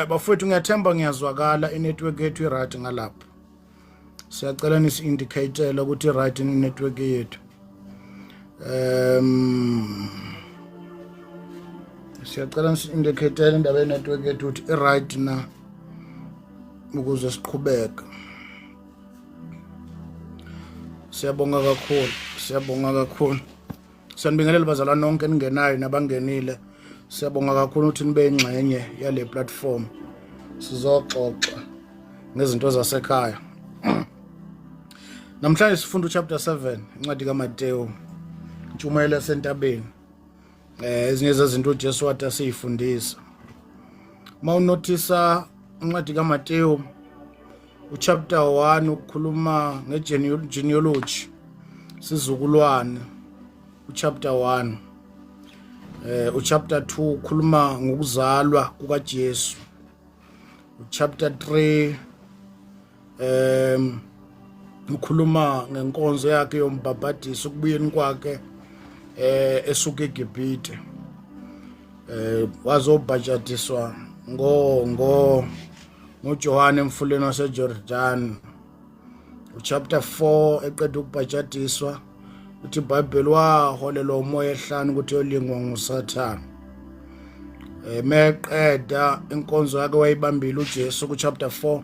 Bafowethu, ngiyathemba ngiyazwakala, inetwork yethu i-right ngalapha. Siyacela nisi-indicatele ukuthi i-right inetwork yethu. Siyacela nisi-indicatele indaba ye-network yethu ukuthi i-right na ukuze siqhubeke. Siyabonga kakhulu, siyabonga kakhulu. Siyanibingelela bazalwane nonke eningenayo nabangenile. Siyabonga kakhulu ukuthi nibe ingxenye yale platform. Sizoxoxa ngezinto zasekhaya. Namhlanje sifunda uchapter 7 incwadi kaMateyu. Intshumayelo yasentabeni. Ezinye zezinto uJesu wathi asiyifundisa. Mawunothisa incwadi kaMateyu uchapter 1 ukukhuluma ngegenealogy, sizukulwane uchapter 1. Uchapter 2 ukhuluma ngokuzalwa kukaJesu. Uchapter 3 ukhuluma ngenkonzo yakhe yombhabhadiso, ukubuyeni kwakhe esuka eGibhite, wazobhajadiswa ngo ngoJohane emfuleni waseJordan. Uchapter 4, eqeda ukubhajadiswa, uthi iBhayibheli waholelwa umoya ehlane ukuthi yolingwa nguSathane. Meqeda inkonzo yakhe wayibambile uJesu ku chapter 4,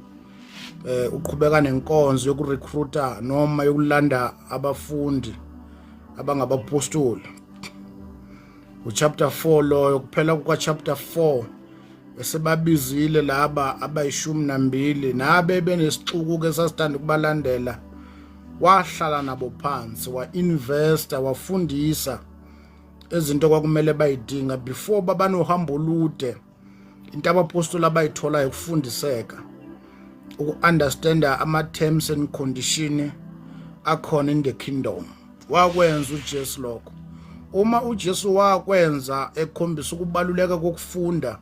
uqhubeka nenkonzo yokurecruita noma yokulanda abafundi abangabapostoli. Uchapter 4 loyo. Kuphela kuka chapter 4, esebabizile laba abayishumi nambili nabe benesixuku ke sasithanda ukubalandela, wahlala nabo phansi, wa-investa, wafundisa izinto kwakumele bayidinga before babanohambo olude. Into abapostoli abayitholayo ukufundiseka, uku-understanda ama-terms and condition akhona in the kingdom. Wakwenza uJesu lokho. Uma uJesu wakwenza ekhombisa ukubaluleka kokufunda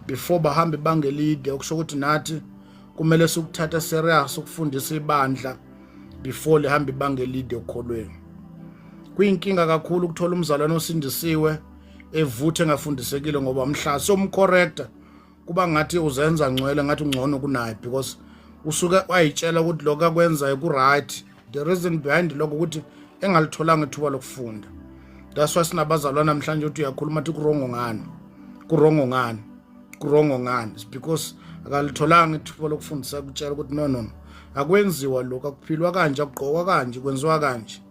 before bahambe bangelide, okusho ukuthi nathi kumele sikuthatha serious ukufundisa ibandla before lihambe ibanga elide okholweni. Kuyinkinga kakhulu ukuthola umzalwane osindisiwe evuthe engafundisekile, ngoba mhla somcorrecta kuba ngathi uzenza ngcwele, ngathi ungcono kunaye, because usuke wayitshela ukuthi lokho akwenzayo ku-right. The reason behind lokho ukuthi engalitholanga ithuba lokufunda. That's why sinabazalwane namhlanje ukuthi uyakhuluma athi kuwrong ngani, kuwrong ngani, kuwrong ngani. It's because akalitholanga ithuba lokufundisa, kutshela ukuthi no, no, no, akwenziwa lokhu, akuphilwa kanje, akugqokwa kanje, kwenziwa kanje.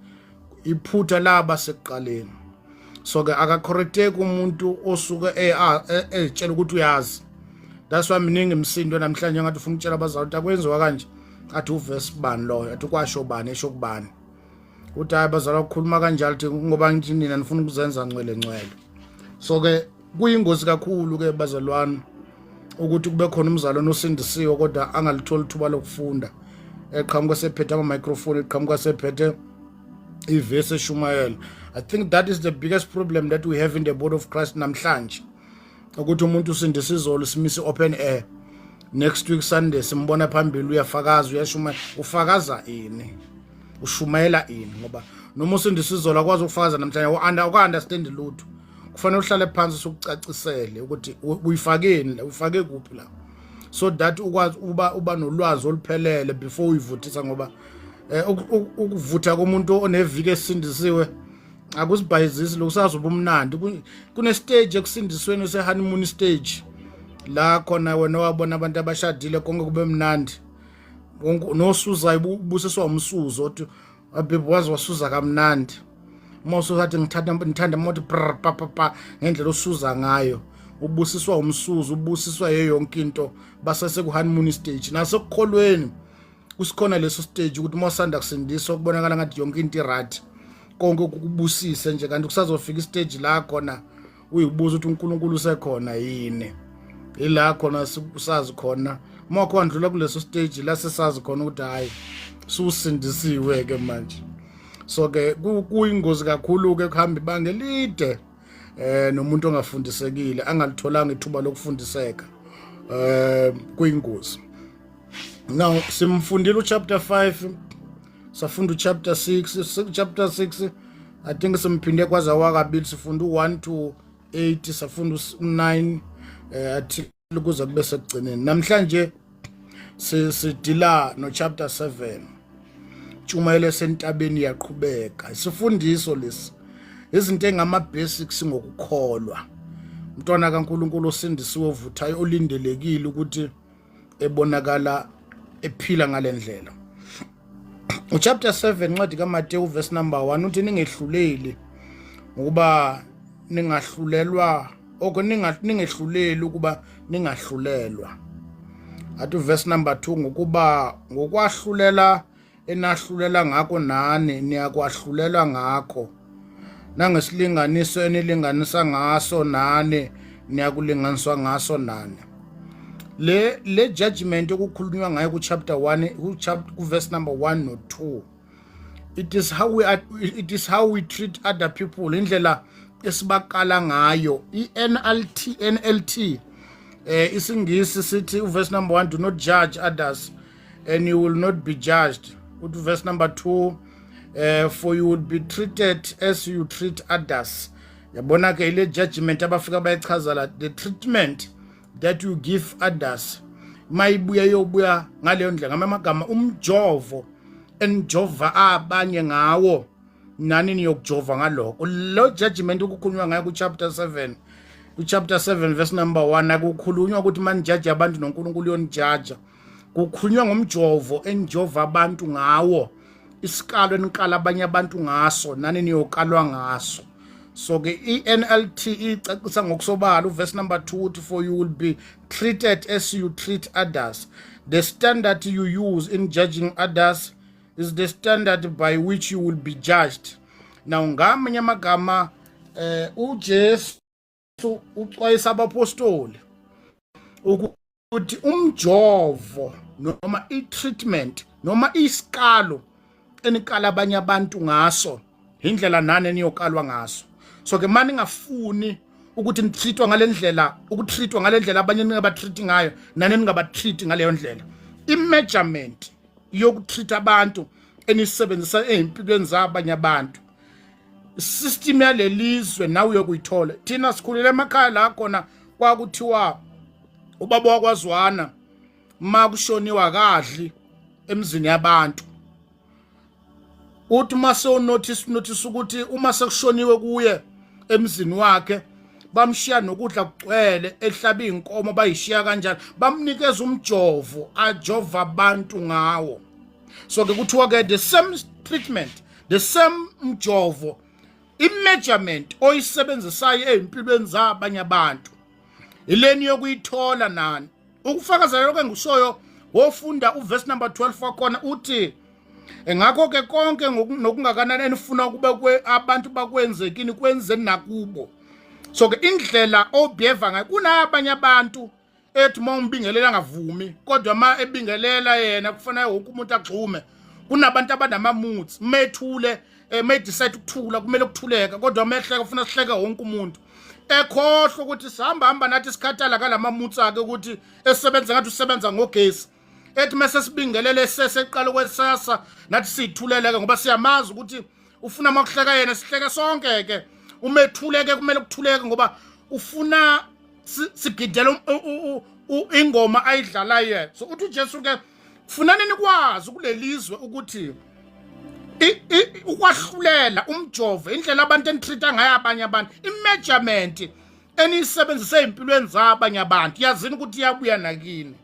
Iphutha laba sekuqaleni. So ke akacorrecteki umuntu osuke ezitshela ukuthi uyazi. That's why miningi imisindo namhlanje, ngathi ufuna ukutshela abazali ukuthi akwenziwa kanje, athi uvesi bani loyo, athi kwasho bani, esho kubani, uthi hayi bazalwa ukukhuluma kanjalo, thi ngoba ngithi nina nifuna ukuzenza ngcwele ngcwele. So ke kuyingozi kakhulu ke bazalwane ukuthi kube khona umzalwane osindisiwe kodwa angalitholi ithuba lokufunda, eqhamuka sephethe ama-microphone, eqhamuka sephethe ivesi, eshumayela. I think that is the biggest problem that we have in the body of Christ namhlanje, ukuthi umuntu usindisa izolo, simise open air, next week Sunday simbona phambili uyafakaza, uyashumayela. Ufakaza ini? Ushumayela ini? Ngoba noma usindisa izolo akwazi ukufakaza namhlanje, uka-understand lutho. Kufanele uhlale phansi sokucacisele ukuthi uyifakeni la, uyifake kuphi la, so that ukwazi uba nolwazi oluphelele before uyivuthisa, ngoba ukuvutha komuntu oneviki esindisiwe akusibhayizisi lokusazoba umnandi. Kune stage ekusindisweni se honeymoon stage, la khona wena wabona abantu abashadile konke kube mnandi, nosuzayo ubusiswa umsuzo, othi ababy wazi wasuza kamnandi. Uma usuzathi ngithanda, ngithanda mothi brr pa pa pa, ngendlela osuza ngayo, ubusiswa umsuzo, ubusiswa yonke into, basese ku honeymoon stage. Nasekukholweni kusikhona leso stage, ukuthi uma usanda kusindiswa kubonakala ngathi yonke into i-right, konke kukubusise nje, kanti kusazofika istage la khona uyibuza ukuthi uNkulunkulu usekhona yini. Ila khona usazi khona uma wakho wandlula kuleso stage la sesazi khona ukuthi hayi, susindisiwe ke manje. So ke kuyingozi kakhulu ke kuhamba ibanga elide nomuntu ongafundisekile, angalitholanga ithuba lokufundiseka. Kuyingozi. Now simfundile uchapter 5, safunda uchapter 6. Chapter 6 I think simphinde kwaza wakabili, sifunda u1 to 8, safunda u9, I think. Kuze kube sekugcineni. Namhlanje sidila no chapter 7, Tshumayelo esentabeni yaqhubeka. Isifundiso lesi, izinto engama basics ngokukholwa. Umntwana kaNkuluNkulu osindisiwe, ovuthayo, olindelekile ukuthi ebonakala ephila ngalendlela. Uchapter 7 incwadi kaMateyu, verse number 1 uthi, "Ningehluleli ngokuba ningahlulelwa," oko ningehluleli ukuba ningahlulelwa. Athi verse number 2, "Ngokuba ngokwahlulela enahlulela ngakho nani niyakwahlulelwa ngakho, nangesilinganiso enilinganisa ngaso nani niyakulinganiswa ngaso nani." Le judgment okukhulunywa ngayo ku chapter 1, ku chapter, ku verse number 1 no 2, it is how we treat other people, indlela esibakala ngayo. I-NLT, NLT, isiNgisi sithi verse number 1, "Do not judge others and you will not be judged." Uthi verse number 2, "For you will be treated as you treat others." Yabona ke ile judgment abafika bayichaza la, the treatment that you give others mayibuya yobuya ngaleyo ndlela. Ngamagama, umjovo enijova abanye ngawo nani niyokujova ngalokho. Lo judgment ukukhulunywa ngayo ku chapter 7, ku chapter 7 verse number 1, akukhulunywa ukuthi manijaje abantu noNkulunkulu uyonijaja. Kukhulunywa ngomjovo enijova abantu ngawo, isikalo enikala abanye abantu ngaso nani niyokalwa ngaso. So ke i-NLT icacisa ngokusobala uverse number 2 uthi, "For you will be treated as you treat others. The standard you use in judging others is the standard by which you will be judged." Now, ngamanye amagama, uJesu uxwayisa abapostoli ukuthi umjovo noma i-treatment noma isikalo enikala abanye abantu ngaso, indlela nani eniyokalwa ngaso. So ke mani ngafuni ukuthi nitreatwa ngalendlela, ukutreatwa ngalendlela abanye ningabatreat ngayo, nani ningabatreat ngaleyo ndlela. I-measurement yokutreat abantu enisebenzisa ezimpilweni zabanye abantu, system yalelizwe nawe uyokuyithola. Thina sikhulele emakhaya la khona kwakuthiwa ubaba wakwazwana makushoniwa kadli emzini yabantu. Uthi mase unotice notice ukuthi uma sekushoniwe kuye emzini wakhe, bamshiya nokudla kugcwele, ehlaba inkomo bayishiya kanjani, bamnikeza umjovo ajova abantu ngawo. So ke kuthiwa ke the same treatment, the same mjovo, i-measurement oyisebenzisayo ezimpilweni zabanye abantu ileni yokuyithola nani. Ukufakazela lokho engikushoyo, wofunda uverse number 12 wakhona, uthi, "Ngakho ke konke nokungakanani enifuna kube abantu bakwenze kini, kwenzeni nakubo." So ke indlela obehave ngayo kunabanye abantu, ethi uma umbingelela angavumi, kodwa uma ebingelela yena kufanele wonke umuntu agxume. Kunabantu abanama-moods, methule, medecide ukuthula kumele ukuthuleka, kodwa mehleka ufuna sihleke wonke umuntu, ekhohlwa ukuthi sihamba hamba nathi sikhathala kalama-moods akhe, ukuthi esebenza ngathi usebenza ngogesi. Ethi mase sibingelele seseqala kwesasa, nathi siyithuleleke ngoba siyamazi ukuthi ufuna makuhleka yena sihleke sonke. Ke umethuleke kumele kuthuleke ngoba ufuna sigidele ingoma ayidlalayo yena. So uthi uJesu ke, funani nikwazi kulelizwe ukuthi ukwahlulela, umjovo, indlela abantu enitreat ngayo abanye abantu, i-measurement eniyisebenzise ezimpilweni zabanye abantu, yazini ukuthi iyabuya nakini.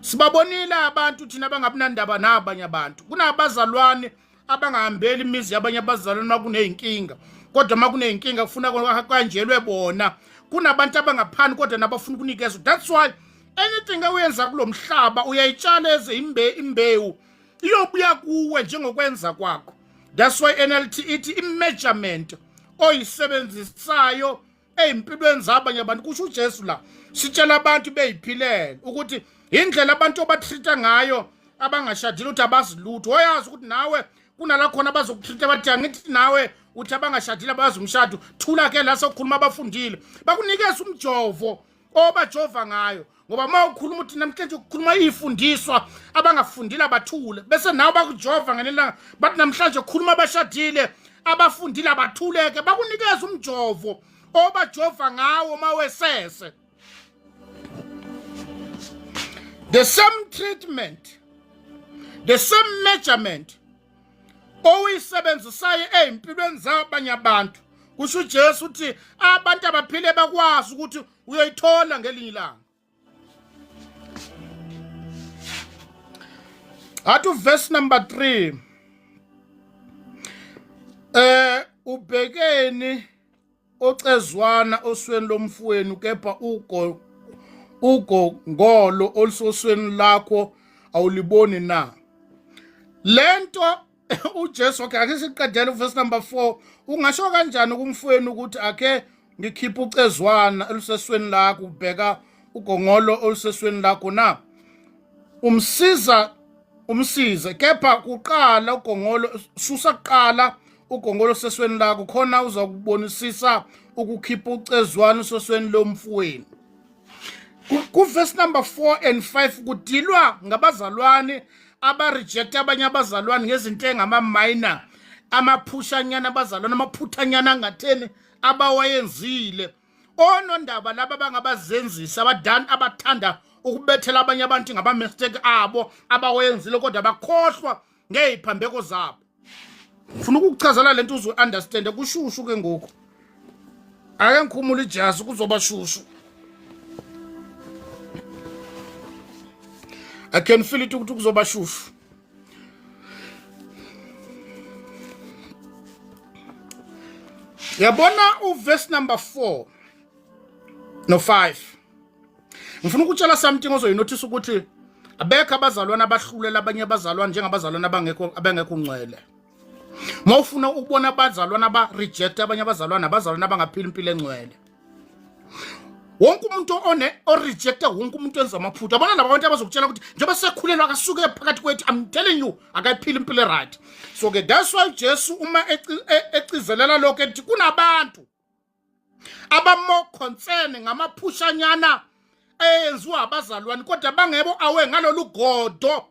Sibabonile abantu thina abangabinandaba nabanye abantu. Kunabazalwane abangahambeli imizi yabanye abazalwane uma kuney'nkinga, kodwa uma kuney'nkinga kufuna kanjelwe bona. Kunabantu abangaphani kodwa nabafuna ukunikezwa. That's why anything oyenza kulo mhlaba uyayitshala eze imbewu iyobuya kuwe njengokwenza kwakho. That's why NLT ithi i-measurement oyisebenzisayo ey'mpilweni zabanye abantu, kusho uJesu la, sitshela abantu beyiphilele ukuthi indlela abantu obatreat ngayo abangashadile, ukuthi abazi lutho, oyazi ukuthi nawe kunala khona abazokutreat bathi, angithi nawe uthi abangashadile abazi umshado, thula ke la sokukhuluma abafundile. Bakunikeza umjovo obajova ngayo, ngoba uma ukhuluma uthi namhlanje ukukhuluma iy'fundiswa, abangafundile abathule, bese nawe bakujova ngelilanga bathi namhlanje khuluma abashadile, abafundile abathuleke. Bakunikeza umjovo obajova ngawo mawesese. The same treatment, the same measurement oyisebenzisayo ezimpilweni zabanye abantu, kusho uJesu uthi abantu abaphile bakwazi ukuthi uyoyithola ngelinye ilanga. Athi verse number 3, ubhekeni ocezwana osweni lomfowenu, kepha ugo ugongolo olusosweni lakho awuliboni na? Lento uJesu, okay, ake siqedele uverse number 4. Ungasho kanjani kumfowenu ukuthi ake ngikhiphe ucezwana elusesweni lakho, ubheka ugongolo olusesweni lakho na? Umsiza umsize, kepha kuqala ugongolo, susa kuqala ugongolo sesweni lakho, khona uza kubonisisa ukukhipha ucezwana sosweni lomfowenu. Ku verse number 4 and 5 kudilwa ngabazalwane aba-reject abanye abazalwane ngezinto engama-minor, amaphushanyana abazalwane, amaphuthanyana angatheni abawayenzile. Onondaba laba bangabazenzisi abadani abathanda ukubethela abanye abantu ngama-mistake abo abawenzile, kodwa bakhohlwa ngey'phambeko zabo. Ngifuna ukukuchazela lento uze understand. Kushushu ke ngoku, ake ngikhumule ijazi, kuzoba shushu. I can feel it ukuthi kuzoba shushu. Yabona uverse number 4 no 5, ngifuna ukutshela something ozoyinothisa ukuthi abekho abazalwane abahlulela abanye abazalwane njengabazalwane abangekho ngcwele. Uma ufuna ukubona abazalwane aba-reject abanye abazalwane, abazalwane abangaphila impilo engcwele. Wonke umuntu one o-rejecta wonke umuntu enza amaphutha. Yabona laba bantu abazokutshela ukuthi njengoba sekhulelwa akasuke phakathi kwethu, I'm telling you, akayiphili impilo right. So ke that's why Jesu uma ecizelela lokho ethi kunabantu aba-more concern ngamaphushanyana eyenziwa abazalwane, kodwa bangebo awe ngalolu godo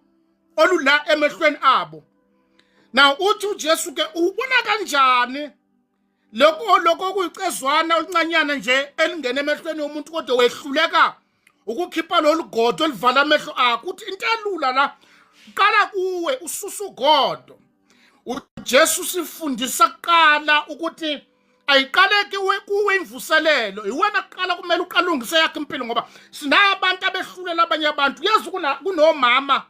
olula emehlweni abo. Now uthi uJesu ke, ubona kanjani lokho kuyicezwana oluncanyana nje elingena emehlweni yomuntu, kodwa wehluleka ukukhipha lolu godo oluvala amehlo akho? Uthi into elula la, qala kuwe ususa ugodo. UJesu sifundisa kuqala ukuthi ayiqaleki kuwe imvuselelo, iwena kuqala kumele uqalungise yakhe impilo, ngoba sinabantu abehlulela abanye abantu. Yazi kunomama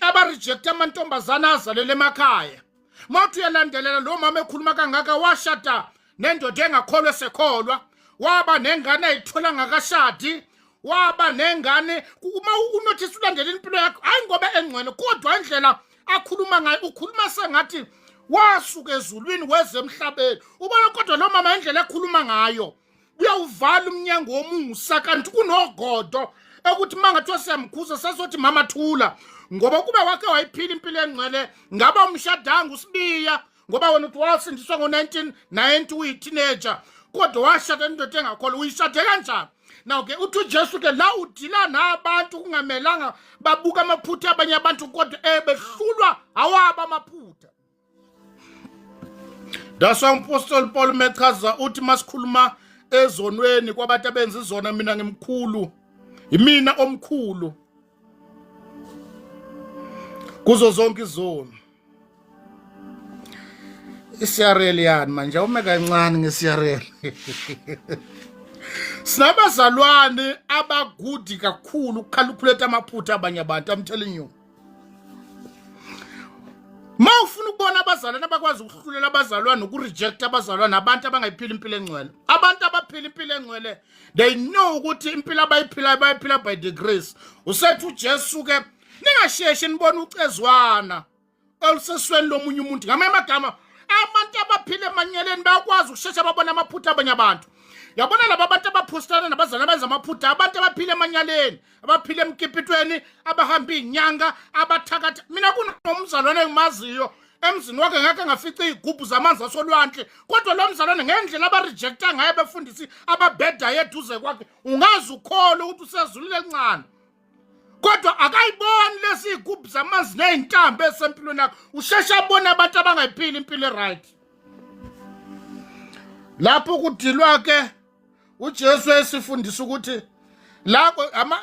abareject amantombazana azalele emakhaya. Mawuthi uyalandelela lo mama ekhuluma kangaka, washada nendoda engakholwa, esekholwa waba nengane ayithola ngakashadi, waba nengane. Uma unothisa ulandela impilo yakho, hayi ngoba engcwele, kodwa indlela akhuluma ngayo, ukhuluma sengathi wasuka ezulwini weze emhlabeni. Ubona kodwa lo mama indlela ekhuluma ngayo, uyawuvala umnyango womusa, kanti kunogodo ekuthi uma ngathiwa siyamkhuza sasothi mama thula, ngoba kube wake wayiphila impilo engcwele ngaba umshadanga uSibiya, ngoba wena uthi wasindiswa ngo-1990 uyi-teenager, kodwa washada indoda engakholwa. Uyishade kanjani? Now ke uthi uJesu ke la udila nabantu kungamelanga babuka amaphutha abanye abantu, kodwa behlulwa awabo amaphutha. That's why umpostoli Paul mechaza uthi masikhuluma ezonweni kwabantu abenza izona, mina ngimkhulu, imina omkhulu kuzo zonke izono. I-CRL yani manje, awume kancane nge-CRL. Sinabazalwane abagudi kakhulu ukucalculate amaphutha abanye abantu. I'm telling you, ma ufuna ukubona abazalwane abakwazi ukuhlulela abazalwane, ukureject abazalwane, abantu abangayiphila impilo engcwele. Abantu abaphila impilo engcwele, they know ukuthi impilo abayiphilayo bayiphila by the grace. Usethi uJesu ke, ningasheshi nibone ucezwana olusesweni lomunye umuntu. Ngamanye amagama, abantu abaphila emanyeleni bayakwazi ukushesha babona amaphutha abanye abantu. Yabona laba abantu abaphostana nabazalwane abenza amaphutha, abantu abaphila emanyaleni, abaphila emkipitweni, abahamba iy'nyanga, abathakatha. Mina kunomzalwane engimaziyo, emzini wakhe ngeke ngafica iy'gubhu zamanzi asolwandle, kodwa lo mzalwane ngendlela abarejecta ngayo abefundisi ababhedayo eduze kwakhe, ungaze ukholwe ukuthi usezulwini elincane, kodwa akayiboni lezi iy'gubhu zamanzi ney'ntambo ezisempilweni yakho. Usheshe abone abantu abangayiphili impilo e-right. Lapho kudilwa ke, uJesu esifundisa ukuthi La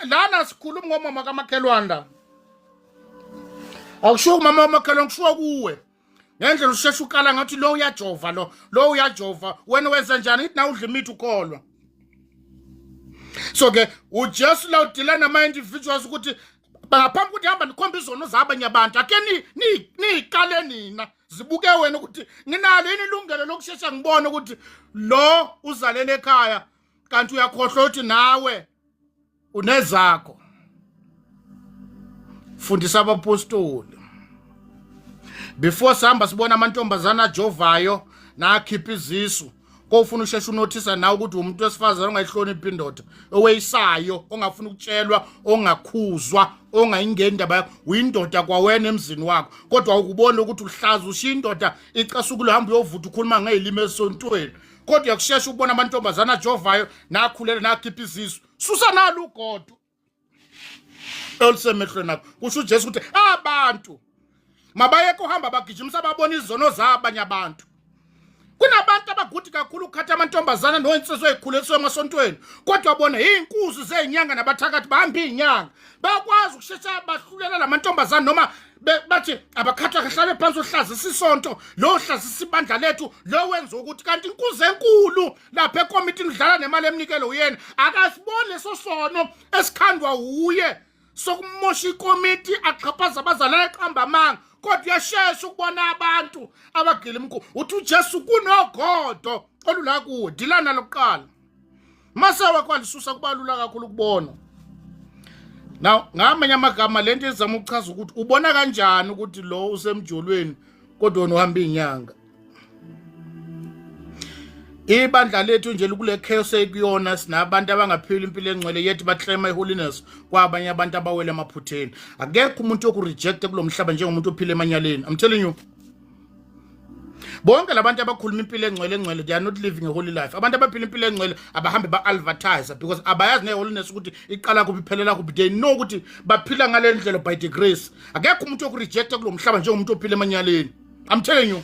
lana sikhuluma ngomama kamakhelwane la. Akushiwo kumama wamakhelwane, kushiwo kuwe. Ngendlela usheshe ukala ngathi lo uyajova, lo uyajova, wena wenza njani? Ithi nawe udla imithi ukholwa. So ke uJesu la udila nama individuals ukuthi ngaphambi ukuthi hamba nikhomba izono zabanye abantu, ake niyiqale nina, zibuke wena ukuthi nginalo yini ilungelo lokushesha ngibone ukuthi lo uzalele ekhaya, kanti uyakhohlwa ukuthi nawe unezakho. Fundisa abapostoli before sihamba sibona amantombazana ajovayo nakhipha izisu, kofuna usheshe unothisa nawe ukuthi umuntu wesifazane ongayihloniphi indoda, oweyisayo, ongafuni ukutshelwa, ongakhuzwa, ongayingeni indaba yakho. Uyindoda kwawena emzini wakho, kodwa ukubona ukuthi uhlaza, ushiya indoda icasukile, uhamba uyovutha, ukhuluma ngey'limi esontweni, kodwa uyakushesha ukubona amantombazane ajovayo nakhulele nakhipha izisu. Susa nalo ugodo olusemehlweni akho. Kusho uJesu ukuthi abantu mabayeke uhamba bagijimisa babona izono zabanye abantu. Kunabantu abagudi kakhulu ukukhatha amantombazana noyinsizwa ey'khuleliswe emasontweni, kodwa bona iy'nkuzi zey'nyanga nabathakathi, bahamba iy'nyanga, bayakwazi ukushesha bahlulela la mantombazane, noma bathi abakhathwa kahlale phansi, uhlazisa isonto lo, hlazisa ibandla lethu lo, wenza ukuthi kanti inkuzi enkulu lapha ekomitini udlala nemali emnikelo uyena, akasiboni leso sono esikhandwa wuye sokumosha ikomiti, axhaphaza abazali, eqamba amanga, kodwa uyashesha ukubona abantu abagila imkhuba. Uthi uJesu kunogodo olula kuwe, dilana lokuqala mase wakwalisusa, kubalula kakhulu ukubona. Now ngamanye amagama lento ezama ukuchaza ukuthi ubona kanjani ukuthi lo usemjolweni kodwa wena uhamba inyanga. Ibandla lethu nje likule chaos ekuyona, sinabantu abangaphila impilo engcwele yethu baclaim iholiness kwabanye abantu abawele emaphutheni. Akekho umuntu okureject kulomhlaba njengomuntu ophila emanyaleni. I'm telling you, bonke labantu abakhuluma impilo engcwele engcwele, they are not living a holy life. Abantu abaphila impilo engcwele abahambe ba-advertise because abayazi ne-holiness ukuthi iqala kuphi, iphelela kuphi. They know ukuthi baphila ngale ndlela by the grace. Akekho umuntu okurejecta kulo mhlaba njengomuntu ophila emanyaleni. I'm telling you,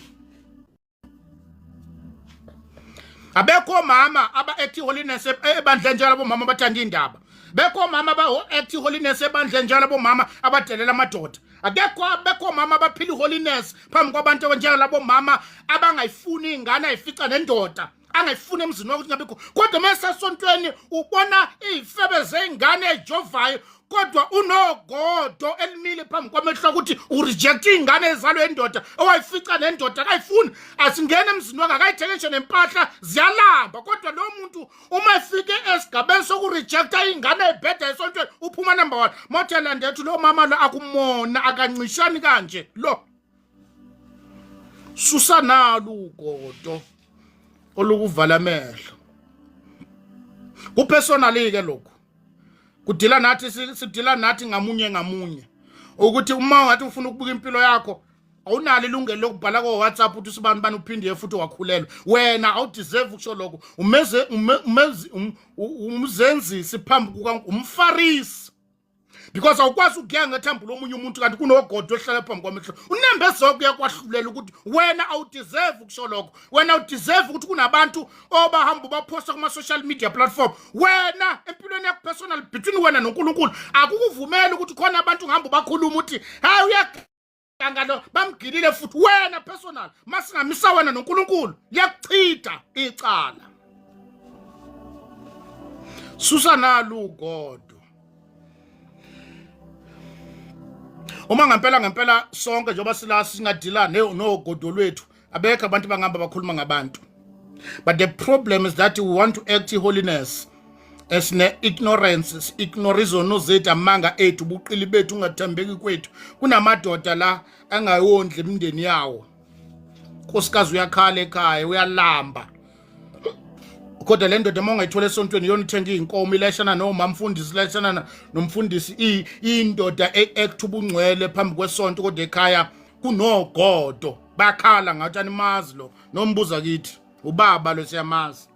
abekho omama aba-act holiness ebandleni njengalabo mama abathanda iy'ndaba, bekho omama aba-act holiness ebandleni njengalabo mama abadelela amadoda. Akekho, abekho omama abaphila iholiness phambi kwabantu njengalabo mama abangayifuni ingane ayifica nendoda, angayifuni emzini wakho ukuthi ngabikho, kodwa uma esesontweni ubona iy'febe zey'ngane ey'jovayo, kodwa unogodo elimile phambi kwamehlo ukuthi ureject iy'ngane ezalwe indoda owayifica nendoda, akayifuni, asingene emzini wakhe, akayithenge ngisho nempahla, ziyalamba. Kodwa lo muntu uma efike esigabeni sokurejecta iy'ngane ey'bheda esontweni uphuma number one. Mothelandethu lo mama lo akumona akancishani kanje lo. Susa nalo ugodo olukuvala amehlo. Kupersonally ke lokhu kudila nathi, sidila nathi ngamunye ngamunye, ukuthi uma ungathi ufuna ukubuka impilo yakho, awunalo ilungelo lokubhala ko WhatsApp ukuthi usibani bani uphinde futhi wakhulelwa. Wena awudeserve ukusho lokho. Umeze umezi umzenzisi phambi kuka umfarisi, because awukwazi ukuya ngethambo lomunye umuntu kanti kunogodo ohlala phambi kwamehlo. Unembeza wakho uyakwahlulela ukuthi wena awudeserve ukusho lokho, wena awudeserve ukuthi kunabantu obahamba ubaphosta kuma-social media platform. Wena empilweni yakho personal, between wena noNkulunkulu, akukuvumeli ukuthi khona abantu ngihamba ubakhuluma uthi hayi uyaganga lo, bamgilile futhi. Wena personal, masingamisa wena noNkulunkulu, liyakuchitha icala. Susa nalo ugodo. Uma ngempela ngempela sonke njengoba sila singadila nogodo lwethu, abekho abantu bangihamba bakhuluma ngabantu. But the problem is that we want to act holiness esine ignorance, ignore izono zethu, amanga ethu, ubuqili bethu, ungathembeki kwethu. Kunamadoda la angayondli imindeni yawo, nkosikazi uyakhala ekhaya, uyalamba, kodwa le ndoda uma ungayithola esontweni iyona ithenga iy'nkomo, ilayishana nomamfundisi, ilayishana nomfundisi, indoda e-act ubungcwele phambi kwesonto, kodwa ekhaya kunogodo, bakhala ngathi animazi lo nombuza kithi ubaba lo, siyamazi.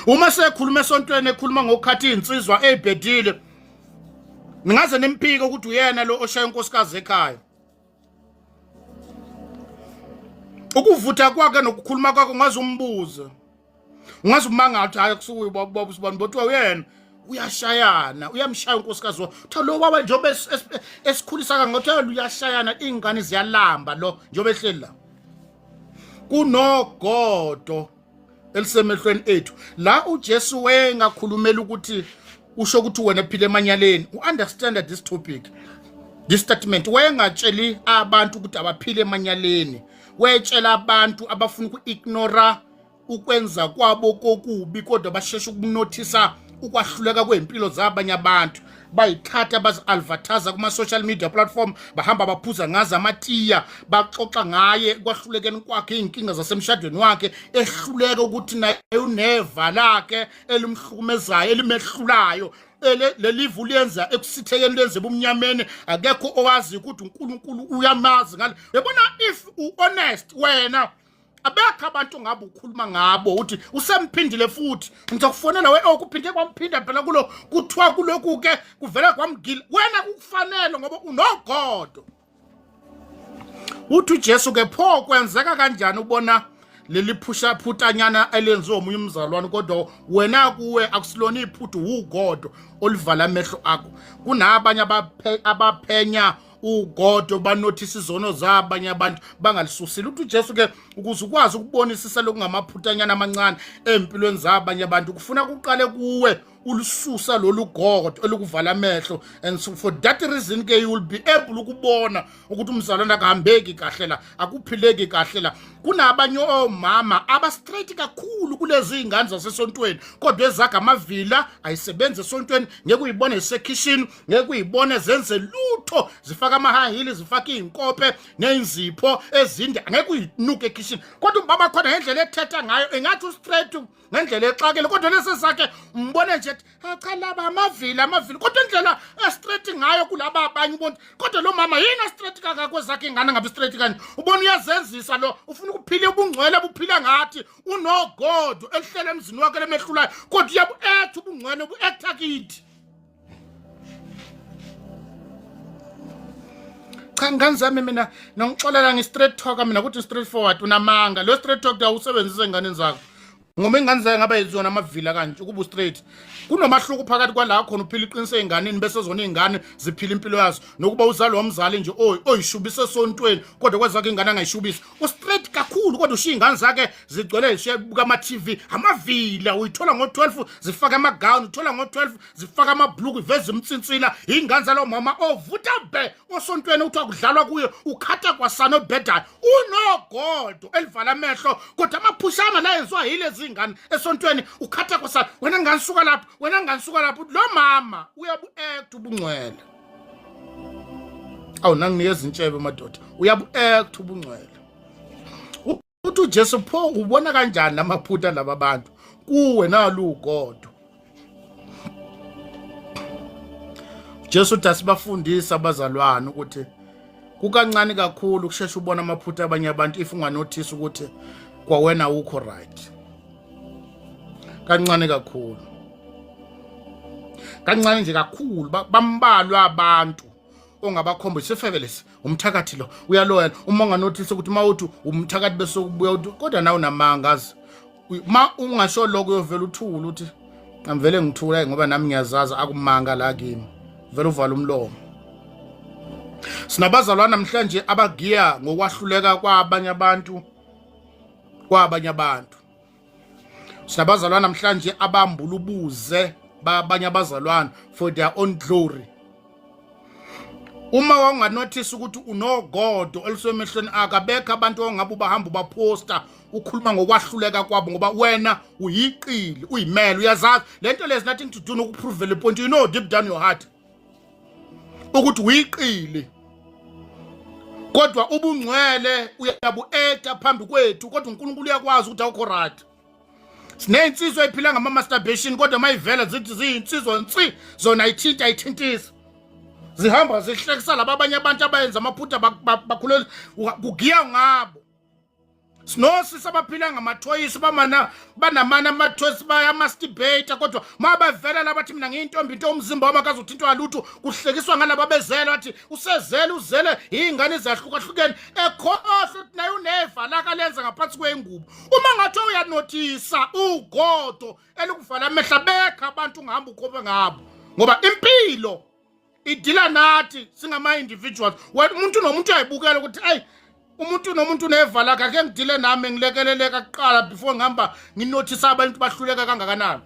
Uma sekhuluma esontweni ekhuluma ngokukhatha iy'nsizwa ey'bhedile, ningaze nimphike ukuthi uyena lo oshaya unkosikazi ekhaya. Ukuvutha kwakhe nokukhuluma kwakhe ungaze umbuze. Ungaze umangala ukuthi hayi kusuke ubaba usibani bothiwa uyena uyashayana, uyamshaya unkosikazi wakhe. Kuthiwa lo baba njengoba esikhulisa kangaka, kuthiwa uyashayana, iy'ngane ziyalamba lo njengoba ehleli la. Kunogodo elisemehlweni ethu la uJesu wayengakhulumela ukuthi usho ukuthi wena phila emanyaleni. U-understand this topic, this statement. Wayengatsheli abantu ukuthi abaphile emanyaleni, wetshela abantu abafuna uku-ignora ukwenza kwabo kokubi kodwa basheshe ukunothisa ukwahluleka kwempilo zabanye abantu, bayithatha bazi-advertise kuma-social media platform, bahamba baphuza ngazo amatiya, baxoxa ngaye kwahlulekeni kwakhe, iy'nkinga zasemshadweni wakhe, ehluleka ukuthi naye uneva lakhe elimhlukumezayo, elimehlulayo. Lelivu uliyenza ekusithekeni, lenze ebumnyameni, akekho owazi ukuthi uNkulunkulu uyamazi ngale. Yabona, if u-honest wena, abekho abantu ngabe ukhuluma ngabo uthi usemphindile futhi ngizokufonela we, oh kuphinde kwamphinda phela kulo, kuthiwa kulokhu ke kuvela kwamgila wena, kukufanele ngoba unogodo. Uthi uJesu ke, pho kwenzeka kanjani ubona leli phusha phutanyana elenziwa omunye umzalwane, kodwa wena kuwe akusilona iphuthu, wugodo oluvala amehlo akho? Kunabanye abaphenya ugodo, banothisa izono zabanye abantu bangalisusile. Uthi uJesu ke, ukuze ukwazi ukubonisisa lokungamaphutanyana amancane empilweni zabanye abantu, kufuna kuqale kuwe ulususa lolu godo elikuvala amehlo, and so for that reason ke you will be able ukubona ukuthi umzalwane akahambeki kahle la, akuphileki kahle la. Kunabanye omama aba straight kakhulu kulezi ingane zasesontweni, kodwa ezaga amavila ayisebenzi esontweni, ngeke uyibone isekhishini, ngeke uyibone zenze lutho, zifaka ama-high heel, zifaka iy'nkope ney'nzipho ezinde, angeke uyinuke ekhishini. Kodwa ubaba khona ngendlela ethetha ngayo engathi ustraight ngendlela exakile, kodwa lesi sakhe umbone nje, cha laba amavila amavila, kodwa indlela estraight ngayo kulaba abanye ubona, kodwa lo mama yini straight kangaka kwezakhe ingane ngabe straight kanje? Ubona uyazenzisa lo, ufuna ukuphila ubungcwele buphila ngathi unogodo elihlele emzini wakhe lemehlulayo, kodwa uyabu-act ubungcwele, ubu-acta kithi. Cha ngane zami, mina nongixolela ngi-straight talker mina, ukuthi straight forward unamanga. Lo straight talk awusebenzise ey'nganeni zakho, ngoba ingane zakhe ngabe yizona amavila kanje ukuba u-straight. Kunomahluko phakathi kwala khona uphila iqiniso ey'nganeni bese zona iy'ngane ziphila impilo yazo, nokuba uzalwa umzali nje oyishubisa esontweni, kodwa kwezakhe ingane angayishubisi. U-straight kakhulu kodwa ushiya iy'ngane zakhe zigcwele zishiya ama-TV, amavila. Uyithola ngo-12 zifake amagawuni, uthola ngo-12 zifaka amabhuluku, iveza imtsintsila. Iy'ngane zalo mama ovutha bhe osontweni okuthiwa kudlalwa kuyo, ukhatha kwasana obhedayo, unogodo elivala amehlo, kodwa amaphushana la yenziwa yilezi ngane esontweni, ukhatha kwasana. Wena ngane suka lapho, wena ngane suka lapho. Lo mama uyabu-act ubungcwele. Awu nanginikeza intshebe madoda, uyabu-act ubungcwele. Uthi uJesu, pho ubona kanjani lamaphutha laba bantu kuwe nalu ugodo? Jesu uthi asibafundise abazalwane ukuthi kukancane kakhulu ukusheshe ubona amaphutha abanye abantu if unganothisa ukuthi kwawena awukho right. Kancane kakhulu, kancane nje kakhulu, bambalwa abantu ongabakhomba isifebe lesi, umthakathi lo, uyaloya. Uma unganothisa ukuthi uma uthi umthakathi bese kubuya uthi kodwa nawe unamanga, azi ma ungasho lokho uyovela uthule uthi angivele ngithula ngoba nami ngiyazazi akumanga la kimi, vele uvala umlomo. Sinabazalwane namhlanje abagiya ngokwahluleka kwabanye abantu, kwabanye abantu. Sinabazalwane namhlanje abambula ubuze babanye abazalwane for their own glory. Uma wawunganothisa ukuthi unogodo elisemehlweni akho, abekho abantu ongabe ubahamba ubaposta ukhuluma ngokwahluleka kwabo, ngoba wena uyiqili, uyimele, uyazazi le nto. There's nothing to do nokuprove le point. You know deep down your heart ukuthi uyiqili, kodwa ubungcwele uyabu-acta phambi kwethu, kodwa uNkulunkulu uyakwazi ukuthi awukho right. Sineyinsizwa ephila ngama-masturbation, kodwa uma ivela zithi ziyinsizwa nsi, zona ayithinta ayithintisa, zihamba zihlekisa laba abanye abantu abayenza amaphutha, bakhulele kugiya ngabo. Sinosisi abaphila ngamathoyisi, bamana banamana amathoyisi, bayamasturbator, kodwa mabavela labathi mina ngiyintombi into, umzimba wami akazuthintwa lutho. Kuhlekiswa ngalaba bezele, bathi usezele, uzele iy'ngane ezahlukahlukene, ekhohlwa ukuthi naye uneva lakalenza ngaphansi kwengubo. Uma ngathi uyanothisa ugodo elikuvala amehla, bekha abantu ungahamba ukhophe ngabo, ngoba impilo idila nathi singama-individuals. Wena umuntu nomuntu uyayibukela ukuthi ayi, umuntu nomuntu uneva lakhe, ake ngidile nami, ngilekeleleka kuqala before ngihamba nginothisa abantu bahluleka kangakanani,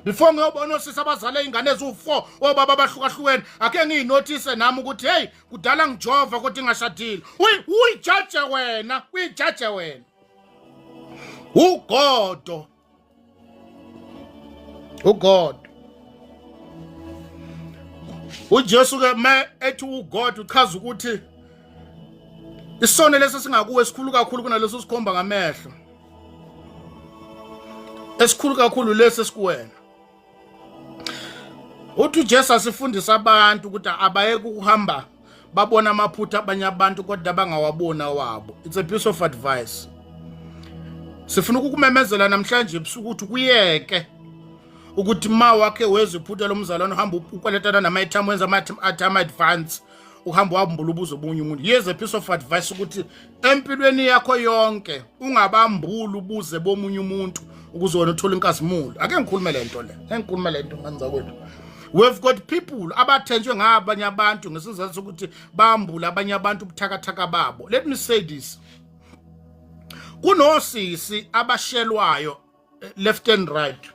before ngiyobona osisi abazale iy'ngane eziwu-4, obaba abahlukahlukene, ake ngiyinothise nami ukuthi heyi, kudala ngijova kodwa ingashadile. Uyijaje wena, uyijaje wena ugodo, uGod. UJesu ke me ethi uGod uchaza ukuthi isono leso singakuwe esikhulu kakhulu kunaleso sikhomba ngamehlo, esikhulu kakhulu lesi esikuwena. Uthi uJesu asifundisa abantu ukuthi abayeke ukuhamba babona amaphutha abanye abantu kodwa bangawabona wabo. It's a piece of advice. Sifuna ukukumemezela namhlanje ebusuku ukuthi kuyeke ukuthi ma wakhe wezwe iphutha lomzalwane, uhamba ukweletana nama-airtime, wenza ama-airtime advance, uhamba wambula ubuzo obunye umuntu. Here's a piece of advice ukuthi empilweni yakho yonke ungabambuli ubuze bomunye umuntu ukuze wena uthole inkazimulo. Ake ngikhulume le nto le, ake ngikhulume le nto ngane zakwethu. We've got people abathenjwe ngabanye abantu ngesizathu sokuthi bambula abanye abantu ubuthakathaka babo. Let me say this, kunosisi abashelwayo left and right,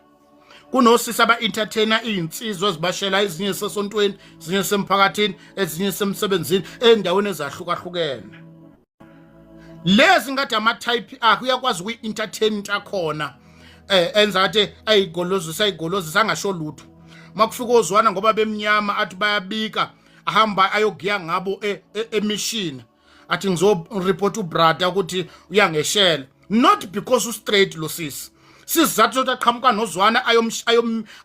kunosisi aba-entertainer iy'nsizwa ezibashela, ezinye zisesontweni, ezinye zisemphakathini, ezinye zisemsebenzini, ey'ndaweni ezahlukahlukene. Lezi ngathi ama-type akhe uyakwazi ukuyi-entertain into akhona, enza ngathi ayigolozisa, ayigolozisa, angasho lutho. Makufika ozwana ngoba bemnyama, athi bayabika, ahamba ayogiya ngabo emishini, athi ngizoreport ubrother ukuthi uyangeshela, not because ustraight lo sisi. Sizathu sokuthi aqhamuka nozwana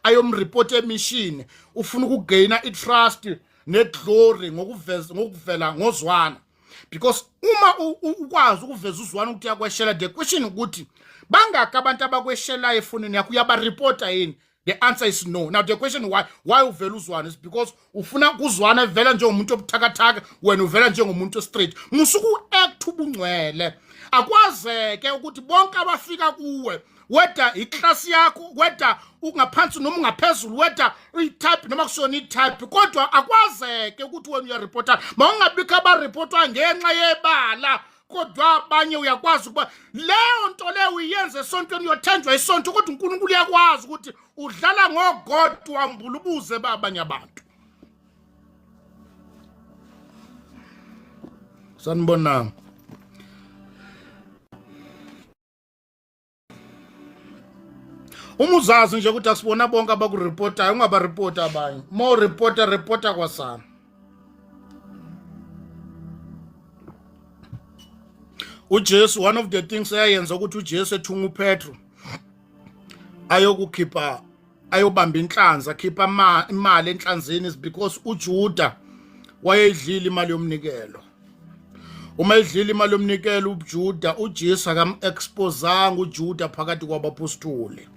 ayomreport emishini, ufuna ukugaina i-trust neglory ngokuveza, ngokuvela ngozwana, because uma ukwazi ukuveza uzwana ukuthi uyakweshela, the question ukuthi bangaki abantu abakweshelayo efonini yakho, uyabaripota yini? The answer is no. Now the question, why uvela uzwana, is because ufuna kuzwana vela njengomuntu obuthakathaka, wena uvela njengomuntu straight. Musuku act ubungcwele, akwazeke ukuthi bonke abafika kuwe, whether iclass yakho, whether ungaphansi noma ungaphezulu, whether uyi-type noma kusona i-type, kodwa akwazeke ukuthi wena uyareporta. Mawungabikho abarepotwa ngenxa yebala, kodwa abanye uyakwazi ukuba leyo nto leyo uyenze esontweni, uyothenjwa isonto, kodwa uNkulunkulu uyakwazi ukuthi udlala ngoGod, wambula ubuze babanye abantu. Sanibonani. Uma uzazi nje ukuthi asibona bonke abakureportayo, ungabarepoti abanye. Uma ureporta, reporta kwasana. uJesu, one of the things eyayenza ukuthi uJesu ethunga uPetro ayokukhipha, ayobamba inhlanzi, akhipha imali enhlanzini, is because uJuda wayeyidlile imali yomnikelo. Uma edlile imali yomnikelo uJuda, uJesu akam-exposanga uJuda phakathi kwabapostoli.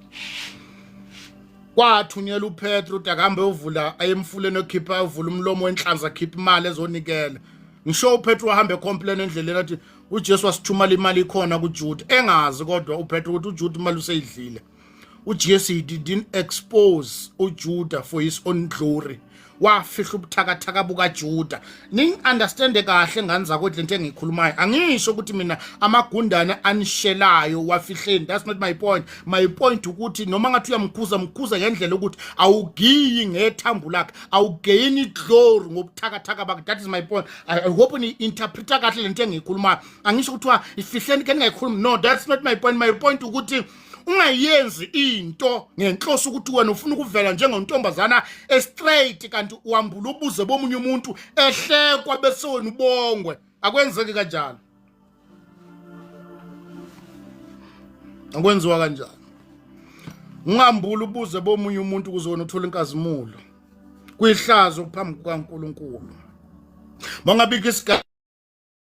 Kwathunyelwa uPetro ukuthi akahambe eyovula, ayemfuleni, okhipha, ayovula umlomo wenhlanzi, akhipha imali ezonikela. Ngisho uPetro wahamba ecomplain endleleni, athi uJesu wasithumala imali ikhona kuJuda, engazi kodwa uPetro ukuthi uJuda imali useyidlile. uJesu, he didn't expose uJuda for his own glory, wafihla ubuthakathaka bukaJuda. Ning-understande kahle ngani zakwethu lento engiyikhulumayo. Angisho ukuthi mina amagundane anishelayo wafihleni, that's not my point. My point ukuthi noma ngathi uyamkhuza, mkhuza ngendlela ukuthi awugiyi ngethambo lakhe, awugeyini glory ngobuthakathaka bakhe. That is my point. I hope ni-interpreta kahle lento engiyikhulumayo. Angisho kuthiwa ifihleni ke ningayikhulumi, no, that's not my point. My point ukuthi ungayenzi into ngenhloso ukuthi wena ufuna ukuvela njengontombazana estraight, kanti uhambula ubuze bomunye umuntu ehlekwa bese wena ubongwe. Akwenzeki kanjalo, akwenziwa kanjalo. Ungambula ubuze bomunye umuntu ukuze wena uthole inkazimulo, kuyihlazo phambi kukaNkuluNkulu. Mangabikho isigaba.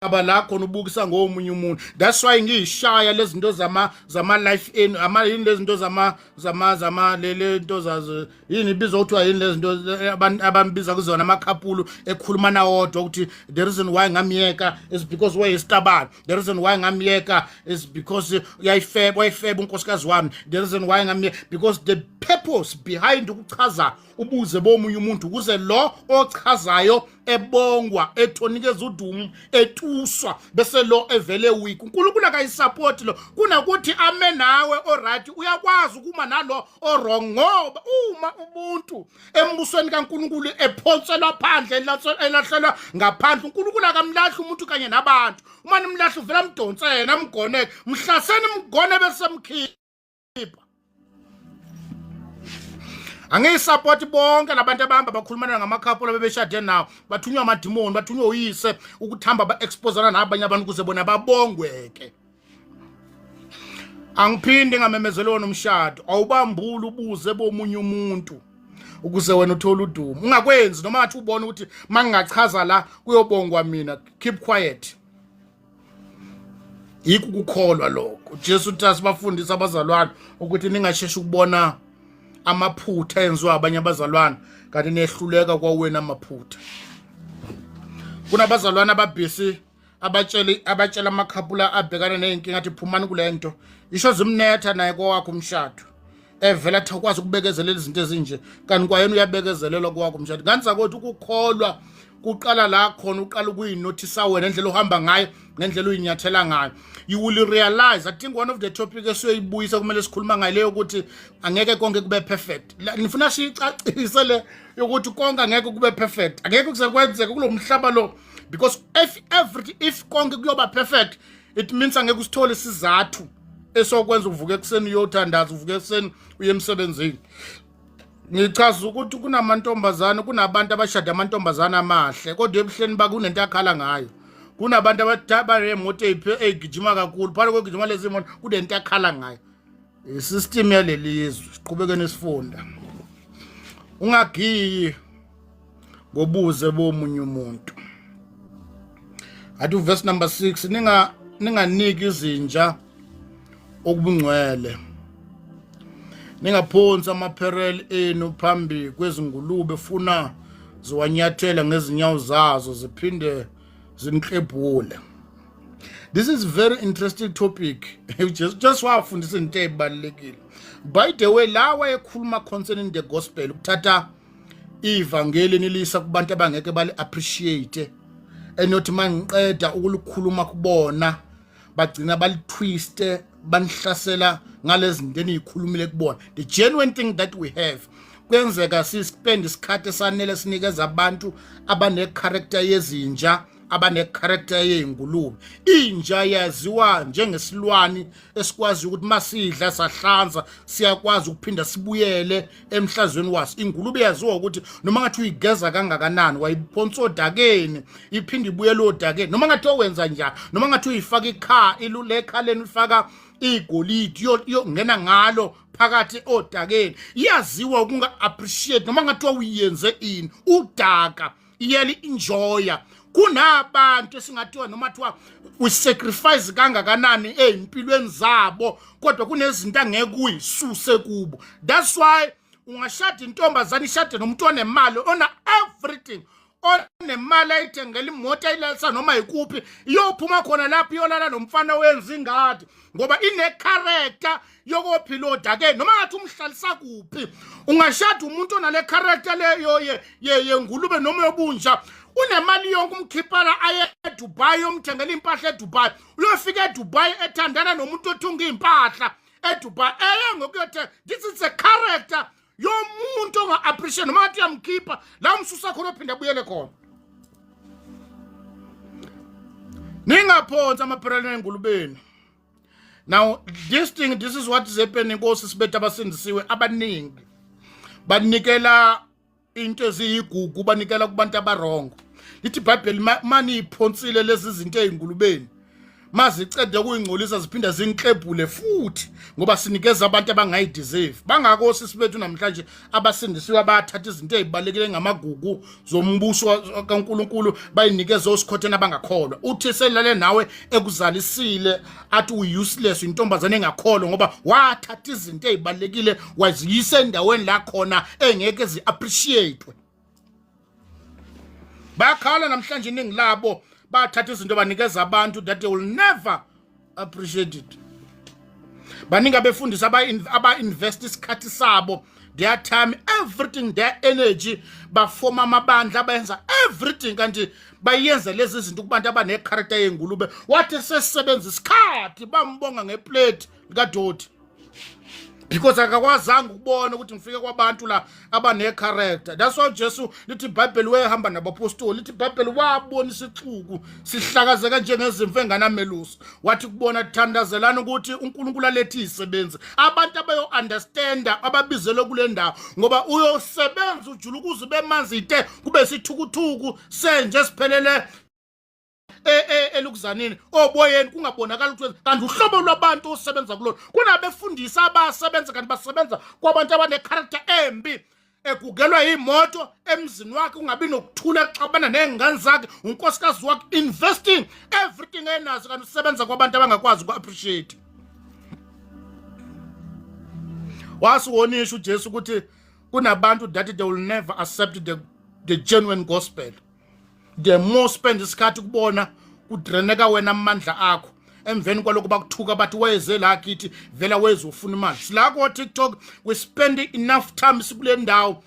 Aba la khona ubukisa ngomunye umuntu. That's why ngiyishaya lezinto zama life enu, ama yini lezinto zama le nto zazo, yini ibizwa kuthiwa yini lezinto abambiza kuzona amakhapulu ekhuluma nawodwa, ukuthi the reason why ngamyeka is because wayesitabane, the reason why ngamyeka is because uyayifeba, wayifeba unkosikazi wami, the reason why ngamyeka, because the purpose behind ukuchaza ubuze bomunye umuntu ukuze lo ochazayo ebongwa, ethonikeza udumo, etuswa, bese lo evele weak. uNkulunkulu akayisupport lo, kunakuthi ame nawe oright, uyakwazi ukuma nalo owrong, ngoba uma umuntu embusweni kaNkulunkulu ephonselwa phandle, elahlelwa ngaphandle, uNkulunkulu akamlahli umuntu kanye nabantu. Uma nimlahla, uvela mdonse yena, mgoneke, mhlaseni, mgone, bese mkhipha. Angiyisupport bonke labantu abahamba bakhulumana ngamakhapula bebeshade nawo. Bathunywa amadimoni, bathunywa uyise ukuthamba ba-exposana nabanye abantu ukuze bona babongweke. Angiphinde ngamemezela wona umshado. Awubambuli ubuze bomunye umuntu ukuze wena uthole udumo. Ungakwenzi. Noma ngathi ubona ukuthi mangingachaza la kuyobongwa mina, keep quiet. Yikho ukukholwa lokho. Jesu uthi asibafundisa abazalwane ukuthi ningasheshi ukubona amaphutha enziwa abanye abazalwane, kanti nehluleka kwawena amaphutha. Kunabazalwane ababusy abatshela amakhapula abhekana ney'nkinga, athi phumani kule nto, isho zimnetha naye kowakho umshado, evela athi akwazi ukubekezelela izinto ezinje, kanti kwayena uyabekezelelwa kowakho umshado. Ngani zakothi ukukholwa kuqala la khona, uqala ukuyinothisa wena indlela ohamba ngayo ngendlela uyinyathela ngayo. You will realize, I think one of the topic esiyoyibuyisa, kumele sikhuluma ngayo leyo, ukuthi angeke konke kube perfect. Nifuna siyicacise le yokuthi konke angeke kube perfect, angeke kuze kwenzeke kulo mhlaba lo, because if konke kuyoba perfect, it means angeke usithole isizathu esokwenza uvuke ekuseni uyothandaza, uvuke ekuseni uye emsebenzini. Ngichaza ukuthi kunamantombazane, kunabantu abashada amantombazane amahle, kodwa ebuhleni bakunento akhala ngayo. Kunabantu abanemoto ey'gijima kakhulu, phakathi kwegijima lezi moto kunento akhala ngayo, isystem yalelizwe. Siqhubeke nesifunda. Ungagiyi ngobuze bomunye umuntu. Athi uverse number 6, ninganiki izinja okubungcwele, ningaphonsi amaperel enu phambi kwezingulube, funa ziwanyathela ngezinyawo zazo, ziphinde ziniklebhule. This is very interesting topic. Just wafundisa into ezibalulekile. By the way, la wayekhuluma concerning the gospel, ukuthatha ivangeli nilisa kubantu abangeke bali appreciate, enothi mangiqeda ukulikhuluma kubona bagcina balitwiste, banihlasela ngalezi zinto eniyikhulumile kubona. The genuine thing that we have, kuyenzeka sispend isikhathi esanele sinikeza abantu abane-character yezinja, abane-character yey'ngulube. Inja yaziwa njengesilwane esikwazi ukuthi masidla sahlanza, siyakwazi ukuphinda sibuyele emhlazweni waso. Ingulube yaziwa ukuthi noma ngathi uyigeza kangakanani, wayiphonsa odakeni, iphinde ibuyele odakeni, noma ngathi owenza njani, noma ngathi uyifaka ikha ilule ekhaleni, uyifaka igolide, iyongena ngalo phakathi odakeni. Iyaziwa ukunga-appreciate noma ngathiwa uyenze ini, udaka iyeli enjoya. Kunabantu esingathiwa noma thiwa usacrifice kangakanani ey'mpilweni zabo, kodwa kunezinto angeke uyisuse kubo. That's why ungashada intombazane, ishade nomuntu onemali, ona everything, onemali, ayithengela imoto, ayilalisa noma yikuphi, iyophuma khona lapho iyolala nomfana wenza ingadi, ngoba ine-character yokophila odakeni noma ngathi umhlalisa kuphi. Ungashada umuntu onale character leyo yengulube noma yobunja, unemali yonke, umkhiphela aye eDubai, yomthengela impahla eDubai, uyofika eDubai ethandana nomuntu othunga iy'mpahla eDubai, eye ngokuyothenga. This is a character yomuntu onga-appreciate noma ngathi uyamkhipha la umsusa khona, ophinde abuyele khona. Ningaphonsi amapereleni engulubeni. Now this thing, this is what is happening. Nkosi, sibethu abasindisiwe abaningi banikela into eziyigugu, banikela kubantu abarongo. Lithi iBhayibheli, maniyiphonsile lezi zinto ey'ngulubeni, Mazicede ukuyingcolisa ziphinde zinklebhule futhi ngoba sinikeza abantu abangayideserve. Bangako osisi bethu namhlanje abasindisiwe abathatha izinto ezibalekile ngamagugu zombuso kaNkuluNkulu bayinikeza osikhotheni abangakholwa. Uthi selale nawe ekuzalisile athi useless intombazane engakholwa ngoba wathatha izinto ezibalekile waziyisa endaweni la khona engeke zi-appreciate. Bayakhala namhlanje iningi labo bathatha izinto banikeza abantu that they will never appreciate it. Baningi abefundisi aba-invest isikhathi sabo, their time, everything, their energy, bafoma amabandla, bayenza everything, kanti bayenza lezi zinto kubantu abanecharacter yengulube. Wathi sesisebenza isikhathi bambonga ngeplate likadoti because akakwazanga ukubona ukuthi ngifike kwabantu la abane-character. That's why uJesu lithi iBhayibheli wehamba nabapostoli, lithi iBhayibheli wabona isixuku sihlakazeka njengezimvu enganamelusi, wathi kubona thandazelani ukuthi uNkulunkulu alethe izisebenzi, abantu abayo-understanda ababizelwe kule ndawo, ngoba uyosebenza ujula ukuze ube manzi ite kube sithukuthuku senje siphelele elukuzanini oboyeni kungabonakala ukuthi kanti uhlobo lwabantu osebenza kulona. Kunabefundisi abasebenza kanti basebenza kwabantu abanecharacter embi, egugelwa imoto emzini wakhe, kungabi nokuthula, exabana nezingane zakhe, unkosikazi wakhe, investing everything enazo kanti usebenza kwabantu abangakwazi uku-appreciate. Wasiwonisha uJesu ukuthi kunabantu that they will never accept the genuine gospel. The more spend isikhathi kubona kudreneka wena amandla akho, emveni kwalokho bakuthuka bathi weze la kithi vela weze ufuna imali. Sila ko TikTok, we spend enough time sikule ndawo,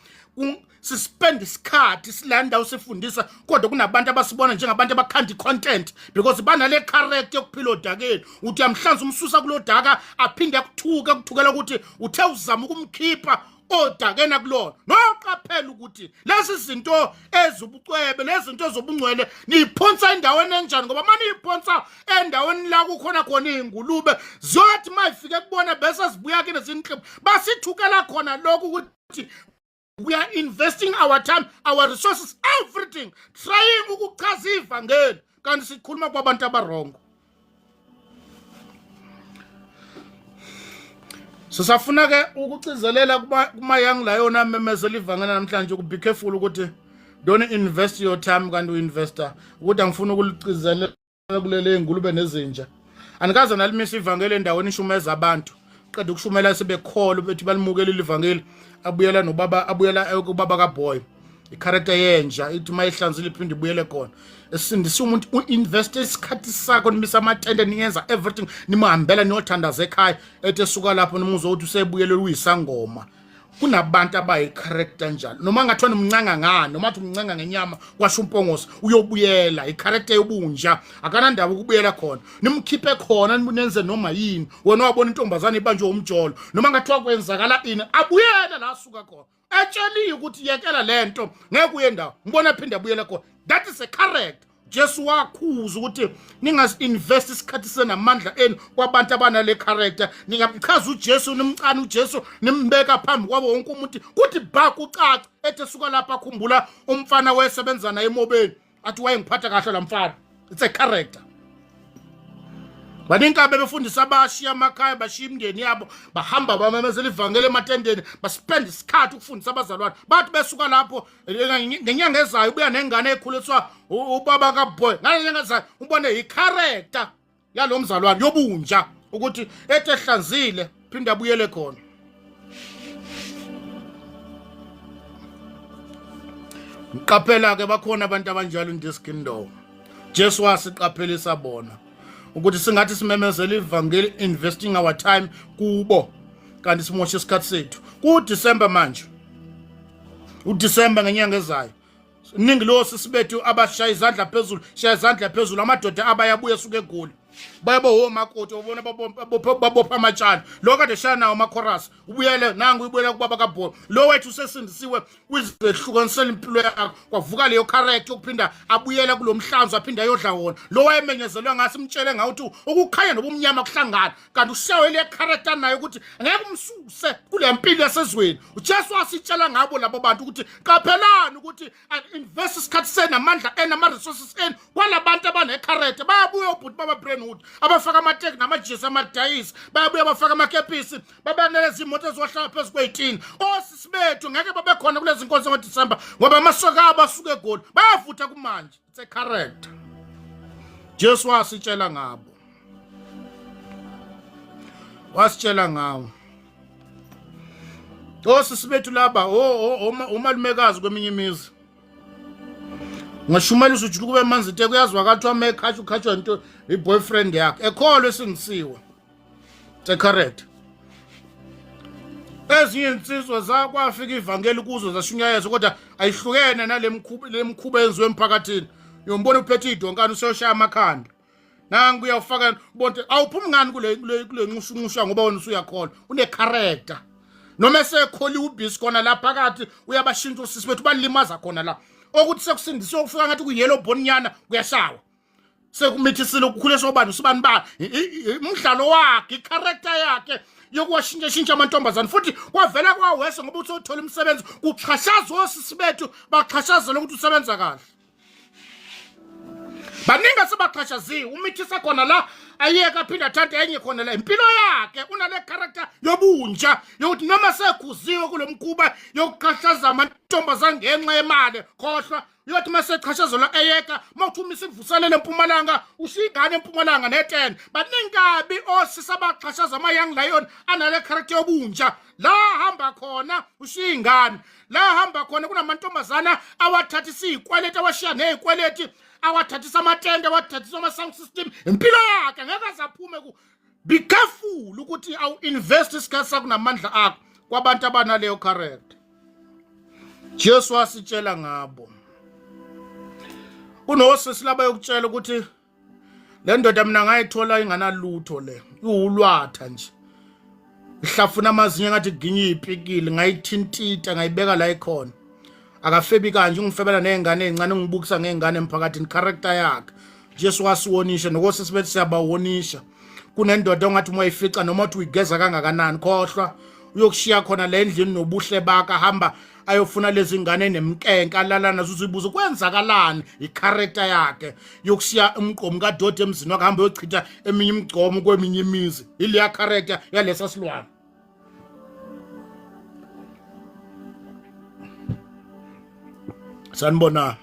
sispend isikhathi sila ndawo sifundisa, kodwa kunabantu abasibona njengabantu abakhanda i-content because banale character yokuphila odakeni. Uthi uyamhlanza umsusa kulo daka, aphinde akuthuke, kuthukela ukuthi uthe uzama ukumkhipha odakena kulona. Noqaphela ukuthi lezi zinto ezibucwebe, lezi zinto ezobungcwele niyiphonsa endaweni enjani, ngoba uma niyiphonsa endaweni la kukhona khona iy'ngulube ziyothi uma ifike kubona bese zibuya kini zinhliphu basithukela khona lokhu ukuthi we are investing our time, our resources, everything trying ukuchaza ivangeli kanti sikhuluma kwabantu abarongo. Sisafuna ke ukucizelela kuma young lion amemezela ivangeli namhlanje uku be careful ukuthi don't invest your time kanti uinvestor ukuthi angifuni ukuliциzelela kulele ingulube nezinja. Anikaze nalimisa ivangeli endaweni ishumeza abantu, qeda ukushumela sebekholwa bethi balimukele ivangeli, abuyela nobaba, abuyela kubaba kaboy. Icharacter yenja ithi uma ihlanzile iphinde ibuyele khona. Esindisa umuntu, uinvest isikhathi sakho, nimisa amatende, niyenza everything, nimuhambela niyothandaza ekhaya, ethi esuka lapho nimuzwa ukuthi usebuyele uyisangoma. Kunabantu abayi-character njalo, noma ngathiwa nimncanga ngani, noma athi umncanga ngenyama kwasho umpongosi, uyobuyela i-character yobunja, akanandaba ukubuyela khona, nimkhiphe khona nenze noma yini. Wena wabona intombazane ibanjwe umjolo, noma ngathiwa kwenzakala ini, abuyele la asuka khona, etsheliwe ukuthi yekela lento ngeke uye ndawo, ngibona aphinde abuyele khona. That is a character. Jesu wakhuza ukuthi ningasinvest isikhathi senamandla enu kwabantu abanale character. Ningamchaza uJesu, nimcane uJesu, nimbeka phambi kwabo wonke umuntu kuthi ba kucaca, ethi suka lapha akhumbula umfana wayesebenza naye emobeni, athi wayengiphatha kahle la mfana. It's a character. Baningi bebefundisa abashiya amakhaya, bashiya imindeni yabo, bahamba bamemezela ivangeli ematendeni, baspend isikhathi ukufundisa abazalwane. Bathi besuka lapho ngenyanga ezayo ubuya nengane ekhuliswa ubaba kaboy, ngale nyanga ezayo ubone i-character yalo mzalwane yobunja ukuthi ethi ehlanzile phinde abuyele khona. Ngiqaphela ke bakhona abantu abanjalo in this kingdom. Jesu wasiqaphelisa bona ukuthi singathi simemezela ivangeli investing our time kubo kanti simoshe isikhathi sethu. Ku December manje, uDecember ngenyanga ezayo, iningi lo sisibethu abashaya izandla phezulu, shaya izandla phezulu, amadoda abayabuya suke eGoli, bayabo omakoti ubona babopha amatshana, lo kade shaya nawo ama-chorus ubuyele nangu ubuyela kubaba kabhola lo wethu usesindisiwe, uzehlukanisela impilo yakho, kwavuka leyo character yokuphinda abuyela kulo mhlanzo aphinde ayodla wona lo wayemenyezelwe ngase imtshele ngawo ukuthi ukukhanya nobumnyama kuhlangana, kanti ushawe le character nayo ukuthi ngeke umsuse kule mpilo yasezweni. uJesu wasitshela ngabo labo bantu ukuthi qaphelani ukuthi invest isikhathi senu, amandla enu, ama-resources enu kwalabantu abanecharacter. Bayabuya ubhuti baba Brentwood. Abafaka amateki namajezi amadayisi, bayabuya bafaka amakepisi, babaneleza imoto eziwahlala phezu kwey'tini. Osisi bethu ngeke babe khona kulezi nkonzo ngoDisemba ngoba amasoka abo asuke eGoli, bayavutha kumanje. It's a character. Jesu wasitshela ngabo, wasitshela ngawo osisi bethu laba, omalumekazi kweminye imizi. Ngashumela usujula kube manzi te, kuyazwakala kuthiwa uma ekhatshwa ukhatshwa into i-boyfriend yakhe ekholwe esingisiwe. It's a character. Ezinye insizwa zakwafika ivangeli kuzo, zashunyayezwa, kodwa ayihlukene nale mkhuba, le mkhuba enziwe emphakathini. Uyombona uphethe idonkana, useyoshaya amakhanda, nangu uyawufaka bonke. Awuphumi ngani kule nxushunxusha? Ngoba wena usuyakholwa, une-character. Noma esekholiwe ubhisi khona la phakathi, uyabashintsha osisi bethu, balimaza khona la okuthi sekusindisiwe, ukufika ngathi kuyellow bone nyana, kuyashawa, sekumithisile, ukukhuliswa ubani usibani ba umdlalo wakhe, i-character yakhe yokuwashintsha shintsha amantombazane. Futhi kwavela kwawese ngoba uthi uthola umsebenzi, kuxhashazwa osisi bethu, baxhashazela ukuthi usebenza kahle. Baningi asebaxhashaziwe, umithisa khona la, ayeke aphinde athathe enye khona la. Impilo yakhe unale character yobunja yokuthi noma sekhuziwe kulo mkhuba yokuqhashaza amantombazane ngenxa yemali, khohlwa, uyothi uma sechashazelwa eyeka. Uma uthi umisa ivuselele empumalanga, ushiya ingane empumalanga ne-10. Baningi kabi osisi abaxhashaza ama-young lion anale character yobunja. La hamba khona ushiya ingane, la hamba khona kunamantombazana awathathisa iy'kweleti, awashiya ney'kweleti, awathathisa amatende, awathathisa ama-sound system. Impilo yakhe ngeke azaphume ku. Be careful ukuthi awu-invest isikhathi sakho namandla akho kwabantu abanaleyo character. Jesu wasitshela ngabo. Kunosisi laba yokutshela ukuthi le ndoda mina ngayithola inganalutho, le iwulwatha nje, ihlafuna amazinyo ngathi ginye ipikili, ngayithintita, ngayibeka la ikhona. Akafebi kanje, ungifebela nezingane ezincane, ungibukisa ngezingane emphakathini. Character yakhe. Jesu wasiwonisha nokosisi bethu, siyabawonisha. Kunendoda ongathi uma uyifica, noma uthi uyigeza kangakanani, khohlwa, uyokushiya khona le ndlini nobuhle bakhe, ahamba ayofuna lezi ngane nemnkenke, alala nazo, uzibuze kwenzakalani. I-character yakhe yokushiya umgqomo kadoti emzini wakhe, hamba uyochitha eminye imigcomo kweminye imizi, ileya character yalesa silwane. Sanibona.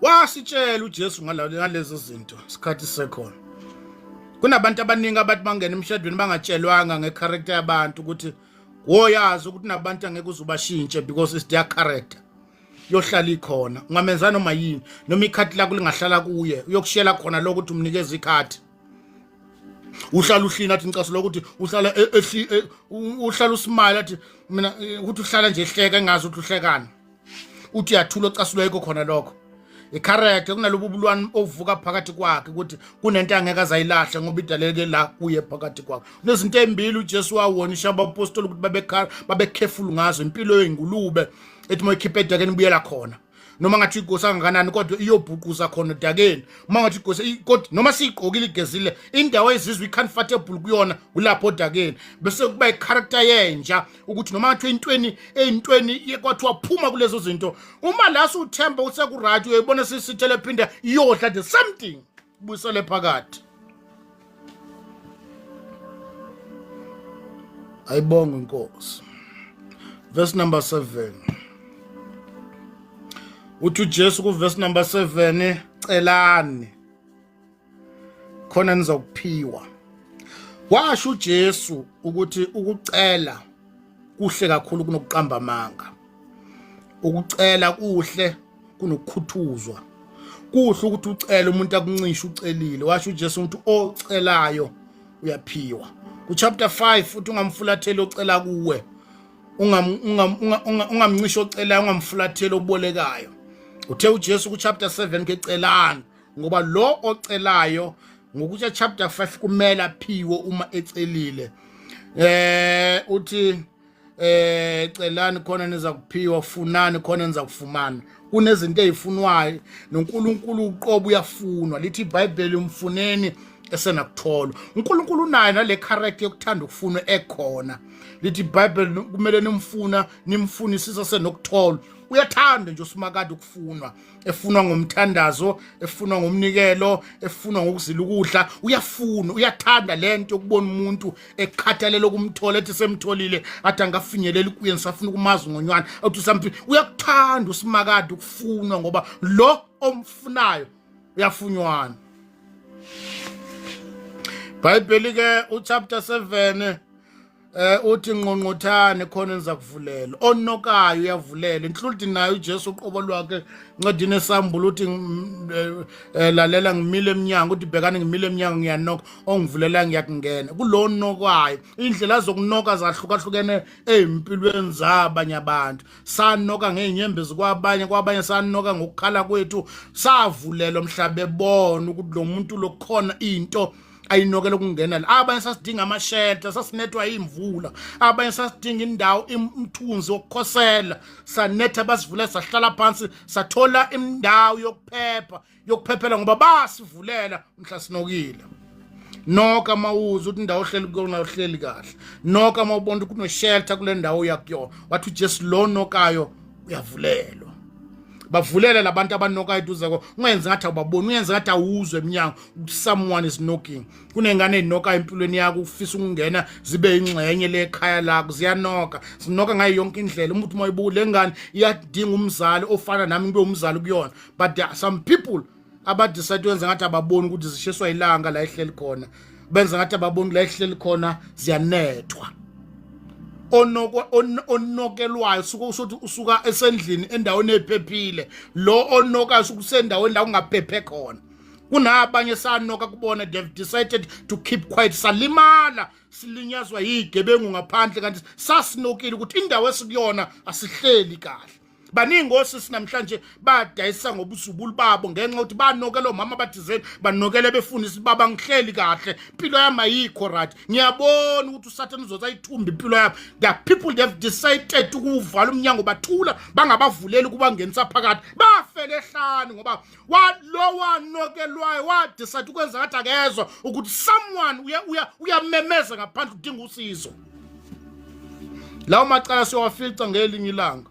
Wasitshela uJesu ngalezi zinto isikhathi sekhona. Kunabantu abaningi abathi bangena emshadweni bangatshelwanga nge-character yabantu, ukuthi woyazi ukuthi nabantu angeke uzubashintshe because it's their character, yohlala ikhona. Ungamenza noma yini, noma ikhathi lakho lingahlala kuye, uyokushiyela khona lokho ukuthi umnikeze ikhathi. Uhlala uhlina, athi ngicasula ukuthi uhlala uhlala usmile, athi mina ukuthi uhlala nje ehleka, engazi ukuthi uhlekana, uthi uyathula, ocasulwa yikho khona lokho. I-character, kunalobu bulwane ovuka phakathi kwakhe ukuthi kunento angeke azayilahle ngoba idaleke la kuye phakathi kwakhe. Kunezinto ezimbili uJesu wawonisha abapostoli ukuthi babe babe careful ngazo: impilo yengulube ethi uma ikhipha edakeni ibuyela khona, noma ngathi igosa kangakanani, kodwa iyobhuquza khona odakeni. Uma ngathi igosa kodwa noma siyigqokile, igezile, indawo ezizwe i-comfortable kuyona kulapho odakeni. Bese kuba i-character yenja ukuthi noma ngathi entweni eyintweni kwathiwa phuma kulezo zinto, uma la suthemba ukuthi seku-right, uyayibona sisithele phinda iyodla the same thing, buyisele phakathi. Ayibonge inkosi. Verse number 7, uthi uJesu ku verse number 7, celani khona nizokuphiwa. Washo uJesu ukuthi ukucela kuhle kakhulu kunokuqamba amanga, ukucela kuhle kunokukhuthuzwa, kuhle ukuthi ucele umuntu akuncishe ucelile. Washo uJesu ukuthi ocelayo uyaphiwa. Ku-chapter 5 futhi, ungamfulatheli ocela kuwe, ungamncishi ocelayo, ungamfulatheli obolekayo. Uthe uJesu ku-chapter 7 ke, celani, ngoba lo ocelayo ngokuthi chapter 5 kumele aphiwe uma ecelile. Uthi celani khona niza kuphiwa, funani khona niza kufumana. Kunezinto ezifunwayo, noNkulunkulu uqobo uyafunwa. Lithi iBhayibheli, umfuneni esenakutholwa. uNkulunkulu unayo nale character yokuthanda ukufunwa ekhona. Lithi iBhayibheli kumele nimfuna nimfunisisa senokutholwa. Uyathanda nje uSimakade ukufunwa, efunwa ngomthandazo, efunwa ngomnikelo, efunwa ngokuzila ukudla. Uyafuna, uyathanda lento yokubona umuntu ekhathalela ukumthola, ethi semtholile athi angafinyelela kuye, ngisafuna ukumazi ngonywana, athi usamphile. Uyakuthanda uSimakade ukufunwa ngoba lo omfunayo uyafunywana. Bhayibheli ke uchapter 7 uthi nqonqothane khona nizakuvulela, onokayo uyavulela, including naye uJesu uqobo lwakhe ncwadini esambulo uthi lalela ngimile eminyango, uthi bhekani ngimile eminyango ngiyanoka, ongivulela ngiyakungena. Kulo nokayo indlela zokunoka zahlukahlukene ezimpilweni zabanye abantu. Sanoka ngey'nyembezi kwabanye, kwabanye sanoka ngokukhala kwethu, savulelwa mhla bebona ukuthi lo muntu lokukhona into ayinokela ukungena la. Abanye sasidinga amashelter, sasinethwa imvula, abanye sasidinga indawo imthunzi wokukhosela, sanetha basivula, sahlala phansi, sathola indawo yokuphepha, yokuphephela ngoba basivulela mhla sinokile. Noka mawuza ukuthi indawo ohleli kuyona uhleli kahle, noka mawubona ukuthi kunoshelter kule ndawo uya kuyona. Wathi uJesu lo nokayo uyavulelwa. Bavulela labantu abanokayo eduze ko, ungenzi ngathi awubaboni, ungenzi ngathi awuzwe eminyango ukuthi someone is knocking. Kunengane ezinoka empilweni yakho, ufisa ukungena zibe ingxenye lekhaya lakho, ziyanoka, zinoka ngayo yonke indlela. Umuntu uma uyibuka le ngane iyadinga umzali ofana nami, ngibe umzali kuyona, but there are some people abadecide wenza ngathi ababoni ukuthi zishiswa ilanga la ehleli khona, benza ngathi ababoni la ehleli khona ziyanethwa. Onokelwayo suka usuthi usuka esendlini endaweni ephephile, lo onokayo suka usendaweni la kungaphephe khona. Kunabanye sanoka kubona, they've decided to keep quiet, salimala silinyazwa yigebengu ngaphandle, kanti sasinokile ukuthi indawo esikuyona asihleli kahle. Baningi osisi namhlanje badayisa ngobuzubulu babo ngenxa yokuthi banokela omama abathizeni, banokele befundisa baba ngihleli kahle, impilo yami ayikho right, ngiyabona ukuthi uSathane uzothi ayithumbe impilo yami. The people, they have decided ukuvala umnyango, bathula bangabavuleli ukubangenisa phakathi, bafele ehlane ngoba lo wanokelwayo wadecide ukwenza ngathi akezwa ukuthi someone uyamemeza ngaphandle udinga usizo. Lawo macala siyowafica ngelinye ilanga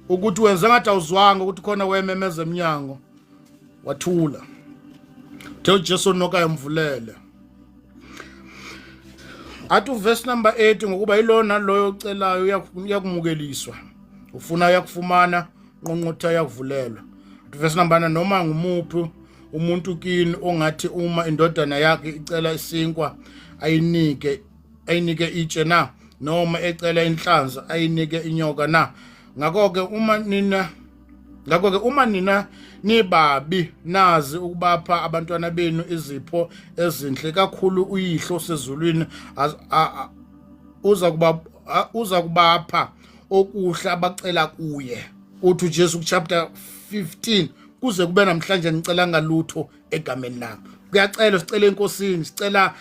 ukuthi wenze ngathi awuzwanga ukuthi khona wememeza eminyango, wathula. Uthe uJesu onokayo mvulele. Athi uverse number 8, ngokuba yilona loyo ocelayo uyakumukeliswa, ufuna uyakufumana, nqonqotha uyakuvulelwa. Verse number 9, noma ngumuphi umuntu kini ongathi uma indodana yakhe icela isinkwa ayinike itshe na, noma ecela inhlanzi ayinike inyoka na? Ngakho-ke uma nina nibabi nazi ukubapha abantwana benu izipho ezinhle, kakhulu uYihlo osezulwini uza kubapha okuhle abacela kuye. Uthi uJesu kuchapter 15, kuze kube namhlanje ngicela ngalutho egameni lami. Kuyacelwa, sicela enkosini, sicela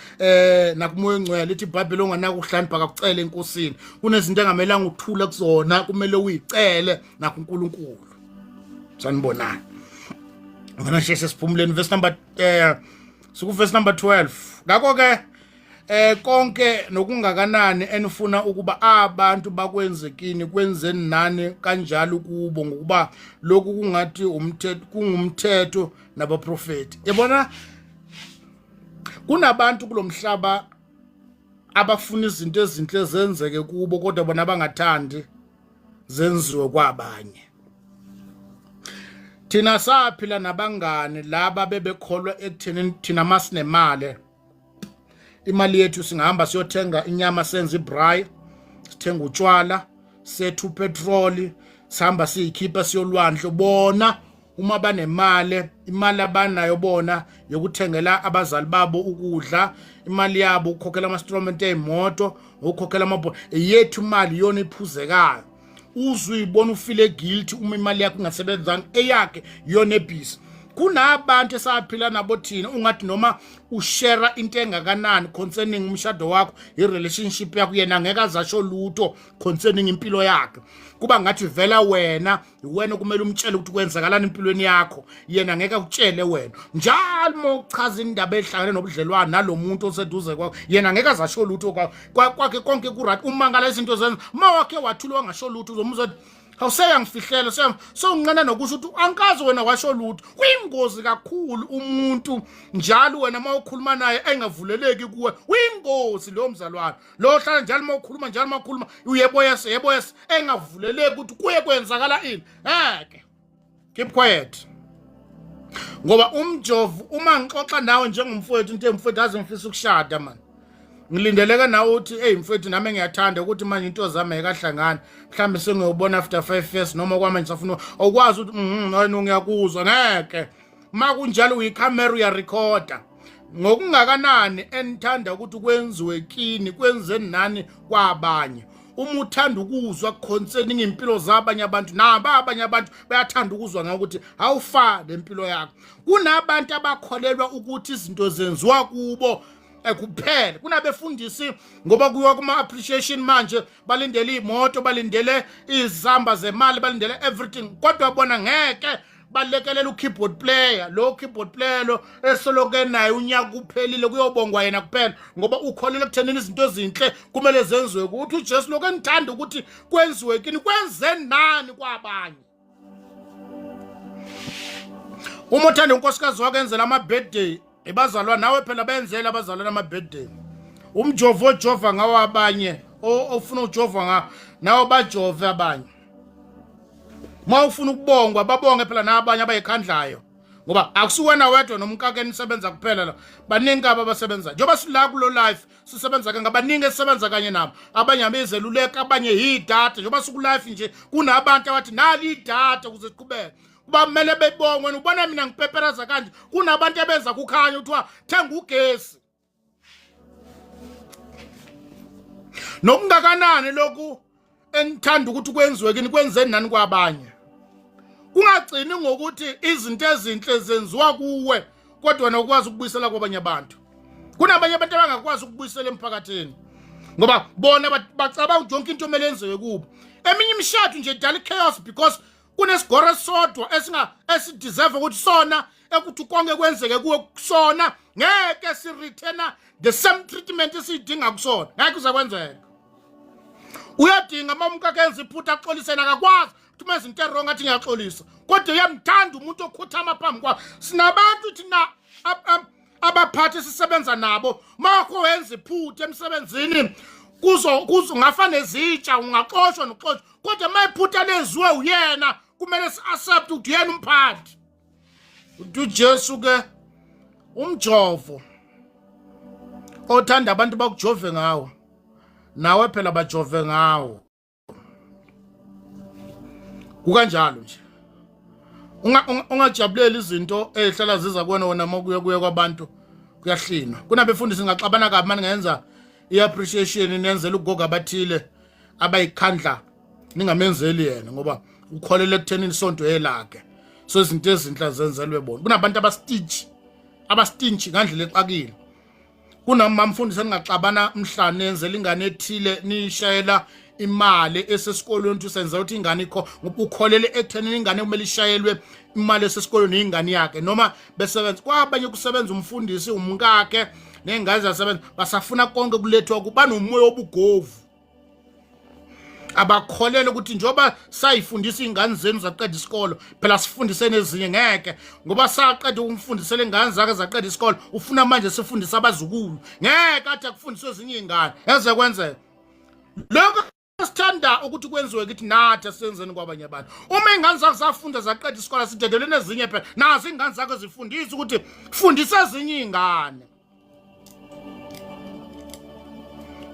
nakuMoya oNgcwele. Ithi iBhayibheli onganaka ukuhlakanipha kakucela enkosini. Kunezinto engamelanga ukuthula kuzona, kumele uyicele nakuNkulunkulu. Sanibonani, ngana sheshe siphumuleni. Verse number siku verse number 12. Ngakho ke konke nokungakanani enifuna ukuba abantu bakwenze kini, kwenzeni nani kanjalo kubo, ngokuba lokhu kungathi umthetho, kungumthetho nabaprofeti. Yabona, kunabantu kulomhlaba abafuna izinto ezinhle zenzeke kubo, kodwa bona bangathandi zenziwe kwabanye. Thina saphila nabangani laba bebekholwa ekutheni thina masinemali, imali yethu singahamba siyothenga inyama, senze ibraai, sithenga utshwala, sethu petroli, sihamba siyikhipha siyolwandle. Bona uma banemali, imali abanayo bona yokuthengela abazali babo ukudla, imali yabo ukukhokhela ama-installment ey'moto, ukukhokhela amabhola. Eyethu imali iyona iphuzekayo, uzwe uyibona ufile guilty uma imali yakho ingasebenzanga, eyakhe iyona ebhizi. Kunabantu esaphila nabo thina, ungathi noma ushare into engakanani concerning umshado wakho, i-relationship yakho, yena ngeke azasho lutho concerning impilo yakhe. Kuba ngathi vela wena iwena kumele umtshele ukuthi kwenzakalani empilweni yakho, yena ngeke akutshele wena. Njalo uma uchaza indaba ehlangene nobudlelwane nalomuntu oseduze kwakho, yena ngeke azasho lutho kwakhe, konke ku-right. Umangala izinto zenza uma wakhe wathula wangasho lutho, uzomuzwa awuseyangifihlela, sewunqena nokusho ukuthi angikazi wena washo lutho. Kuyingozi kakhulu umuntu njalo wena uma ukhuluma naye engavuleleki kuwe, uyingozi lowo mzalwane lo hlala njalo uma ukhuluma, njalo uma ukhuluma uyebo yes, yebo yes, engavuleleki ukuthi kuye kwenzakala ini. Ngeke, keep quiet, ngoba umjovu uma ngixoxa nawe njengomfowethu, into emfowethu aze ngifisa ukushada man, ngilindeleke nawe uthi, hey mfowethu, nami ngiyathanda ukuthi manje into zami ayikahlangani, mhlawumbe sengiyobona after 5 years, noma kwamanje safuna awukwazi ukuthi hayi ngiyakuzwa. Ngeke, uma kunjalo uyikhamera, uyarekhoda. Ngokungakanani enithanda ukuthi kwenziwe kini, kwenzeni nani kwabanye. Uma uthanda ukuzwa concerning impilo zabanye abantu, nabo abanye abantu bayathanda ukuzwa ngawo ukuthi how far lempilo yakho. Kunabantu abakholelwa ukuthi izinto zenziwa kubo kuphela. Kunabefundisi, ngoba kuyiwa kuma appreciation manje, balindele imoto, balindele izamba zemali, balindele everything, kodwa bona ngeke balekelela u-keyboard player lo, keyboard player lo esoloke naye unyaka uphelile, kuyobongwa yena kuphela, ngoba ukholelwa ekuthenini izinto ezinhle kumele zenziwe. Ukuthi uJesu lokho enithanda ukuthi kwenziwe kini, kwenze nani kwabanye. Uma uthanda unkosikazi wakho enzela ama-birthday ebazalwa nawe, phela benzela abazalwane ama-birthday. Umjovo ojova ngawo abanye, ofuna ujova nga nawe, bajove abanye. Uma ufuna ukubongwa, babonge phela nabanye abayikhandlayo, ngoba akusuwena wedwa nomkakeni nisebenza kuphela la, baningi aba abasebenza. Njengoba sila kulo life sisebenza ke ngabaningi esisebenza kanye nabo, abanye abezeluleka, abanye yidata. Njengoba siku-life nje, kunabantu abathi nali idata ukuze siqhubeke, kuba kumele bebongwe. Ubona mina ngipeperaza kanje, kunabantu abenza kukhanya kuthiwa thenga ugesi. Nokungakanani lokhu enithanda ukuthi kwenziwe kini, kwenzeni nani kwabanye. Kungagcini ngokuthi izinto ezinhle zenziwa kuwe, kodwa nokwazi ukubuyisela kwabanye abantu. Kunabanye abantu abangakwazi ukubuyisela emphakathini, ngoba bona bacabanga ukuthi yonke into kumele yenziwe kubo. Eminye imishado nje idala i-chaos because kunesigoro esisodwa esinga esideserve ukuthi sona ekuthi konke kwenzeke kuwe kusona, ngeke si-returna the same treatment esiyidinga kusona, ngeke kuze kwenzeka. Uyadinga uma umkakhe enza iphutha axolisena, akakwazi ukuthi uma izinto e-wrong athi ngiyaxolisa, kodwa uyamthanda umuntu okhuthama phambi kwakhe. Sinabantu thina abaphathi esisebenza nabo, makho wenza iphutha emsebenzini kuzo kuzo ngafa nezitsha, ungaxoshwa nokuxoshwa, kodwa uma iphutha lenziwe uyena, kumele si-accept ukuthi uyena umphathi. Uthi uJesu ke, umjovo othanda abantu bakujove ngawo, nawe phela bajove ngawo. Kukanjalo nje, ungajabuleli izinto ezihlala ziza kuwena, wena uma kuye kuye kwabantu kuyahlinwa. Kunabefundisi ngaxabana kabi mani ngenza i-appreciation, nenzela ugogo abathile abayikhandla, ningamenzeli yena, ngoba ukholele ekuthenini isonto yelakhe, so izinto ezinhle zenzelwe bona. Kunabantu abastitch, abastinch ngandlela exakile. Kunamamfundisi eningaxabana mhla nenzela ingane ethile, nishayela imali esesikolweni, ukuthi senza ukuthi ingane ikho, ngoba ukholele ekuthenini ingane kumele ishayelwe imali esesikolweni ingane yakhe, noma besebenza kwabanye, kusebenza umfundisi, umkakhe ney'ngane zasebenza, basafuna konke kulethwa kuba nomoya obugovu. Abakholelwa ukuthi njengoba sayifundisa iy'ngane zenu zaqeda isikolo, phela sifundise nezinye. Ngeke, ngoba saqeda ukumfundisela ingane zakhe zaqeda isikolo, ufuna manje sifundise abazukulu. Ngeke athi akufundiswe ezinye iy'ngane. Eze kwenzeka lokho sithanda ukuthi kwenziwe kithi, nathi asenzeni kwabanye abantu. Uma iy'ngane zakho zafunda zaqeda isikolo, sidedeleni ezinye phela, nazo iy'ngane zakho zifundise ukuthi fundisa ezinye iy'ngane,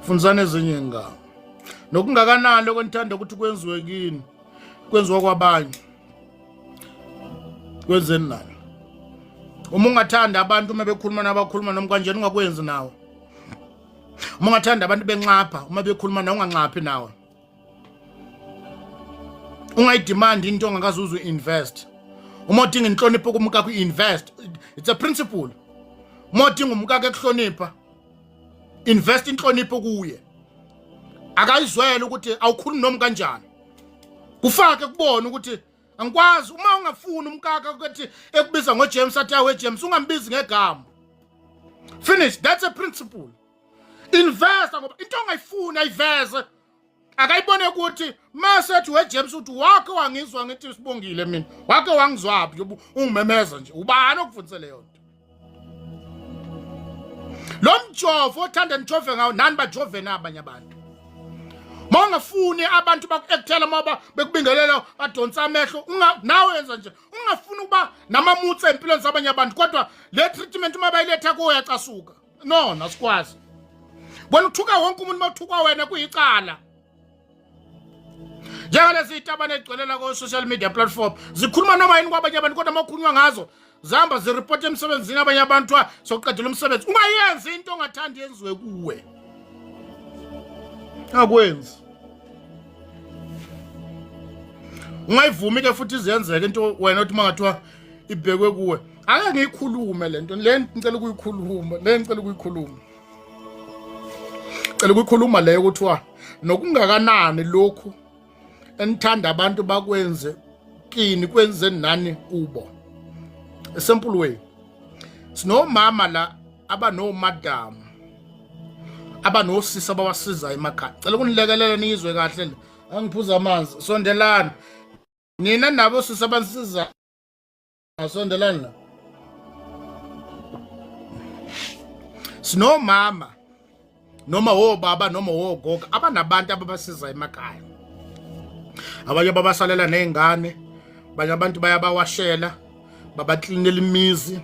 fundisana ezinye iy'ngane. Nokungakanani lokho enithanda ukuthi kwenziwe kini, kwenziwa kwabanye, kwenzeni nani. Uma ungathanda abantu uma bekhuluma nabakhuluma noma kanjeni, ungakwenzi nawe. Uma ungathanda abantu benxapha uma bekhuluma nawe, unganxaphi nawe. Ungayidemand into ongakaze uze invest. Uma udinga inhlonipho kumkakho, invest. It's a principle. Uma udinga umkakho ekuhlonipha, invest inhlonipho kuye. Akayizwele ukuthi awukhulumi noma kanjani, kufake kubona ukuthi angikwazi. Uma ungafuni umkakho ukuthi ekubiza ngoJames, athi awe James, ungambizi ngegama. Finish. That's a principle. Invest, ngoba into ongayifuni ayiveze. Akayibone ukuthi masethi weJames uthi wake wangizwa ngithi sibongile, mina wake wangizwaphi njengoba ungimemeza nje? Ubani okufundise leyo nto? Lo mjovo othanda nijove ngawo, nani bajove nabanye abantu. Ma ungafuni abantu baku-actela, uma bekubingelela badonsa amehlo, nawe yenza nje. Ungafuni ukuba namamutsi empilweni zabanye abantu, kodwa le treatment uma bayiletha kuwo uyacasuka. No, nasikwazi. Wena uthuka wonke umuntu, mawuthukwa wena kuyicala. Njengalezi itabane egcwelela ko-social media platform, zikhuluma noma yini kwabanye abantu, kodwa uma kukhulunywa ngazo zihamba ziripota emsebenzini abanye abantu, sokuqedela umsebenzi. Ungayenzi into ongathandi yenziwe kuwe, akwenzi. Ungayivumi ke futhi izenzeke into wena othi mangathiwa ibhekwe kuwe. Ake ngiyikhulume lento le, ngicela ukuyikhuluma le, ngicela ukuyikhuluma, cela ukuyikhuluma leyo, kuthiwa nokungakanani lokhu enithanda abantu bakwenze kini, kwenze nani kubo. A simple way, sinomama la abanomadam, abanosisi abawasiza emakhaya. Cela ukunilekelela niyizwe kahle le. Angiphuza amanzi. Sondelani nina nabo sisi abanisiza, sondelani la. Sinomama noma wobaba noma wogogo abanabantu ababasiza emakhaya, abanye babasalela nezingane, abanye abantu bayabawashela, babaklinela imizi,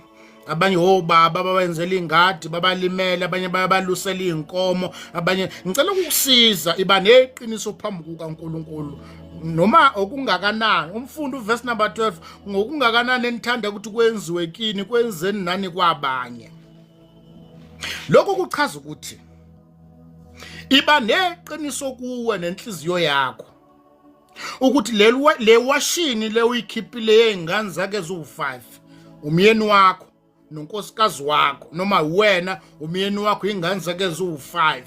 abanye obaba babenzela ingadi, babalimele, abanye bayabalusela izinkomo, abanye. Ngicela ukukusiza, iba neqiniso phambi kukaNkuluNkulu noma okungakanani. Umfundi uverse number 12: ngokungakanani enithanda ukuthi kwenziwe kini, kwenzeni nani kwabanye. Lokho kuchaza ukuthi iba neqiniso kuwe nenhliziyo yakho ukuthi le washini le uyikhiphile yey'ngane zakhe eziwu-5, umyeni wakho nonkosikazi wakho, noma wena, umyeni wakho, iy'ngane zakhe eziwu-5,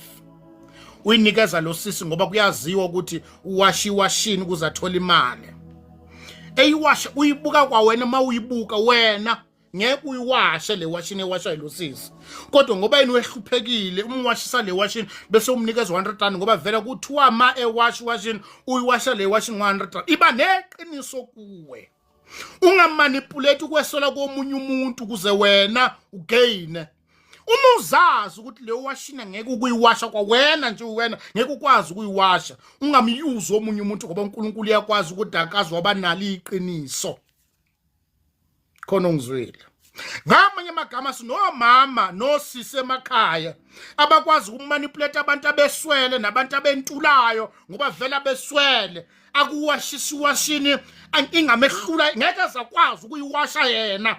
uyinikeza lo sisi ngoba kuyaziwa ukuthi uwasha iwashini ukuze athole imali. Eyiwasha uyibuka kwawena, uma uyibuka wena ngeke uyiwashe le washini ewasha lo sisi, kodwa ngoba yena wehluphekile, umwashisa le washini bese umnikeza 100 rand, ngoba vele kuthiwa ma ewash washini uyiwasha le washini 100 rand. Iba neqiniso kuwe, ungamanipulate ukweswela komunye umuntu ukuze wena ugaine. Uma uzazi ukuthi leyo washini ngeke ukuyiwasha kwawena nje, wena ngeke ukwazi ukuyiwasha, ungamyuzi omunye umuntu, ngoba uNkulunkulu uyakwazi ukuthi akazi wabanalo iqiniso. Khona ongizwile? Ngamanye amagama, sinomama nosisi emakhaya abakwazi ukumanipulate abantu abeswele nabantu abentulayo, ngoba vela beswele. Akuwashisa iwashini ingamehlula, ngeke azakwazi ukuyiwasha yena.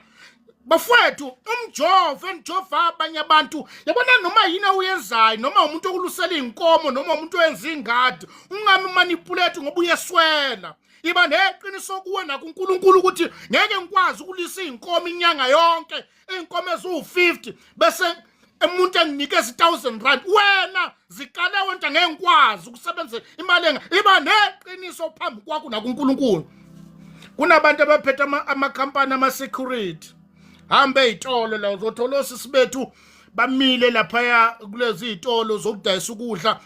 Bafowethu, umjovo enijova abanye abantu, yabona, noma yini awuyenzayo, noma umuntu okulusela iy'nkomo, noma umuntu oyenza ingadi, ungami manipulate ngoba uyeswela. Iba neqiniso kuwe nakuNkulunkulu ukuthi ngeke ngikwazi ukulisa iy'nkomo inyanga yonke, iy'nkomo eziwu-50, bese umuntu enginikeza i-1000 rand. Wena ziqale wena, ngeke ngikwazi ukusebenza imali enga. Iba neqiniso phambi kwakho nakuNkulunkulu. Kunabantu abaphethe amakhampani ama-security, hambe ey'tolo la, uzothola osisi bethu bamile laphaya kulezi y'tolo zokudayisa ukudla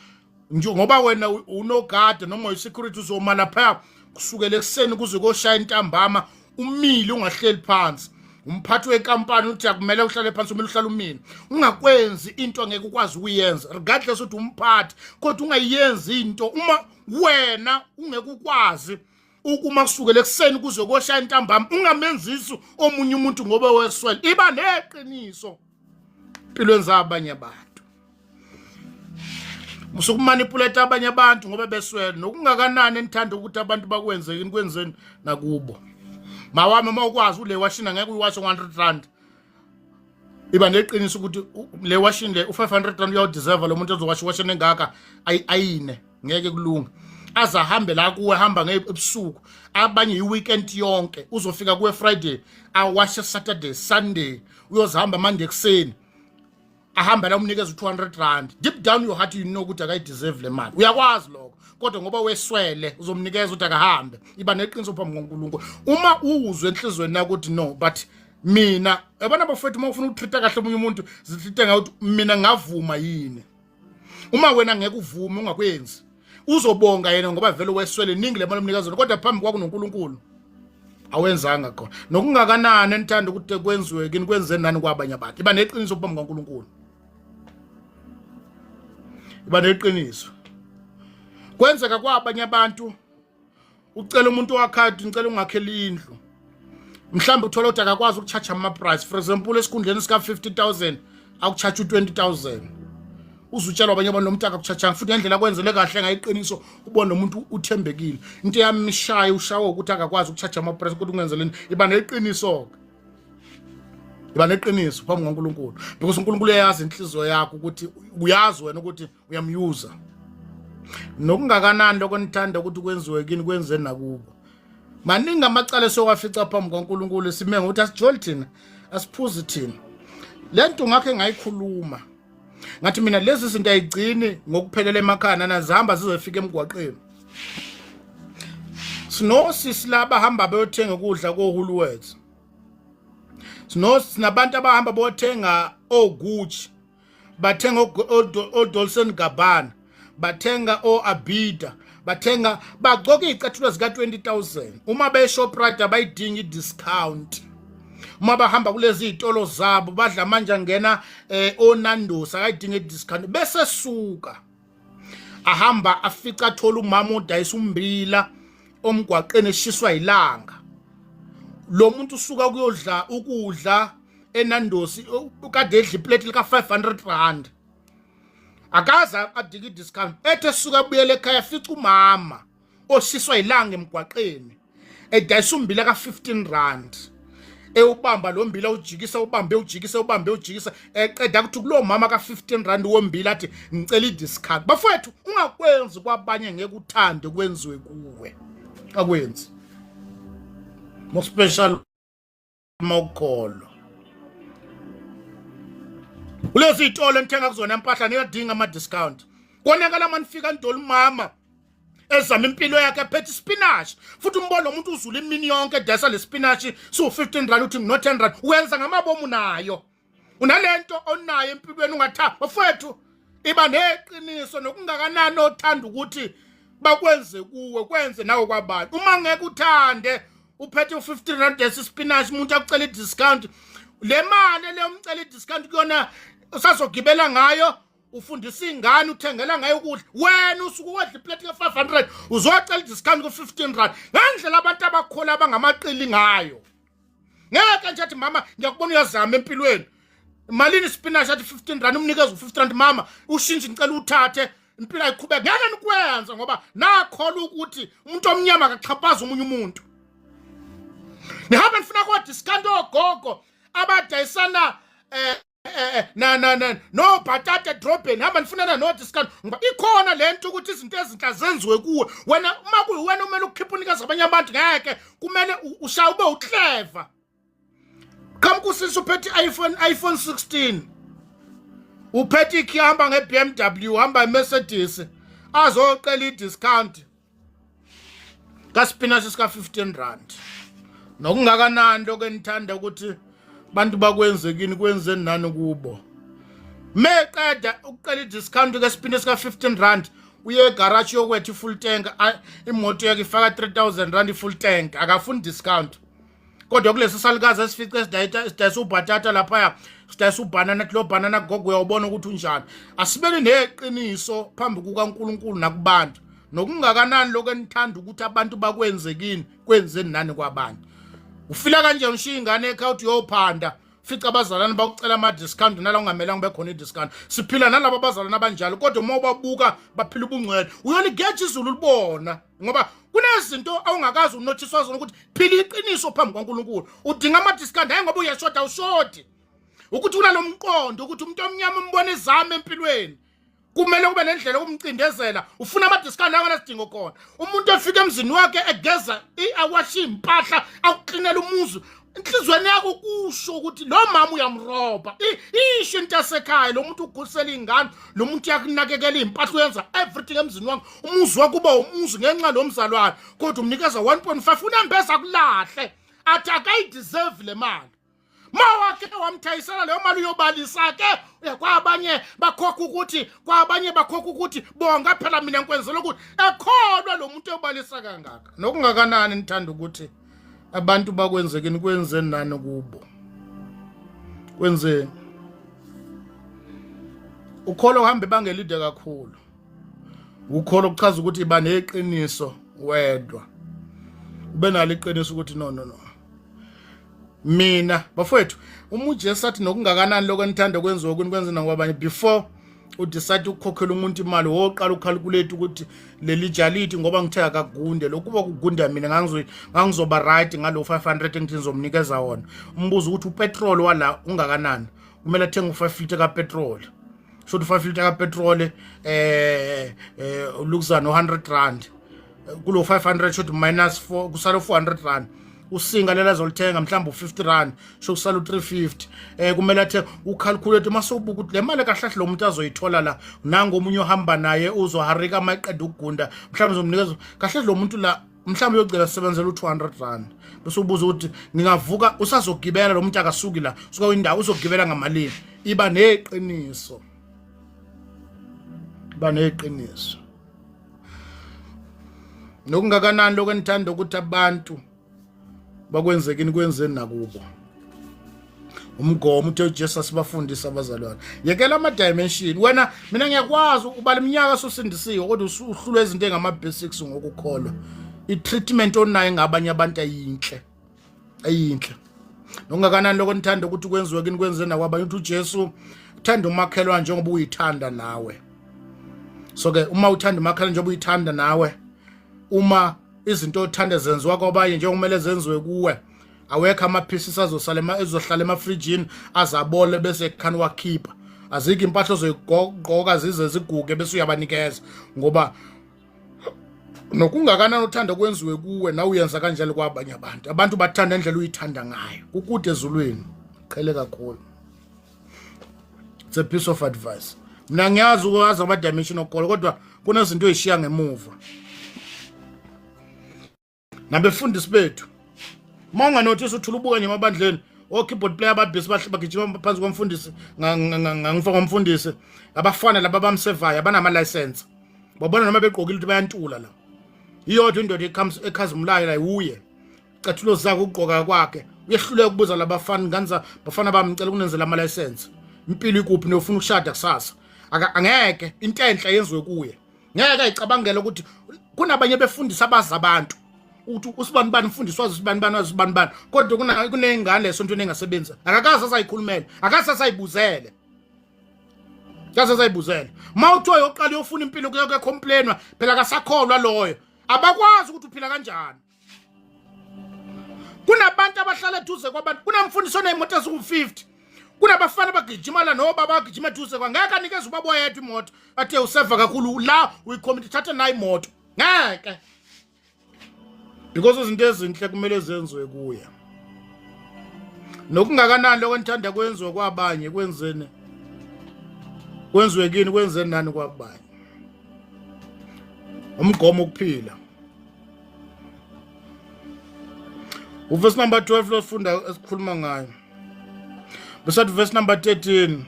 nje, ngoba wena unogada noma uyi-security, uzoma laphaya kusukela ekuseni kuze koshaya intambama, umile, ungahleli phansi. Umphathi wenkampani uthi akumele uhlale phansi, kumele uhlale umile. Ungakwenzi into angeke ukwazi ukuyenza, regardless ukuthi umphathi, kodwa ungayenzi into uma wena ungeke ukwazi ukuma kusukela ekuseni kuze koshaya intambama. Ungamenzisi omunye umuntu ngoba weswele. Iba neqiniso empilweni zabanye abantu. Musukumanipulate abanye abantu ngoba beswele. Nokungakanani enithanda ukuthi abantu bakwenze yini, kwenzeni nakubo. Mawami, uma ukwazi ule washini ngeke uyiwashe 100 rand, iba neqiniso ukuthi le washini le u500 rand uyawudeserve lo muntu ozowasha iwashini engaka ayine. Ngeke kulunga. Aze ahambe la kuwe, hamba ebusuku, abanye i-weekend yonke, uzofika kuwe Friday, awashe Saturday, Sunday, uyozihamba Monday ekuseni, ahamba la, umnikeza u-200 rand. Deep down your heart you know ukuthi akayideserve le mali, uyakwazi lokho, kodwa ngoba weswele uzomnikeza ukuthi akahambe. Iba neqiniso phambi koNkulunkulu. Uma uzwe enhlizweni yakho ukuthi no, but mina, yabona bafethu, uma ufuna ukutreat kahle omunye umuntu, zitreat ngathi mina ngavuma yini. Uma wena ngeke uvume, ungakwenzi. Uzobonga yena ngoba vele weswele ningi le mali omnikeza, kodwa phambi kwakho noNkulunkulu awenzanga khona. Nokungakanani enithanda ukuthi kwenziwe kini, kwenze nani kwabanye abantu. Iba neqiniso phambi kaNkulunkulu, iba neqiniso. Kwenzeka kwabanye abantu, ucela umuntu wakhadi, ngicela ungakhela indlu, mhlawumbe uthola ukuthi akakwazi ukucharge ama-price. For example, esikhundleni sika-50 000 akucharge u-20 000. Uzutshelwa abanye abantu, nomuntu akakuchajanga futhi ngendlela akwenzele kahle ngayiqiniso, ubone umuntu uthembekile. Into yamshaya ushawa ukuthi akakwazi ukucharge ama-price ukuthi ungenzeleni. Iba neqiniso-ke, iba neqiniso phambi kwaNkulunkulu, because uNkulunkulu uyayazi inhliziyo yakho, ukuthi uyazi wena ukuthi uyamyuza. Nokungakanani lokho nithanda ukuthi kwenziwe kini, kwenze nakubo. Maningi amacala esiyowafica phambi kwaNkulunkulu. Sime ngokuthi asijoli thina, asiphuzi thina. Le nto ngakhe ngayikhuluma, ngathi mina lezi zinto ayigcini ngokuphelela emakhaya, nana zihamba zizofika emgwaqeni. Sinosisi laba hamba beyothenga ukudla ko-Woolworths, sinabantu abahamba bothenga oGucci, bathenga oDolce Gabbana, bathenga o-Abida, bathenga, bagcoka iy'cathulo zika-20 000. Uma beShoprite abayidingi i-discount. Uma bahamba kulezi iy'tolo zabo badla manje, angena oNandos, akayidingi i-discount. Bese suka ahamba, afica, athola umama odayisa umbila omgwaqeni eshiswa ilanga. Lo muntu usuka kuyodla ukudla eNandos, ukade edla iplate lika 500 rand, akaze adinga i-discount. Ethe esuka abuyele ekhaya, afica umama oshiswa ilanga emgwaqeni edayisa umbila ka-15 rand, ewubamba lo mbila, ujikisa, ubambe, ujikisa, ubambe, ujikisa, eqeda kuthi kulo mama ka-15 rand wombila, athi ngicela i-discount. Bafowethu, ungakwenzi kwabanye ngeke uthande kwenziwe kuwe, akwenzi more special mawukholwa. Kulezi zitolo enithenga kuzona impahla, niyadinga ama-discount. Konakala manifika ndola umama ezama impilo yakhe, aphethe ispinach, futhi umbona umuntu uzula imini yonke edayisa le spinach siwu-15 rand, uthi ngino-10 rand, wenza ngamabomu nayo. Unalento onayo empilweni ungatha. Bafowethu, iba neqiniso. Nokungakanani othanda ukuthi bakwenze kuwe, kwenze nawe kwabantu. Uma ngeke uthande, uphethe u-15 rand desi spinach, umuntu akucela i-discount, le mali le umcela i-discount kuyona usazogibela ngayo, ufundisa ingane, uthengela ngayo ukudla. Wena usuke uwadla iplate ka-500, uzocela i-discount ku-15 rand. Ngendlela abantu abakhola abangamaqili ngayo, ngeke nje athi, mama, ngiyakubona uyazama empilweni, malini ispinach? Athi 15 rand, umnikeze u-15 rand. Mama, ushintshe ngicela uthathe, impilo ayiqhubeke. Ngeke nikwenze ngoba nakholwa ukuthi umuntu omnyama akaxhaphaza omunye umuntu. Nihambe nifuna ko-discount ogogo abadayisana na na na no bhatata edrobheni, hamba nifunana no discount, ngoba ikhona lento ukuthi izinto ezinhla zenziwe kuwe wena. Uma kuyiwena umele ukukhipha unikeza abanye abantu, ngeke. Kumele ushaye ube uclever. Qhamuka usisi uphethe i-iPhone, iPhone 16, uphethe ikhi, hamba nge-BMW, hamba i-Mercedes, azocela i-discount kaspinach sika 15 rand. Nokungakanani lokho enithanda ukuthi bantu bakwenze kini, kwenze nani kubo. Meqeda ukucela i-discount kaspinach sika 15 rand, uye egarage yokwetha i-full tank, imoto yakhe ifaka 3000 rand i-full tank, akafuni discount. Kodwa kulesi salukazi esifice sidayisa ubhatata laphaya, sidayisa ubhanana, kulo bhanana, gogo, uyawubona ukuthi unjani. Asibeni neqiniso phambi kukaNkulunkulu nakubantu. Nokungakanani lokho enithanda ukuthi abantu bakwenze kini, kwenzeni nani kwabanye. Ufila kanjani ushiya ingane ekhaya, uthi uyophanda, fica abazalwane bakucela ama-discount nala ungamelanga ube khona i-discount? Siphila nalabo abazalwane abanjalo, kodwa uma ubabuka baphila ubungcwele, uyoligeja izulu libona, ngoba kunezinto awungakazi unothiswa zona ukuthi phila iqiniso phambi kwaNkulunkulu. Udinga ama-discount, hayi ngoba uyashoda, awushodi, ukuthi unalo mqondo ukuthi umuntu omnyama umbona izama empilweni. Kumele kube nendlela yokumcindezela. Ufuna ama-discount angenasidingo khona. Umuntu efika emzini wakhe egeza, awashe iy'mpahla, akuklinela umuzi, inhliziyweni yakho kusho ukuthi lo mama uyamroba. Isho into yasekhaya, lo muntu ugusela iy'ngane, lo muntu uyakunakekela iy'mpahla, uyenza everything emzini wakho. Umuzi wakho uba umuzi ngenxa lo mzalwane, kodwa umnikeza 1.5, unembeza kulahle athi akayideserve le mali. Ma wakhe wamthayisela leyo mali, uyobalisa ke kwabanye, bakhokha ukuthi kwabanye bakhokha ukuthi bonga phela mina ngikwenzela ukuthi ekholwa lo muntu obalisa kangaka. Nokungakanani nithanda ukuthi abantu bakwenzekini, kwenzeni nani kubo, kwenzeni. Ukholo uhambe ibanga elide kakhulu. Ukholo kuchaza ukuthi iba neqiniso wedwa, ube nalo iqiniso ukuthi no, no, no, mina bafowethu, uma uJesu athi nokungakanani lokho enithanda kwenziwa kuni, kwenze nakwabanye, before udecide ukukhokhela umuntu imali, woqala ucalculate ukuthi leli jaliti ngoba ngithe akagunde lokuba kugunda mina ngangizoba right ngalo 500 engithi ngizomnikeza wona. Umbuzo ukuthi upetrol wala ungakanani, kumele athenge u5 liter kapetrol, shothi 5 liter kapetrol ulukuzana u100 rand kulo 500, shothi minus 4, kusala 400 rand. Usinga lela azolithenga mhlawumbe u50 rand, sho kusala u350. Kumele athe ucalculate mase ubuka ukuthi le mali kahle kahle lo muntu azoyithola la, nangu omunye ohamba naye uzoharika maqeda ukugunda, mhlawumbe uzomnikeza kahle lo muntu la, mhlawumbe uyogcina sebenzela u200 rand. Bese ubuza ukuthi ngingavuka usazogibela lo muntu, akasuki la, suka indawo uzogibela ngamalini. Iba neqiniso, iba neqiniso. Nokungakanani lokho enithanda ukuthi abantu bakwenzekini, kwenzeni nakubo. Umgomo uthe uJesu asibafundise abazalwane, yekela ama dimension. Wena, mina ngiyakwazi ubala iminyaka sosindisiwe, kodwa uhlulwe izinto engama basics ngokukholwa. I-treatment onayo ngabanye abantu ayinhle, ayinhle. Nokungakanani lokho nithanda ukuthi kwenziwe kini, kwenze nakwabanye. Uthi uJesu uthanda umakhelwane njengoba uyithanda nawe. So ke uma uthanda umakhelwane njengoba uyithanda nawe, uma izinto othanda zenziwa kwabanye njengokumele zenziwe kuwe, awekho amaphisi azosala ezohlala emafrijini azabole bese khani wakhipha. Azikho impahla ozoyigqoka zize ziguge bese uyabanikeza, ngoba nokungakanani uthanda kwenziwe kuwe, nawe uyenza kanjalo kwabanye abantu. Abantu bathanda indlela uyithanda ngayo. Kukude ezulwini, qhele kakhulu. It's a piece of advice. Mina ngiyazi ukwazi ama-dimension okukholwa, kodwa kunezinto ey'shiya ngemuva nabefundisi bethu. Uma unganothisa uthula ubuka nje emabandleni, o-keyboard player ababhisi bahle bagijima phansi komfundisi, ngangifa komfundisi, abafana laba bamsevayo abanama-license, babona noma begqokile ukuthi bayantula la. Iyodwa indoda ekhazimulayo la wuye cathulo zakhe, ukugqoka kwakhe, uyehluleka ukubuza labafana, nganza bafana bami, ngicela ukunenzela ama-license, impilo ikuphi, niyofuna ukushada kusasa. Angeke into enhle yenziwe kuye, ngeke ayicabangele ukuthi kunabanye befundisa abazi abantu ukuthi usibani bani umfundisi wazi usibani bani wazi usibani bani, kodwa kuney'ngane esontweni engasebenzi, akakaze asayikhulumele, akaze asayibuzele, kaze asayibuzele. Uma uthiwa yoqala uyofuna impilo, kuyocomplainwa phela, akasakholwa loyo, abakwazi ukuthi uphila kanjani. Kunabantu abahlala eduze kwabantu, kunamfundisi oney'moto eziwu-50, kunabafana abagijima la nobaba abagijima eduze kwa, ngeke anikeze ubaba oyedwa imoto, athe useva kakhulu la uyikhomiti, thatha nayo imoto, ngeke, because izinto ezinhle kumele zenziwe kuye. Nokungakanani lokho enithanda kwenziwe kwabanye, kwenzeni, kwenziwe kini, kwenzeni nani kwabanye. Umgomo ukuphila. Uverse number 12 lofunda esikhuluma ngayo, bese verse number 13: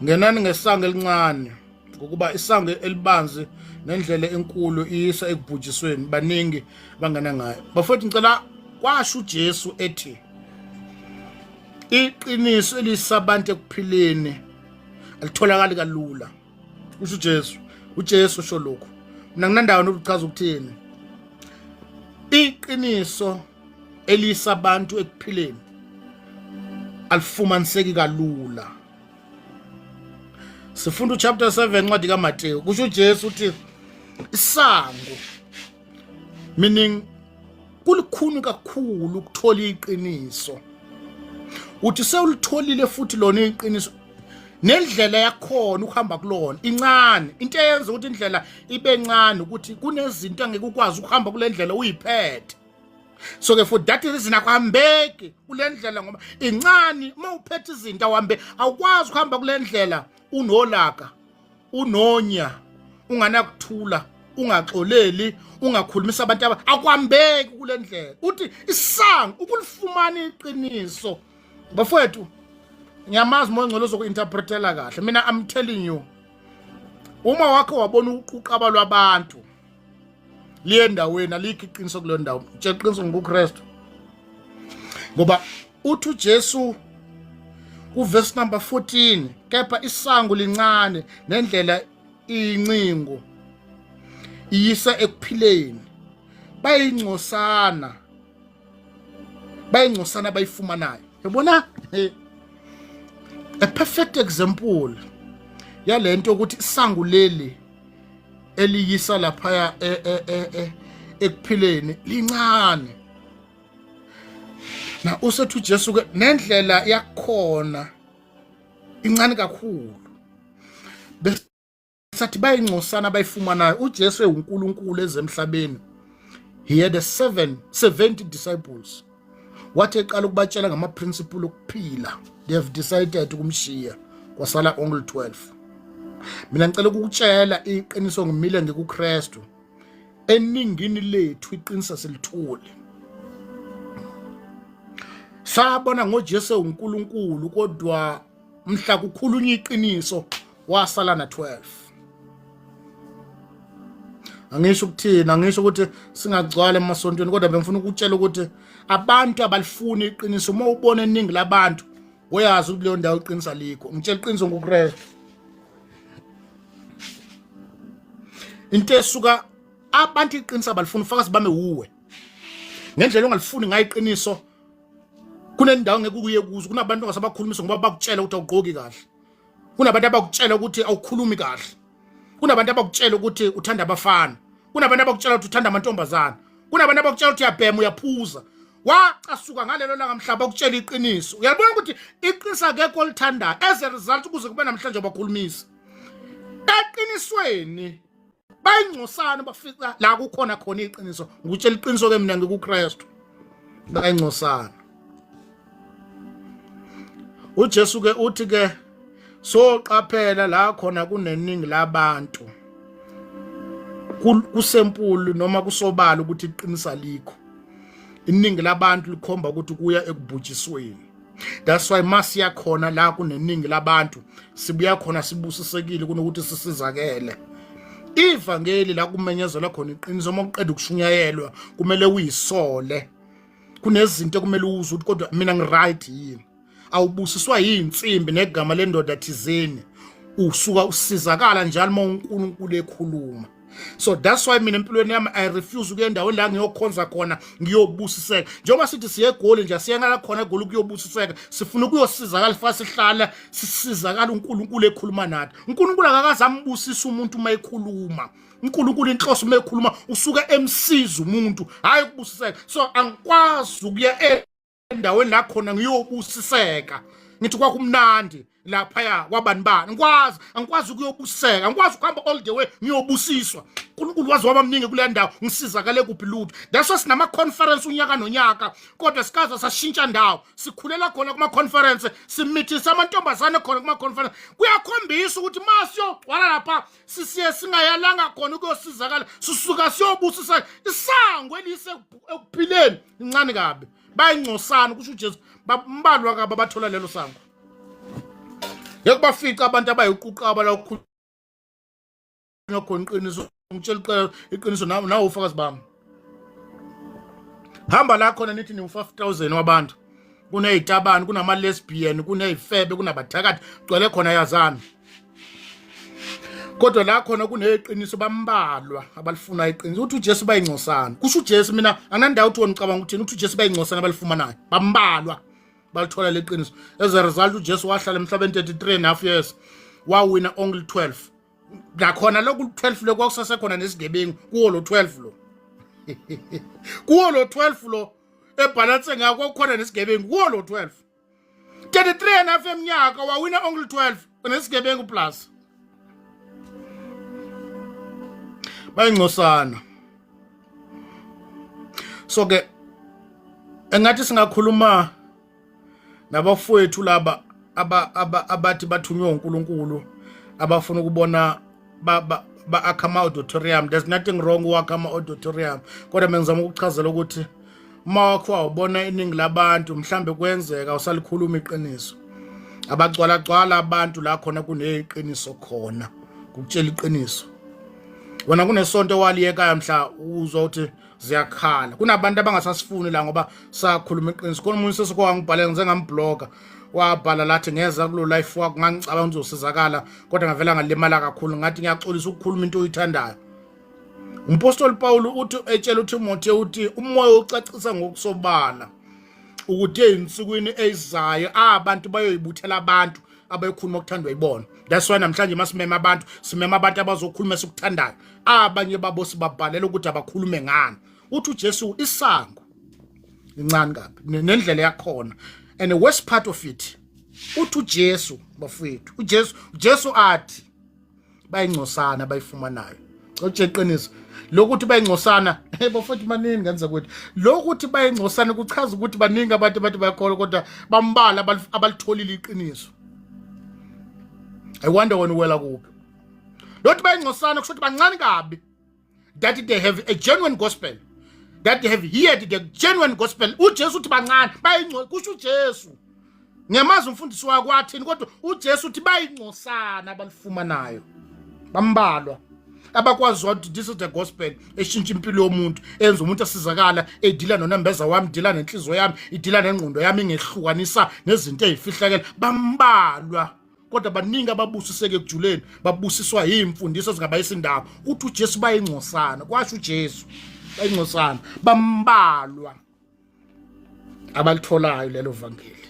ngenani ngesango elincane, ngokuba isango elibanzi nendlela enkulu iyisa ekubhujisweni, baningi bangena ngayo. Bafowethu, ngicela kwasho uJesu ethi iqiniso elisabantu ekuphileni alitholakali kalula. Usho uJesu, uJesu usho lokhu. Mina nginandawo nokuchaza ukuthini iqiniso elisa abantu ekuphileni alifumaniseki kalula. Sifunda uchapter 7 incwadi kaMateyu, kusho uJesu uthi isango, meaning kulikhuni kakhulu ukuthola iqiniso. Uthi sewulitholile futhi lona iqiniso. Nendlela yakhona ukuhamba kulona incane. Into eyenza ukuthi indlela ibe ncane ukuthi kunezinto angeke ukwazi ukuhamba kule ndlela uyiphethe. So ke for that reason akuhambeki kule ndlela ngoba incane. Uma uphethe izinto awuhambe, awukwazi ukuhamba kule ndlela unolaka, unonya, unganakuthula, ungaxoleli, ungakhulumisa abantu aba akwambeki kule ndlela. Uthi isango ukulifumana iqiniso, bafowethu, ngiyamazi moya ngcwele ozoku-interpretela kahle. Mina I'm telling you, uma wakho wabona uquqaba lwabantu liye endaweni, alikho iqiniso kuleyo ndawo. Tshela iqiniso ngoKristu, ngoba uthi uJesu kuverse number 14, kepha isango lincane nendlela iyincingo iyisa ekuphileni, bayingcosana, bayingcosana bayifumanayo. Yabona, a perfect example yalento ukuthi isango leli eliyisa laphaya e, e, e, ekuphileni lincane. Na usethi uJesu ke nendlela yakhona incane kakhulu, besathi bayingcosana bayifumanayo. UJesu ewuNkulunkulu ezemhlabeni, he had a 70 disciples. Wathi eqala ukubatshela ngama-principle okuphila, they have decided ukumshiya, kwasala only 12. Mina ngicela ukukutshela iqiniso, ngimile ngikuKristu. Eningini lethu iqiniso silithole, sabona ngoJesu uNkulunkulu, kodwa mhla kukhulunywa iqiniso wasala na 12. Angisho ukuthini, angisho ukuthi singagcwala emasontweni, kodwa bengifuna ukutshela ukuthi abantu abalifuni iqiniso. Uma ubona eningi labantu, uyazi ukuthi leyo ndawo iqiniso alikho. Ngitshela iqiniso ngoKristu. Into esuka abantu iqiniso abalifuni, ufakazi bame wuwe ngendlela ongalifuni ngayo iqiniso. Kunendawo ngeke uye kuzo, kunabantu ongasabakhulumisa ngoba bakutshela ukuthi awugqoki kahle, kunabantu abakutshela ukuthi awukhulumi kahle, kunabantu abakutshela ukuthi uthanda abafana, kunabantu abakutshela ukuthi uthanda amantombazana, kunabantu abakutshela ukuthi uyabhema, uyaphuza. Wacasuka ngalelo langa mhlaba ukutshela iqiniso. Uyabona ukuthi iqiniso akekho olithandayo. As a result, kuze kube namhlanje bakhulumisa eqinisweni, bayingcosana bafika la kukhona khona iqiniso. Ngikutshela iqiniso ke mina ngikuKristu, bayingcosana. uJesu ke uthi ke soqaphela la khona kuneningi labantu, kusempulu noma kusobala ukuthi iqiniso alikho. Iningi labantu likhomba ukuthi kuya ekubhujisweni. That's why masiya khona la kuneningi labantu, sibuya khona sibusisekile kunokuthi sisizakele. Ivangeli la kumenyezelwa khona iqiniso, uma kuqeda ukushunyayelwa kumele uyisole. Kunezinto ekumele uzwe ukuthi kodwa mina ngiright yini. Awubusiswa yinsimbi negama lendoda thizeni, usuka usizakala njalo uma uNkulunkulu ekhuluma. So that's why mina empilweni yami I refuse ukuya endaweni la ngiyokhonza khona ngiyobusiseka. Njengoba sithi siye eGoli nje, siye ngala khona eGoli ukuyobusiseka, sifuna ukuyosizakala, sifuna sihlala sisizakala uNkulunkulu ekhuluma nathi. uNkulunkulu akakaze ambusise umuntu uma ekhuluma. uNkulunkulu inhloso uma ekhuluma usuke emsiza umuntu, hayi ukubusiseka. So angikwazi ukuya endaweni la khona ngiyobusiseka ngithi kwakumnandi laphaya kwabani bani. Ngikwazi, angikwazi ukuyobusiseka, angikwazi ukuhamba all the way ngiyobusiswa. uNkulunkulu waze waba mningi kule ndawo, ngisizakale kuphi? Lutho. That's why sinama-conference unyaka nonyaka, kodwa sikaze sashintsha ndawo. Sikhulela khona kuma-conference, simithisa amantombazane khona kuma-conference. Kuyakhombisa ukuthi ma siyogcwala lapha sisiye singayalanga khona ukuyosizakala, sisuka siyobusiseka. Isango elise ekuphileni incane kabi, bayingcosana, kusho uJesu, bambalwa kabi abathola lelo sango. Ngeke bafica abantu abayiquqaba la ukukhulunywa khona iqiniso. Ngitshela iqiniso, nawe ufakazi bami. Hamba la khona nithi ni-5000 wabantu, kuneyitabani, kunama-lesbian, kuneyifebe, kunabathakathi, gcwele khona, yazana. Kodwa la khona kuneqiniso bambalwa abalifuna iqiniso. Uthi uJesu bayingcosana, kusho uJesu. Mina anginandawo ukuthi wona ucabanga ukuthini. Uthi uJesu bayingcosana abalifumanayo, bambalwa balithola leqiniso. As a result, uJesu wahlala emhlabeni 33 and a half years, wawina only 12. Nakhona lokhu 12 lo kwakusasekhona nesigebengu kuwo lo 12 lo, kuwo lo 12 lo ebhalanse ngako, kwakukhona nesigebengu kuwo lo 12. 33 and a half eminyaka, wawina only 12. Unesigebengu plus. Bayingcosana. So ke engathi singakhuluma nabafowethu laba aba abathi bathunywe uNkulunkulu, abafuna ukubona ba ba-akha ama-auditorium. There's nothing wrong uwakha ama-auditorium, kodwa bengizama ukuchazela ukuthi uma wakho wawubona iningi labantu, mhlambe kwenzeka usalikhuluma iqiniso. Abagcwalagcwala abantu la khona kuneqiniso khona, kukutshela iqiniso. Wena kunesonto waliyekayo mhla uzwa ukuthi ziyakhala, kunabantu abangasasifuni la ngoba sakhuluma iqiniso. Khona umuntu sesikowangibhalela, ngize ngambloka, wabhala lathi ngeza kulo life wakho, ngangicabanga ukuthi uzosizakala, kodwa ngavela ngalimala kakhulu. Ngathi ngiyaxolisa ukukhuluma into oyithandayo. Umpostoli Paul uthi etshela uTimothy, uthi umoya ucacisa ngokusobala ukuthi ezinsukwini ezizayo abantu bayoyibuthela abantu abayokhuluma okuthandwa yibona. That's why namhlanje masimema abantu, simema abantu abazokhuluma esikuthandayo. Abanye babo sibabhalela ukuthi abakhulume ngani. Uthi uJesu isango incane kabi nendlela yakhona, and the worst part of it, uthi uJesu, bafowethu, uJesu athi bayingcosana abayifumanayo. Otshe iqiniso lokuthi bayingcosana. Hey bafowethu, baningi ngenza kwethu. Lokuthi bayingcosana kuchaza ukuthi baningi abantu abathi bayakholwa, kodwa bambala abalitholile iqiniso. I wonder wena uwela kuphi. Lokuthi bayingcosana kusho ukuthi bancane kabi that they have a genuine gospel, that they have heard the genuine gospel. UJesu uthi bancane, bayingco, kusho uJesu. Ngiyamazi umfundisi wakho wathini, kodwa uJesu uthi bayingcosana abalifumanayo. Bambalwa abakwazi ukuthi this is the gospel eshintsha impilo yomuntu, enza umuntu asizakala, edila nonembeza wami, idila nenhliziyo yami, idila nengqondo yami, ingehlukanisa nezinto ezifihlakele. Bambalwa, kodwa baningi ababusiseke ekujuleni, babusiswa yimfundiso ezingabayisa indawo. Uthi uJesu bayingcosana, kwasho uJesu bayingcosana, bambalwa abalitholayo lelo vangeli.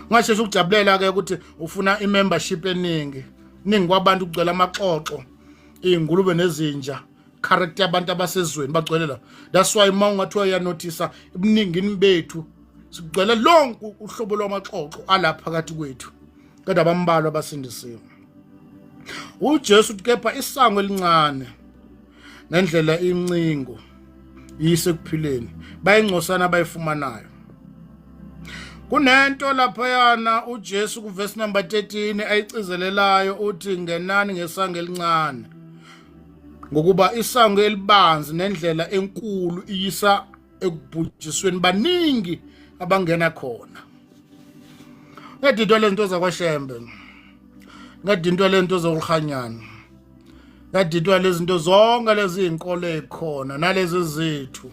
Ungasheshe ukujabulela ke ukuthi ufuna i-membership eningi. Ningi kwabantu kugcwele amaxoxo, iy'ngulube nezinja, character yabantu abasezweni bagcwele la. That's why uma ungathiwa uyanothisa, ebuningini bethu sigcwele lonke uhlobo lwamaxoxo ala phakathi kwethu, kodwa bambalwa abasindisiwe. UJesu uthi kepha isango elincane nendlela incingo iyise ekuphileni, bayingcosana abayifumanayo. Kunento laphayana uJesu kuverse number 13 ayicizelelayo, uthi ngenani ngesango elincane, ngokuba isango elibanzi nendlela enkulu iyisa ekubhujisweni, baningi abangena khona. Ngedintwa lento zakwaShembe, ngedintwa lento zokuhanyana, ngedintwa lezinto zonke lezi izinkolo ezikhona nalezi zethu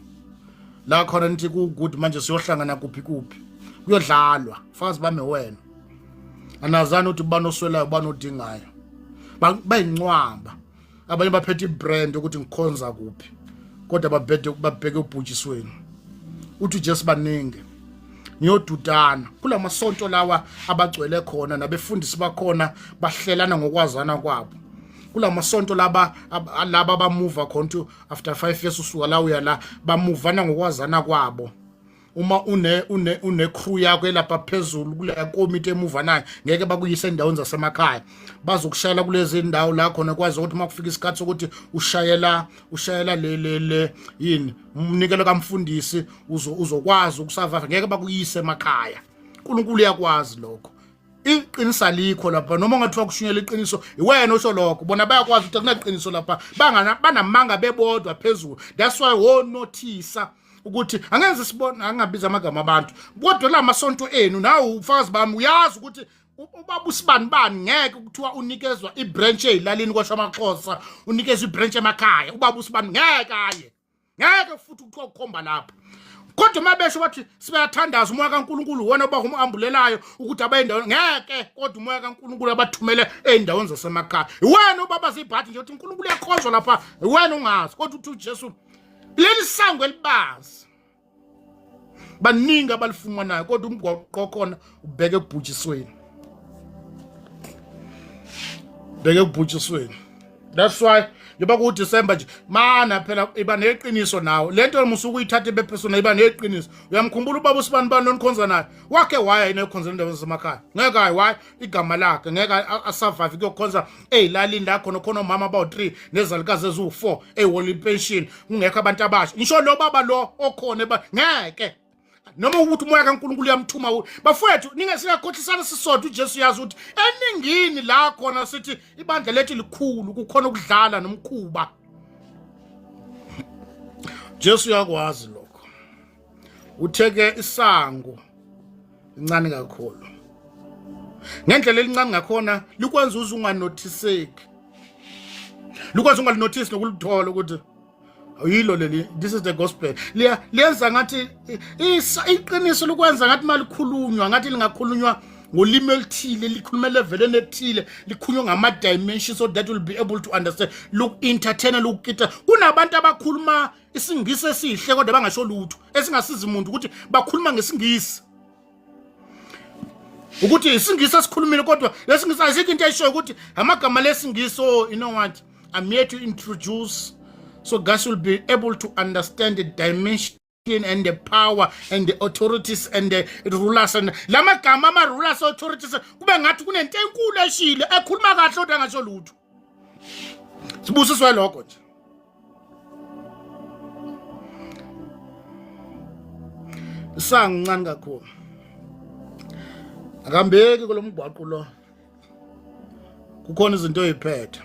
la khona, nithi ku good, manje siyohlangana kuphi kuphi, kuyodlalwa fazi bame wena anazani ukuthi ubani oswelayo, ubani odingayo. Bayincwaba abanye baphethe ibrand ukuthi ngikhonza kuphi, kodwa babhede babheke ubhujisweni. Uthi uJesu baningi ngiyodudana kulamasonto lawa abagcwele khona, nabefundisi bakhona bahlelana ngokwazana kwabo kulamasonto laba laba bamuva khona ukuthi after 5 years usuka la uya la, bamuvana ngokwazana kwabo. Uma une crew yakho elapha phezulu kule komiti emuva nayo, ngeke bakuyise endaweni zasemakhaya, bazokushayela kulezi ndawo la khona kwazi ukuthi uma kufika isikhathi sokuthi ushayela le yini umnikelo kamfundisi, uzokwazi ukusurvive. Ngeke bakuyise emakhaya. uNkulunkulu uyakwazi lokho. Iqiniso alikho lapha, noma ungathiwa kushunyela iqiniso, iwena osho lokho. Bona bayakwazi ukuthi akunaqiniso lapha, bangana banamanga bebodwa phezulu. That's why wonothisa ukuthi angenze sibone, angabiza amagama abantu, kodwa la masonto enu nawe ufakazi bami, uyazi ukuthi ubaba usibani bani ngeke kuthiwa unikezwa ibranch ezilalini kwasho amaXhosa, unikezwa ibranch emakhaya. Ubaba usibani ngeke aye, ngeke futhi kuthiwa kukhomba lapho. Kodwa uma besho bathi sibayathandaza, umoya kaNkuluNkulu wona uba umambulelayo ukuthi abayindawo, ngeke, kodwa umoya kaNkuluNkulu abathumele ey'ndaweni zasemakhaya. Iwena ubaba zibhathi nje ukuthi uNkulunkulu uyakhonzwa lapha, iwena ungazi. Kodwa uthi uJesu leli sango elibanzi baningi abalifumanayo, kodwa umgwaqo khona ubheke ekubhujisweni, bheke ekubhujisweni. That's why njengoba kuDecember nje mana phela iba neqiniso nawe lento musuku uyithatha ibe personal, iba neqiniso. Uyamkhumbula ubaba usibani bani lonikhonza naye wakhe waya yini ekhonza endaweni zasemakhaya? Ngeke ayi why igama lakhe ngeke asurvive kuyokhonza ezilalini la khona khona omama abawu-3 nezalukazi eziwu-4 eyihola ipension, kungekho abantu abasha. Ngisho lo baba lo okhona ngeke noma ukuthi umoya kaNkulunkulu uyamthuma. Bafowethu, ninge singakhohlisana sisodwa. uJesu uyazi ukuthi eningini la khona sithi ibandla lethu likhulu, kukhona ukudlala nomkhuba. Jesu uyakwazi lokho. Utheke isango lincane kakhulu, ngendlela elincane ngakhona likwenza uze unganothiseki, likwenza ungalinothisi nokulithola ukuthi yilo leli. This is the gospel. Liya liyenza ngathi iqiniso, likwenza ngathi malikhulunywa ngathi lingakhulunywa ngolimi oluthile, likhuluma leveleni ethile, likhulunywa ngama-dimensions so that will be able to understand. Look entertainer lukita kunabantu abakhuluma isingisi esihle kodwa bangasho lutho esingasizi umuntu ukuthi bakhuluma ngesingisi, ukuthi isingisi esikhulumile kodwa lesingisi ayisikho into ayishoyo ukuthi amagama lesingisi. Oh, you know what, I'm here to introduce so guys will be able to understand the dimension and the power and the authorities and the rulers and lamagama ama-rulers, authorities, kube ngathi kunento enkulu eshile ekhuluma kahle kodwa angasho lutho. Sibusiswe lokho nje. Isango ncane kakhulu, akambeki kulo mgwaqo lo, kukhona izinto oyiphethe.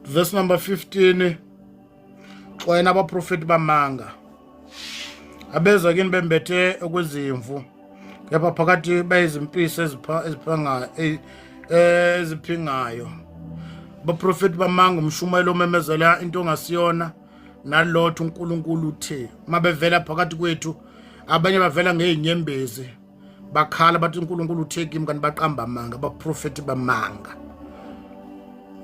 Verse number 15: xwayena abaprofeti bamanga abeza kini bembethe okwezimvu, kepha phakathi bayizimpisi eziphangayo, eziphingayo. Abaprofeti bamanga, umshumayelo omemezela into ongasiyona nalotho uNkulunkulu uthe. Mabevela phakathi kwethu, abanye bavela ngey'nyembezi, bakhala bathi uNkulunkulu uthe kimi, kanti baqamba amanga. Abaprofeti bamanga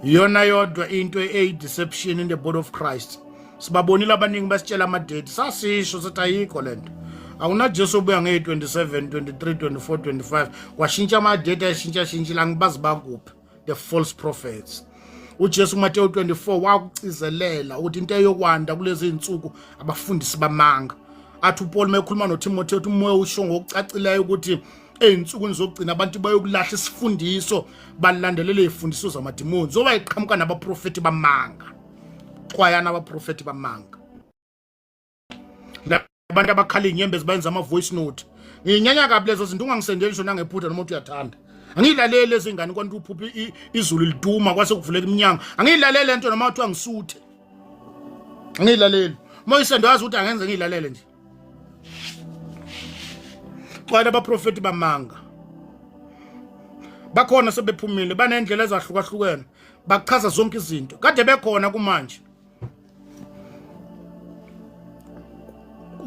iyona yodwa into eyi-deception in the body of Christ. Sibabonile abaningi basitshela amadate, sasisho sithi ayikho lento, akunaJesu obuya ngeyi-27, 23, 24, 25. Kwashintsha amadate, ayashintsha shintshile, angibazi bakuphi the false prophets. uJesu kuMateyu 24 wakucizelela ukuthi into eyokwanda kulezi zinsuku abafundisi bamanga. Athi uPaul mekhuluma noTimothy uthi umoya usho ngokucacileyo ukuthi ey'nsukwini zokugcina abantu bayokulahla isifundiso, balandelele iy'fundiso zamadimoni zoba yiqhamuka nabaprofethi bamanga. Xwayana abaprofethi bamanga, abantu abakhala iy'nyembezi bayenza ama-voice note. Ngiyinyanya kabi lezo zinto. Ungangisendeli ngisho nangephutha noma uthi uyathanda. Angiyilaleli lezi ngane kwantu uphupha izulu liduma kwase kuvuleka iminyango. Angiyilaleli lento noma kuthiwa ngisuthe, angiyilaleli. Uma uyisendo yazi ukuthi angenze ngiyilalele nje. Xwayela abaprofeti bamanga, bakhona sebephumile, banendlela ezahlukahlukene, bachaza zonke izinto kade bekhona kumanje.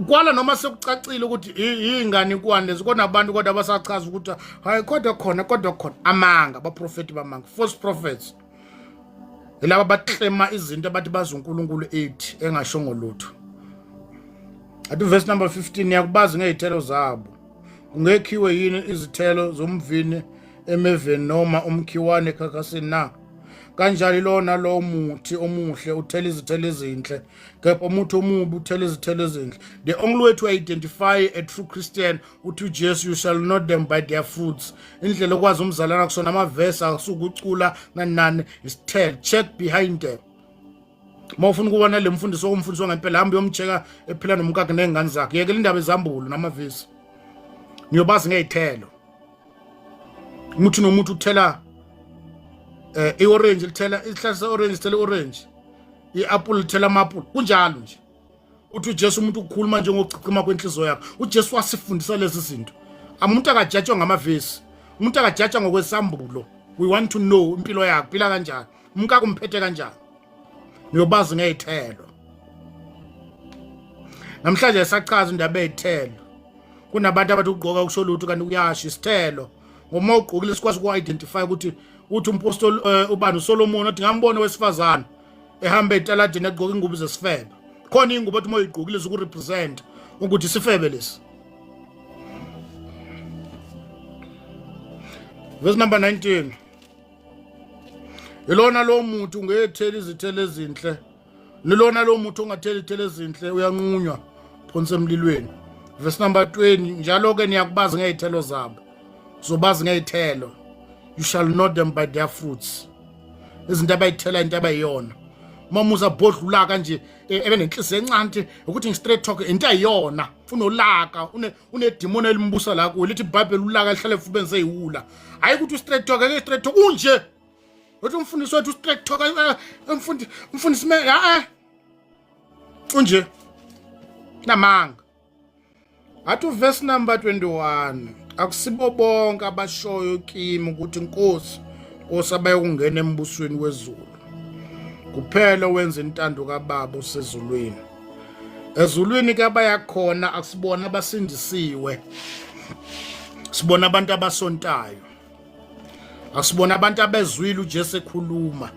Kwala noma sekucacile ukuthi yingane kwane lezi, kodwa abantu kodwa basachaza ukuthi hayi, kodwa khona, kodwa khona amanga. Abaprofeti bamanga, false prophets, yilaba baklema izinto abathi bazi uNkulunkulu ethi engashongo lutho. Athi verse number 15: yakubazi ngezithelo zabo. Kungekhiwe yini izithelo zomvini emeveni noma umkhiwane ekhakhasini na? Kanjalo lona lo muthi omuhle uthela izithelo ezinhle, kepha umuthi omubi uthela izithelo ezinhle. The only way to identify a true Christian, uthi uJesu, you shall know them by their fruits. Indlela okwazi umzalana kusona amavesi asukucula nani nani, isithelo. Check behind them. Uma ufuna ukubona le mfundiso, umfundiso ngempela, hamba uyomcheka ephila nomkakhe ney'ngane zakhe. Yekela indaba ezambulo namavesi. Niyobazi ngey'thelo. Umuthi nomuthi uthela i-orange, lithela isihlahla se-orange sithela i-orange, i-apple lithela ama-apple, kunjalo nje. Uthi uJesu umuntu ukukhuluma njengokuchichima kwenhliziyo yakhe. UJesu wasifundisa lezi zinto. Umuntu akajatshwa ngamavesi, umuntu akajatshwa ngokwesambulo. We want to know impilo yakhe, phila kanjani, umkakho umphethe kanjani. Niyobazi ngey'thelo. Namhlanje sachaza indaba ey'thelo. Kunabantu abathi ukugqoka kusho lutho, kanti kuyasho isithelo, ngoma ugqokile sikwazi uku-identify ukuthi uthi umpostoli ubani, uSolomon, uthi ngambona wesifazane ehamba etaladini egqoka ingubo zesifebe. Khona ingubo othi uma uyigqokile zikurepresent ukuthi isifebe lesi. Verse number 19: Ilona lo muthi ungethela izithelo ezinhle. Nilona lo muthi ongathela izithelo ezinhle uyanqunywa phonse emlilweni. Verse number 20 njalo ke niyakubazi ngezithelo zabo. Uzobazi ngezithelo. You shall know them by their fruits. Izinto abayithela into abayiyona. Uma muza bhodla ulaka nje e, ebe nenhliziyo encane ukuthi ngi-straight talk into ayiyona unolaka unedimoni elimbusa la kuwe lithi ibhayibheli ulaka lihlale efubeni seyiwula hhayi ukuthi u-straight talk ake straight talk unje uthi umfundisi wethu u-straight talk eh, eh, umfundi umfundisi me a-e unje namanga athi uverse number 21 akusibo bonke abashoyo kimi ukuthi nkosi nkosi abayokungena embusweni wezulu kuphela wenza intando kababa osezulwini ezulwini ke abayakhona akusibona abasindisiwe sibona abantu abasontayo akusibona abantu abezwile uJesu ekhuluma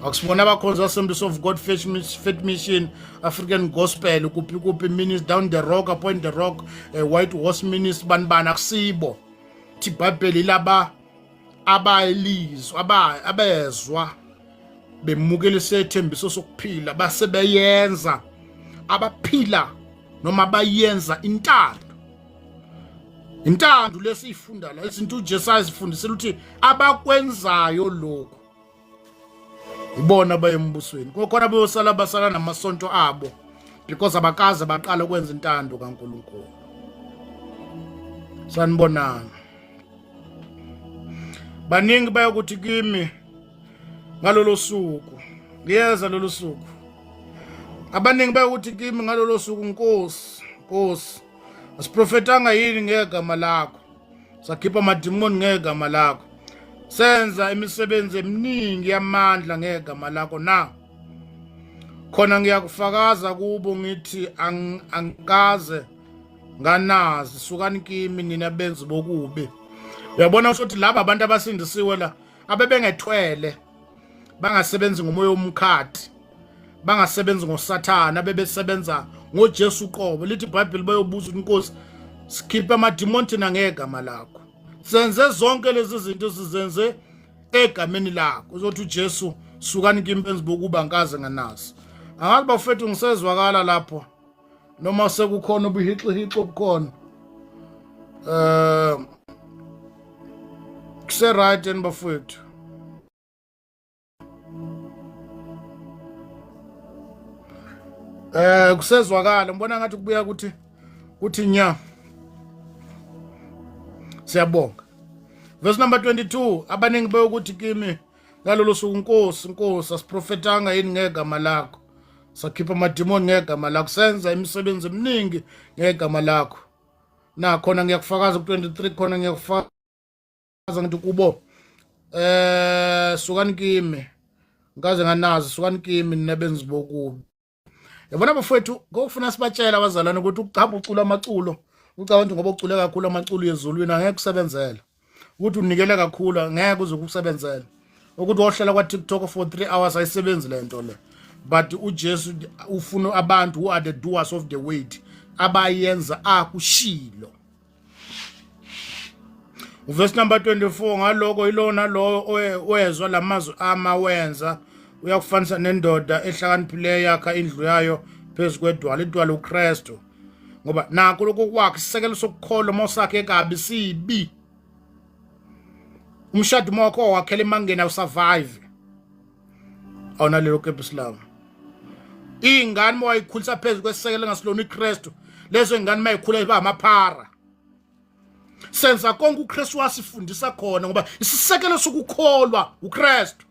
akusibona abakhonza Assemblies of God Faith Mission African Gospel kuphi kuphi ministry down the rock upon the rock uh, White Horse ministry bani bani akusibo thi iBhayibheli laba abayilizwa abezwa bemukela isethembiso sokuphila base beyenza abaphila noma bayenza intando intando lesiyifunda la izinto uJesu azifundisela ukuthi abakwenzayo lokhu ibona abayembusweni kukhona beyosala basala namasonto abo because abakaze baqala ukwenza intando kaNkuluNkulu sanibonani baningi bayokuthi kimi ngalolo suku ngiyeza lolo suku abaningi bayokuthi kimi ngalolo suku nkosi nkosi asiprofetanga yini ngegama lakho sakhipha amadimoni ngegama lakho senza imisebenzi eminingi yamandla ngegama lakho na khona ngiyakufakaza kubo ngithi angikaze nganazi sukani kimi nina benzi bokubi uyabona ukuthi laba abantu abasindisiwe la abebengethwele bangasebenzi ngomoya womkhathi bangasebenzi ngosathana bebesebenza ngoJesu uqobo lithi iBhayibheli bayobuza inkosi sikhiphe amadimoni thina ngegama lakho senze zonke lezi zinto sizenze egameni lakho uzothi uJesu sukani kimi benzi bokuba ngikaze nganazi angazi bafethu ngisezwakala lapho noma sekukhona ubuhixihixi obukhona eh kuse right yini bafowethu eh kusezwakala ngibona ngathi kubuya ukuthi kuthi nya siyabonga verse number 22 abaningi beyokuthi kimi ngalolo suku nkosi nkosi asiprofetanga yini ngegama lakho sakhipha amadimoni ngegama lakho senza imisebenzi eminingi ngegama lakho nakhona ngiyakufakaza ku-23 khona ngiyakufakaza ngithi kubo eh sukani kimi ngikaze nganazi sukani kimi nina benzi bokubi yabona bafowethu ngokufuna sibatshela abazalwane ukuthi ukuchapha ucula amaculo ucabanga ukuthi ngoba ucule kakhulu amaculo yezulwini angeke kusebenzele ukuthi unikele kakhulu angeke uze kusebenzele ukuthi wohlela kwa-tiktok for 3 hours ayisebenzi le nto le but ujesu ufuna abantu who are the doers of the word abayenza akushilo Uverse number 24 ngaloko ilona lowo owezwa lamazwi ama wenza uyakufanisa nendoda ehlakaniphileyo yakha indlu yayo phezu kwedwala idwala uKristu ngoba nakho lokho kwakhe isisekelo sokukholwa uma usakhe kabi sibi umshado uma wakho wakhela emangeni awusurvive awunalelo kepisi lami iy'ngane uma wayikhulisa phezu kwesisekelo engasilona ikristu lezo y'ngane uma yikhula iba amaphara senza konke uKristu wasifundisa khona ngoba isisekelo sokukholwa uKristu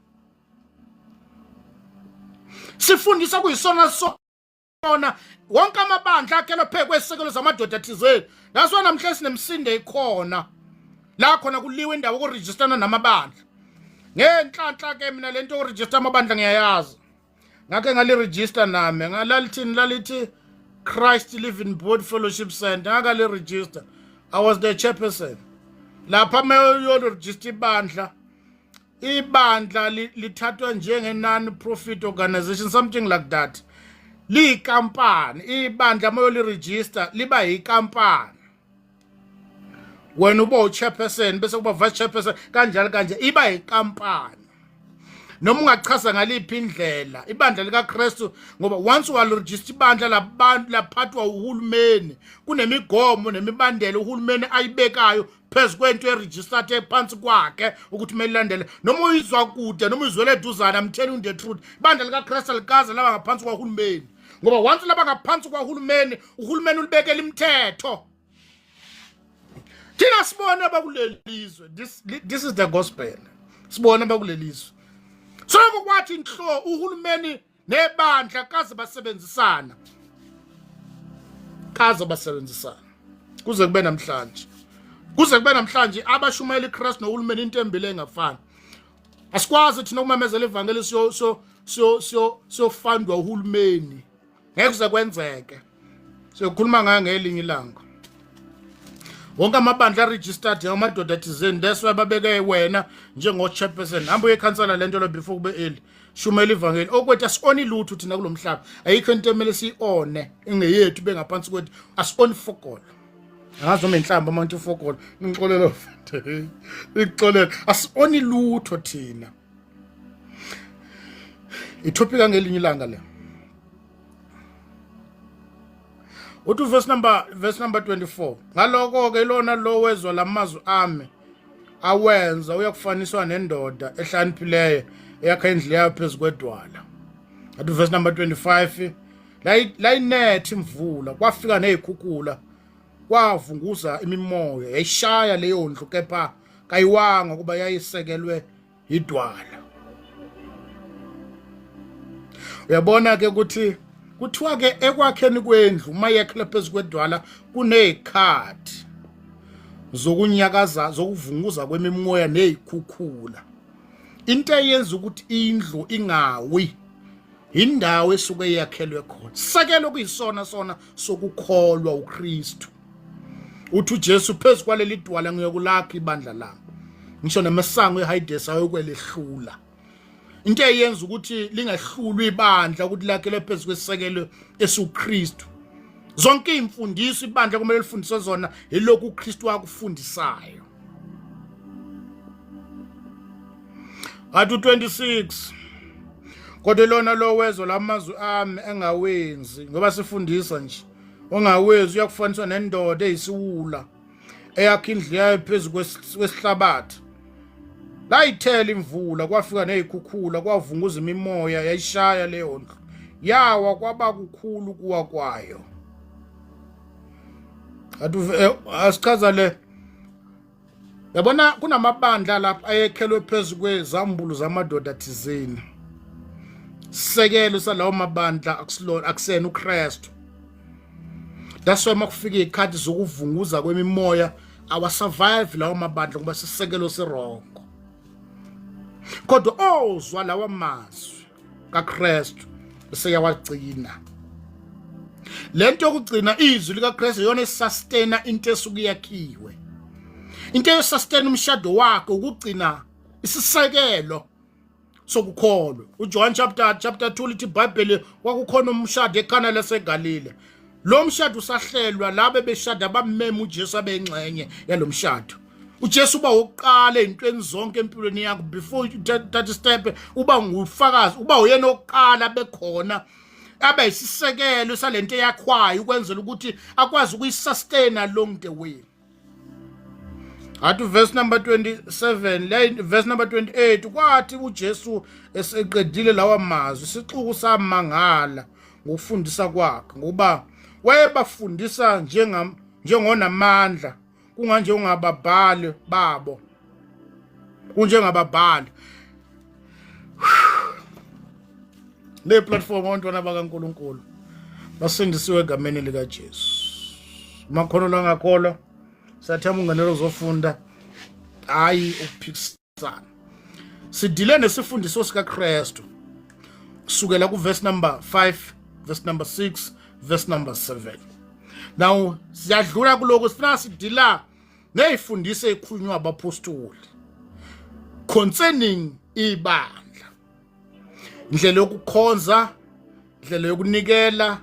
sifundisa kuyisona sona wonke amabandla akhelwe phezu kwesisekelo zamadoda thizeni that's why namhlanje sinemsindo ikhona la khona kuliwe indawo korejistana namabandla ngenhlanhla ke mina lento yokurejista amabandla ngiyayazi ngakhe ngaliregister nami ngalalithini lalithi Christ Living Board Fellowship Center ngakaliregister I was the chairperson lapha mayoyoregister ibandla ibandla lithathwa njenge non profit organization something like that liyikampani ibandla mayoliregister liba yikampani wena uba uchairperson bese kuba vice chairperson kanjalo kanje iba yikampani Noma ungachaza ngaliphi indlela ibandla likaKristu, ngoba once walregister ibandla labantu laphathwa uhulumeni, kunemigomo nemibandela uhulumeni ayibekayo phezu kwento eregistered ephansi kwakhe ukuthi kumele ilandele. Noma uyizwa kude noma uyizwele eduzane, I'm telling you the truth, ibandla likaKristu alikaze laba ngaphansi kwahulumeni, ngoba once laba ngaphansi kwahulumeni, uhulumeni ulibekela imithetho. Thina sibone abakulelizwe, this is the gospel, sibone abakulelizwe. So kwathi nhlo uhulumeni nebandla kaze basebenzisana, kaze basebenzisana kuze kube namhlanje, kuze kube namhlanje abashumayela iChrist nohulumeni into embili engafani. Asikwazi thina ukumemezela ivangeli siyo siyo siyo siyo siyofandwa uhulumeni, ngeke kuze kwenzeke. Siyokhuluma ngayo ngelinye ilanga. Wonke amabandla registered amadoda thizeni, that's why babeke wena njengo-chairperson. Hamba uyekhansela le nto lo before kube early. Shumela ivangeli okwethu, asi-oni lutho thina kulo mhlaba. Ayikho into emele siyi-one ingeyethu bengaphansi kwethu, asi-oni fokolo. Angazi noma inhlamba abantu ufokolo, ngixolela, ngixolela, asi-oni lutho thina. Itopic ngelinye ilanga le. Uthi verse number 24, ngaloko ke lona lo wezwa lamazwi ami awenza uyakufaniswa nendoda ehlakaniphileyo eyakha indlu yayo phezu kwedwala. Athi verse number 25, layinetha imvula, kwafika nezikhukhula, kwavunguza imimoya, yayishaya leyo ndlu, kepha kayiwanga, kuba yayisekelwe idwala. Uyabona ke ukuthi kuthiwa ke ekwakheni kwendlu, uma yakhela phezu kwedwala, kunezikhathi zokunyakaza, zokuvunguza kwemimoya nezikhukhula. Into eyenza ukuthi indlu ingawi indawo esuke yakhelwe khona, sekelo kuyisona sona sokukholwa uKristu. Uthi uJesu, phezu kwaleli dwala ngiyokulakha ibandla lami, ngisho namasango eHades ayokwelehlula. Into eyenza ukuthi lingahlulwa ibandla ukuthi lakhelwe phezu kwesisekelo esiwuKristu. Zonke izimfundiso ibandla kumele lifundiswe zona yilokhu uKristu akufundisayo. Athi u26, kodwa lona lo wezwa lamazwi ami engawenzi, ngoba sifundisa nje ongawezi, uyakufaniswa nendoda eyisiwula eyakha indlu yayo phezu kwesihlabathi. Layithela imvula, kwafika nezikhukhula, kwavunguza imimoya, yayishaya leyo ndlu, yawa, kwaba kukhulu kuwa kwayo. Athi asichaza le. Yabona, kunamabandla lapha ayekhelwe phezu kwezambulo zamadoda thizeni. Sisekelo salawo mabandla akusilona, akusena uKristu. That's why makufika izikhathi zokuvunguza kwemimoya awasurvive lawo mabandla, ngoba sisekelo sirongo. Kodwa ozwa lawa mazwi kaKristu seyawagcina. Lento yokugcina izwi likaKristu iyona esustaina into esuke yakhiwe. Into esustain umshado wakhe ukugcina isisekelo sokukholwa. UJohn chapter 2 lithi iBhayibheli kwakukhona umshado eKhana laseGalile. Lo mshado usahlelwa, labo beshada bamema uJesu abengxenye yalomshado. uJesu uba wokuqala ezintweni zonke empilweni yakho. Before you thatha step, uba ngufakazi, uba uyena oqala bekhona, abe isisekelo salento eyakhwayo ukwenzela ukuthi akwazi ukuyisustain along the way. Athi verse number 27 le, verse number 28, kwathi uJesu eseqedile lawa mazwi, isixuku samangala ngokufundisa kwakhe, ngoba wayebafundisa njenga njengonamandla, kunganjengababhali babo, kunjengababhali. Le platform, abantwana bakaNkuluNkulu basindisiwe egameni likaJesu. Makhono langakholwa, siyathemba ungenelo uzofunda, hayi ukuphikisana. Sidile nesifundiso sikaKristu kusukela kuverse number 5, verse number 6, verse number 7. Now siyadlula kuloko, sifuna sidila nezifundiso ezikhulunywa abapostoli concerning ibandla, indlela yokukhonza, indlela yokunikela,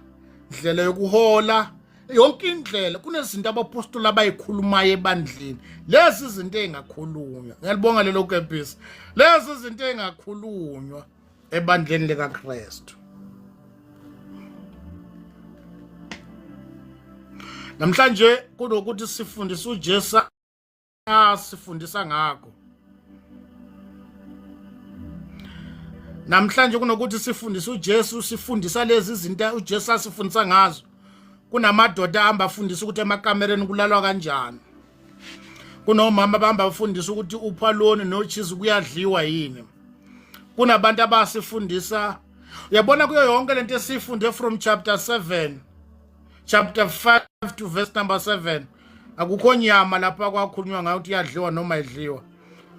indlela yokuhola. Yonke indlela kunezinto abapostoli abayikhulumayo ebandleni, lezi izinto engakhulunywa. Ngiyalibonga lelo kepisi. Lezi izinto engakhulunywa ebandleni likaKristu. Namhlanje kunokuthi sifundise uJesu asifundisa ngakho. Namhlanje kunokuthi sifundise uJesu, sifundisa lezi izinto uJesu asifundisa ngazo. Kunamadoda ahamba afundisa ukuthi emakamereni kulalwa kanjani. Kunomama abahamba bafundisa ukuthi uphaloni nocheese kuyadliwa yini. Kunabantu abasifundisa, uyabona, kuyo yonke lento esifunde from chapter 7, chapter 5 to verse number 7, akukho nyama lapha kwakhulunywa ngayo ukuthi iyadliwa noma idliwa.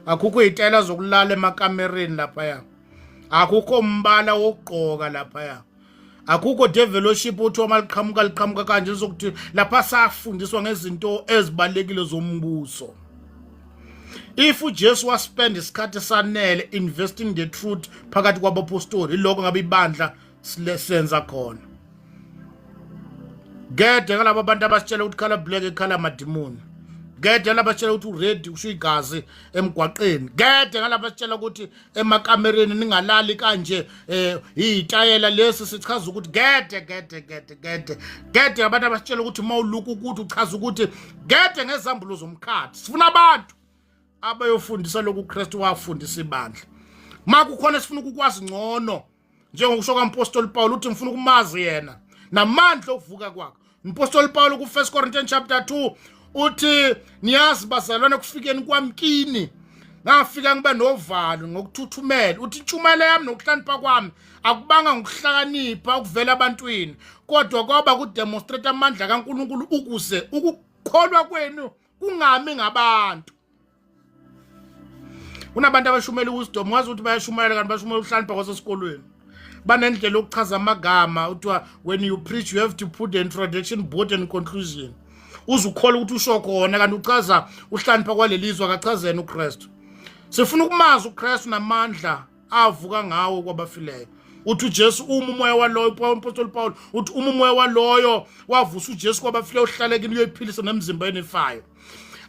Akukho izitayela zokulala emakamereni laphaya, akukho mbala wokugqoka laphaya, akukho developship uthi uma liqhamuka liqhamuka kanje lizokuthi lapha. Safundiswa ngezinto ezibalekile zombuso. If uJesu waspend isikhathi sanele investing the truth phakathi kwabapostoli, iloko ngabe ibandla senza khona. Gede ngalabo bantu abasitshela ukuthi khala black ikhala amadimoni. Gede laba batshela ukuthi ured usho igazi emgwaqeni. Gede ngalaba batshela ukuthi emakamereni ningalali kanje, izitayela lesi sichaza ukuthi gede gede gede gede gede. Abantu abasitshela ukuthi mawuluku ukuthi uchaza ukuthi gede ngezambulo zomkhathi. Sifuna abantu abayofundisa lokhu uKristu wafundisa ibandla. Makukhona esifuna ukukwazi ngcono, njengokusho kwaMpostoli Paul, uthi ngifuna ukumazi yena namandla okuvuka kwakhe. Umpostoli Paul ku-1 Corinthians chapter 2 uthi, niyazi bazalwane, kufikeni kwami kini ngafika ngibe novalo ngokuthuthumela. Uthi intshumayelo yami nokuhlakanipha kwami akubanga ngokuhlakanipha okuvela abantwini, kodwa kwaba kudemonstrate amandla kaNkulunkulu ukuze ukukholwa kwenu kungami ngabantu. Kunabantu abashumela uwisdom, wazi ukuthi bayashumayela kanti bashumela ukuhlakanipha kwasesikolweni. Banendlela yokuchaza amagama, kuthiwa when you preach you have to put the introduction, board and conclusion. Uze ukholwa ukuthi usho khona, kanti uchaza uhlakanipha kwalelizwe, akachazeni uKristu. Sifuna ukumazi uKristu namandla avuka ngawo kwabafileyo. Uthi uJesu uma umoya waloyo, umpostoli Paul uthi uma umoya waloyo wavusa uJesu kwabafileyo uhlalekile, uyoyiphilisa nemizimba enifayo.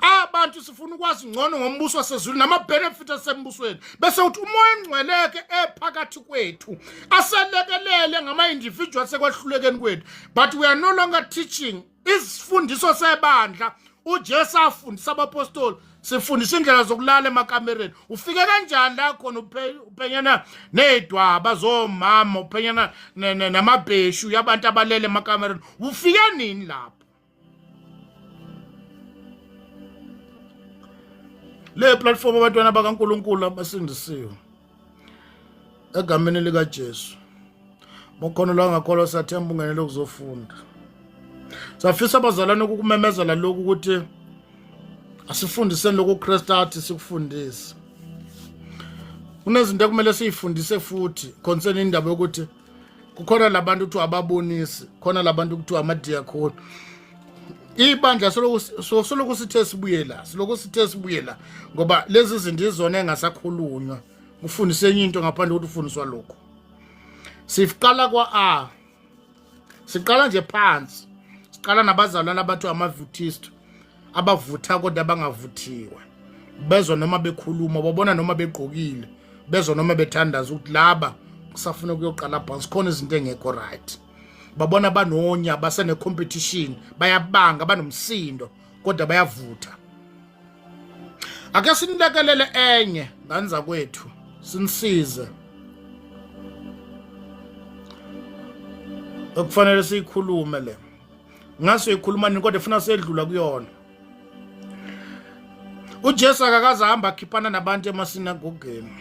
Abantu sifuna ukwazi ngcono ngombuso wasezulwini nama-benefit asembusweni, bese uthi umoya engcweleke ephakathi kwethu aselekelele ngama-individual sekwahlulekeni kwethu. But we are no longer teaching isifundiso sebandla uJesu afundisa abapostoli. Sifundisa indlela zokulala emakamereni. Ufike kanjani la khona uphenyana nezidwaba zomama, uphenyana namabheshu yabantu abalele emakamereni? Ufike nini lapho? Le platform, abantwana bakaNkuluNkulu abasindisiwe egameni likaJesu, mokhona la ngakholwa, sathemba ungenele ukuzofunda. Safisa abazalwane ukukumemezela lokhu ukuthi asifundiseni lokhu uKristu athi sikufundise. Kunezinto ekumele siyifundise futhi concern indaba yokuthi kukhona labantu kuthiwa ababonisi, khona labantu kuthiwa amadiyakoni. Ibandla soloku sithe sibuye la, siloku sithe sibuye la, ngoba lezi zinto izona engasakhulunywa. Ufundise enye into ngaphandle kokuthi ufundiswa lokhu. Siqala kwa-A, siqala nje phansi, siqala nabazalwane abathiwa amavuthistu, abavutha kodwa abangavuthiwe. Bezwa noma bekhuluma, babona noma begqokile, bezwa noma bethandaza ukuthi laba kusafuna ukuyoqala phansi, khona izinto engekho right. Babona banonya, basene-competition, bayabanga, banomsindo, kodwa bayavutha. Ake sinilekelele enye ngane zakwethu, sinisize okufanele siyikhulume le. Ngase ikhuluma nini, kodwa funa sedlula kuyona. uJesu akakaze ahamba akhiphana nabantu emasinagogeni.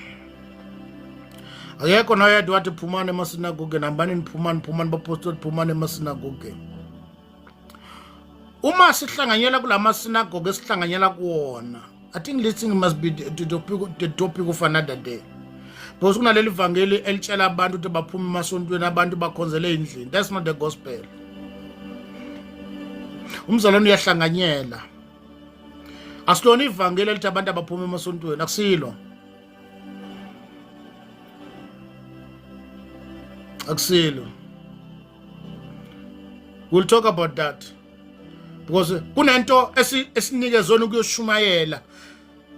Akekho noyedwa wathi phumani emasinagogeni, hambani niphumani, phumani bapostoli, phumani emasinagogeni. Uma sihlanganyela kulama sinagoge esihlanganyela kuwona, I think this thing must be the topic of another day, because kunaleli vangeli elitshela abantu ukuthi baphume emasontweni, abantu bakhonzele endlini. That's not the gospel. Umzalwane uyahlanganyela. Asilona ivangeli elithi abantu abaphuma emasontweni, akusilo, akusilo. We'll talk about that. Because kunento esinikezwe ukuyoshumayela.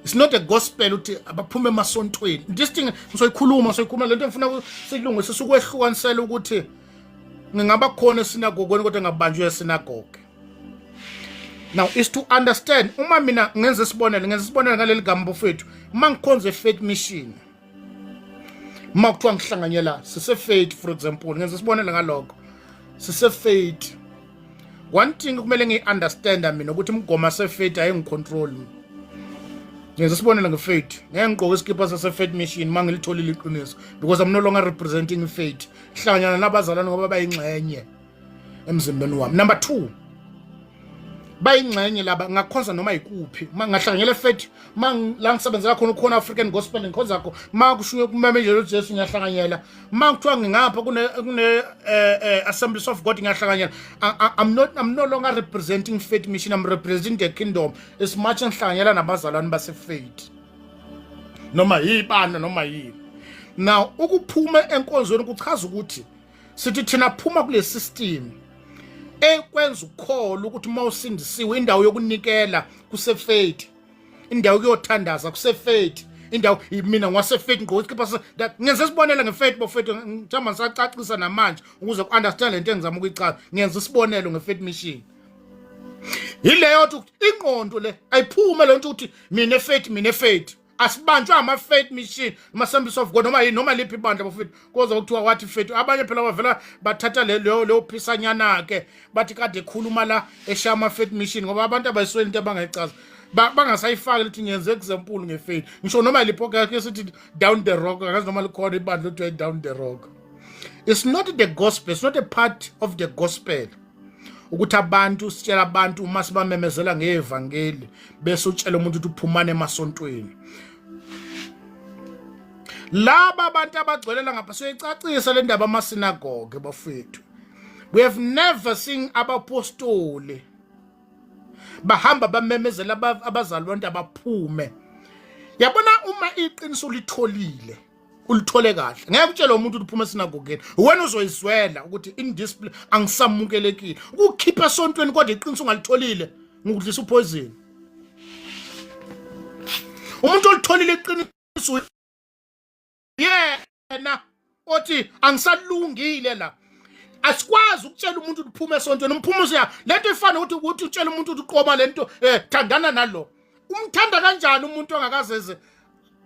It's not a gospel ukuthi abaphume emasontweni. This thing ngisoyikhuluma, soyikhuluma lento engifuna silungise, sukwehlukanisela ukuthi ngingaba khona esinagogweni kodwa ngabanjwe esinagoge. Now is to understand, uma mina ngenza isibonelo, ngenza isibonelo ngaleli gama bafethu, uma ngikhonze faith mission, uma kuthiwa ngihlanganyela sise faith, for example, ngenza isibonelo ngalokho, sise faith, one thing kumele ngiyi-understanda mina ukuthi umgomo asefaith ayingicontrol. Ngenza isibonelo ngefaith, ngeke ngigqoke isikipha sasefaith mission uma ngilitholile iqiniso, because I'm no longer representing ifaith. Hlanganyana nabazalwane ngoba bayingxenye emzimbeni wami. Number 2, bayingxenye laba, ngakhonza noma yikuphi. Uma ngahlanganyela efaith, uma la ngisebenzela khona ukhona African Gospel, ngikhonza kho, uma kushunywe kumemezelo uJesu ngiyahlanganyela, uma kuthiwa ngingapha kune Assemblies of God ngiyahlanganyela. I'm no longer representing faith mission, I'm representing the kingdom. As much ngihlanganyela nabazalwane base faith noma yibana noma yini. Now ukuphuma enkonzweni kuchaza ukuthi sithi thina phuma kule system ekwenza ukukholwa ukuthi uma usindisiwe indawo yokunikela kusefaith, indawo kuyothandaza kusefaith, indawo mina ngwasefaith, ngigqoke isikipha. Ngenza isibonelo ngefaith bafethu, njengoba ngisacacisa namanje ukuze ku-understand lento engizama ukuyichaza. Ngenza isibonelo ngefaith mission, yileyo ukuthi ingqondo le ayiphume le nto ukuthi mina faith, mina faith. Asibanjwa ama-faith mission, ama-Assemblies of God, noma yini, noma liphi ibandla bafethu. Koza kuthiwa wathi faith, abanye phela bavela bathatha leyo phisanyana-ke, bathi kade ekhuluma la eshaya ama-faith mission, ngoba abantu abayisweli into abangayichaza, bangasayifaki lithi ngenze example ngefaith. Ngisho noma lipho ke sithi down the rock, akazi noma likhona ibandla kuthiwa down the rock. It's not the gospel, it's not a part of the gospel ukuthi abantu sitshela abantu uma sibamemezela ngevangeli bese utshela umuntu ukuthi uphumane emasontweni. Laba abantu abagcwelela ngapha, soyicacisa le ndaba amasinagoge bafethu. We have never seen abapostoli bahamba bamemezela abazalwane abaphume. Yabona, uma iqiniso litholile, ulithole kahle, ngeke utshele umuntu ukuthi uphuma esinagogeni. Wena uzoyizwela ukuthi in discipline angisamukelekile ukukhipha esontweni, kodwa iqiniso ungalitholile ngikudlisa upoison. Umuntu olitholile iqiniso yena othi angisalungile la. Asikwazi ukutshela umuntu ukuthi uphuma esontweni, umphumuzo ya lento ifana ukuthi utshela umuntu ukuthi uqoma lento, thandana nalo. Umthanda kanjani umuntu ongakazeze,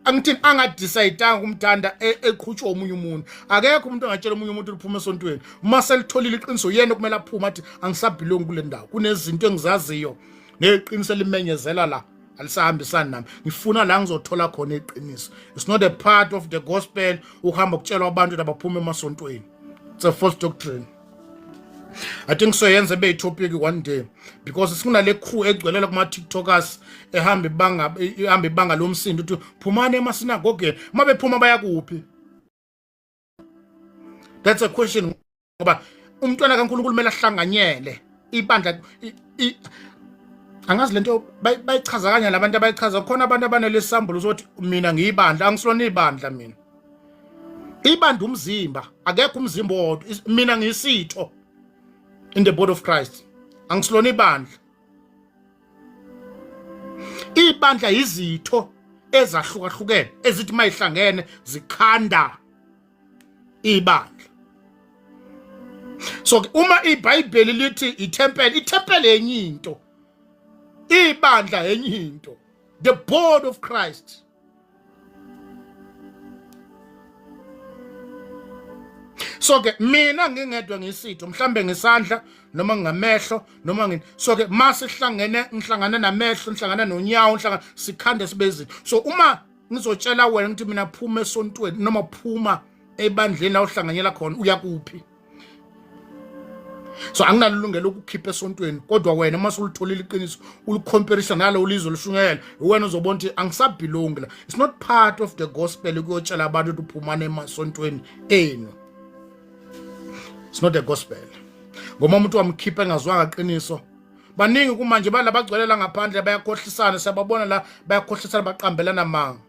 angithi angadecide ukumthanda eqhutshwa omunye umuntu? Akekho umuntu ongatshela omunye umuntu uphuma esontweni. Uma selitholile iqiniso, yena kumele aphume athi angisabelong kule ndawo, kunezinto engizaziyo neqiniso elimenyezela la alisahambisani nami, ngifuna la ngizothola khona iqiniso. It's not a part of the gospel ukuhamba kutshelwa abantu abaphuma emasontweni. It's a false doctrine. I think soyenze be topic one day, because sinale crew egcwelela kuma TikTokers ehamba ibanga, ihamba ibanga lomsindo ukuthi phumani emasinagogeni. Uma bephuma bayakuphi? That's a question, ngoba umntwana kaNkulunkulu kumele ahlanganyele ibandla. Angazi lento bayichaza kanye labantu abayichaza khona, abantu abanelesambulo sokuthi mina ngiyibandla. Angisilona ibandla mina. Ibandla umzimba, akekho umzimba owodwa. Mina ngiyisitho in the body of Christ, angisilona ibandla. Ibandla yizitho ezahlukahlukene ezithi mayihlangene zikhanda ibandla. So uma iBhayibheli lithi ithempeli, ithempeli enye into, ibandla enye into, the body of Christ. So ke mina ngingedwa ngisitho, mhlambe ngisandla noma ngamehlo noma ngini. So ke masihlangene, ngihlangana namehlo, ngihlangana nonyawo, ngihlangana sikhande sibezinto. So uma ngizotshela wena ngithi mina phuma esontweni noma phuma ebandleni la uhlanganyela khona, uyakuphi? So anginalo ilungelo ukukhipha esontweni, kodwa wena uma sulitholile iqiniso, ulicomparisha nalo ulizwe lishunyayela, wena uzobona ukuthi angisabelongi la. It's not part of the gospel ukuyotshela abantu ukuthi uphumane emasontweni enu. It's not a gospel, ngoba umuntu wamkhipha engazwanga qiniso. Baningi kumanje bala bagcwelela ngaphandle, bayakhohlisana, siyababona la, bayakhohlisana, baqambelana manga.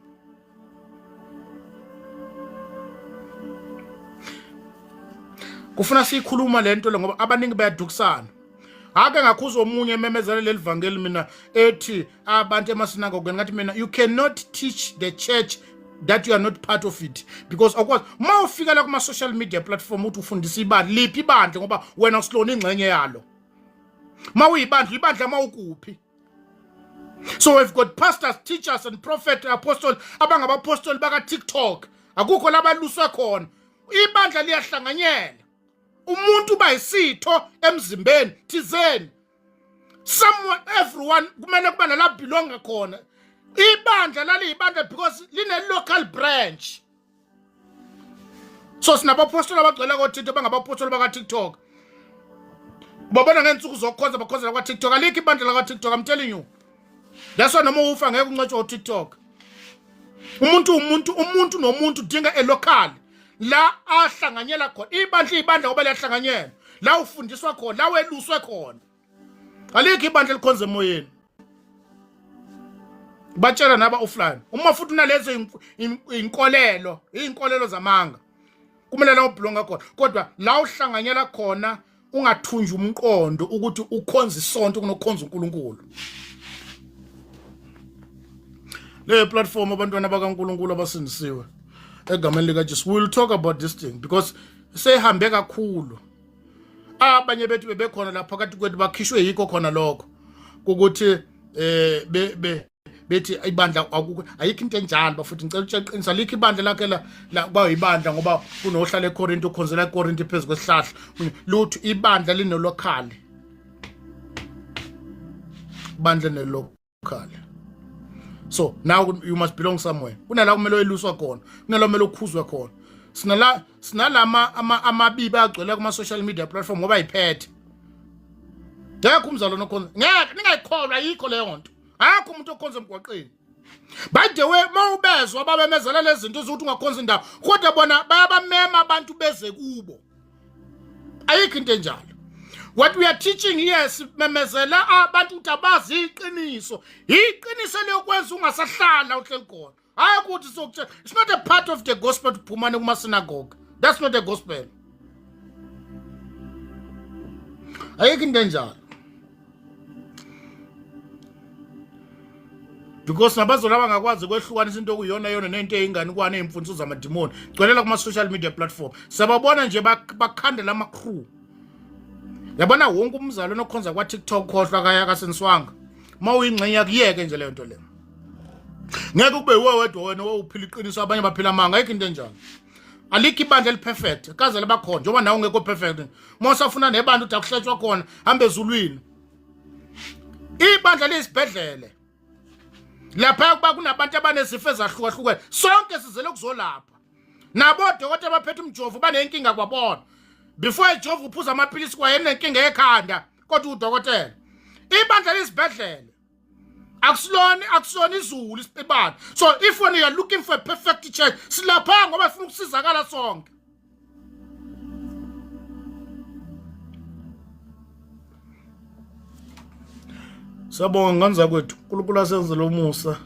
Kufuna siyikhuluma lento le ngoba abaningi bayadukisana. Ake ngakhuza omunye ememezela leli vangeli mina ethi abantu emasinagogeni, ngathi mina you cannot teach the church that you are not part of it, because akwazi uma ufika la kuma social media platform uthi ufundisa ibandla liphi ibandla, ngoba wena usilona ingxenye yalo. Uma uyibandla, ibandla uma ukuphi? So we've got pastors, teachers and prophet, apostle, abangabapostoli baka TikTok. Akukho labaluswe khona. Ibandla liyahlanganyela. Umuntu uba yisitho emzimbeni thizeni. Someone, everyone kumele kuba nala belonga khona. Ibandla laliyibandla because line local branch. So sinabapostoli abagcwele koTikTok, bangabapostoli baka TikTok. Babona ngeensuku zokukhonza, bakhonzela kwa TikTok. Alikho ibandla lakwa TikTok, I'm telling you. That's why noma ufa ngeke uncotshwe uTikTok. Umuntu umuntu umuntu nomuntu udinga a local la ahlanganyela khona. Ibandla ibandla ngoba liyahlanganyela. La ufundiswa khona, la weluswe khona. Alikho ibandla elikhonza emoyeni. Batshela naba offline. Uma futhi unalezo inkolelo, inkolelo zamanga. Kumele la ubelonga khona. Kodwa la uhlanganyela khona ungathunjwa umqondo ukuthi ukhonza isonto kunokhonza uNkulunkulu. Le platform abantwana bakaNkulunkulu abasindisiwe egameni lika Jesu. We will talk about this thing because sehambe kakhulu. Abanye bethu bebekhona lapha phakathi kwethu bakhishwe yikho khona lokho ukuthi eh be be bethi ibandla akukho, ayikho into enjalo bafuthi. Ngicela utshela iqiniso, alikho ibandla lakhe la kuba ibandla ngoba kunohlala eKorinto, ukhonzela eKorinto phezu kwesihlahla. Lutho, ibandla linolocal, ibandla nelocal. So now you must belong somewhere. Kunala kumele uyeluswa khona, kunala kumele ukhuzwe khona. Sinala sinalama amabibi agcwele kuma social media platform ngoba ayiphethe. Ngekho umzalwane okhonza, ngeke ningayikholwa, ayikho leyo nto. Akho umuntu okhonza emgwaqeni. By the way, mawubezwa babemezela lezi zinto ukuthi ungakhonza indawo, kodwa bona bayabamema abantu beze kubo. Ayikho into enjalo. What we are teaching here, simemezela abantu ukuthi abazi iqiniso. Iqiniso liyokwenza ungasahlala uhleli khona. Hayi ukuthi sokutshela, it's not a part of the gospel to phumane kuma synagogue. That's not a gospel. Ayikho into enjalo. Because nabazona abangakwazi kwehlukanisa into okuyiyona yona nento eyinganekwane, eyimfundiso zamadimoni gcwelela kuma-social media platform. Siyababona nje bakhandela ama-crew. Yabona wonke umzali onokhonza kwa-TikTok, khohlwa kaya kaSenswanga. Uma uyingxenye yakuyeke nje leyo nto leyo. Ngeke kube yiwe wedwa wena owuphila iqiniso, abanye baphila amanga. Ayikho into enjalo. Alikho ibandla eliperfect, kaze libakhona njengoba nawe ungekho perfect. Uma usafuna nebandla uthi akuhletshwa khona, hamba ezulwini. Ibandla liyisibhedlele lapha kuba kunabantu abanezifo ezahlukahlukene, sonke sizele kuzolapha. Nabo odokotela baphethe umjovo banenkinga kwabona. Before ejova uphuza amaphilisi kwayenenkinga ekhanda, kodwa udokotela. Ibandla liyisibhedlele, akusilona, akusona izulu isibani. So if when you are looking for a perfect church, silapha ngoba sifuna ukusizakala sonke. Siyabonga ngane zakwethu, uNkulunkulu asenzele umusa.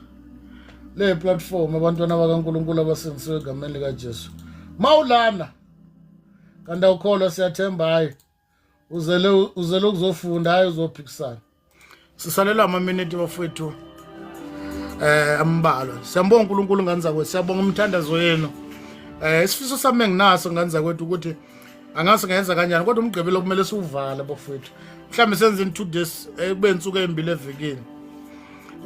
Le platform abantwana bakaNkulunkulu abasindisiwe egameni likaJesu. Mawulana kanti awukholwa, siyathemba hayi uzele uzele ukuzofunda, hayi uzophikisana. Sisalela amaminiti bafowethu ambalwa. Siyambonga uNkulunkulu ngane zakwethu, siyabonga umthandazo yenu. Isifiso sami enginaso ngane zakwethu ukuthi angazi ngenza kanjani, kodwa umgqibelo kumele siwuvale bafowethu. Mhlawumbe senze in 2 days, kube insuku ezimbili evikini.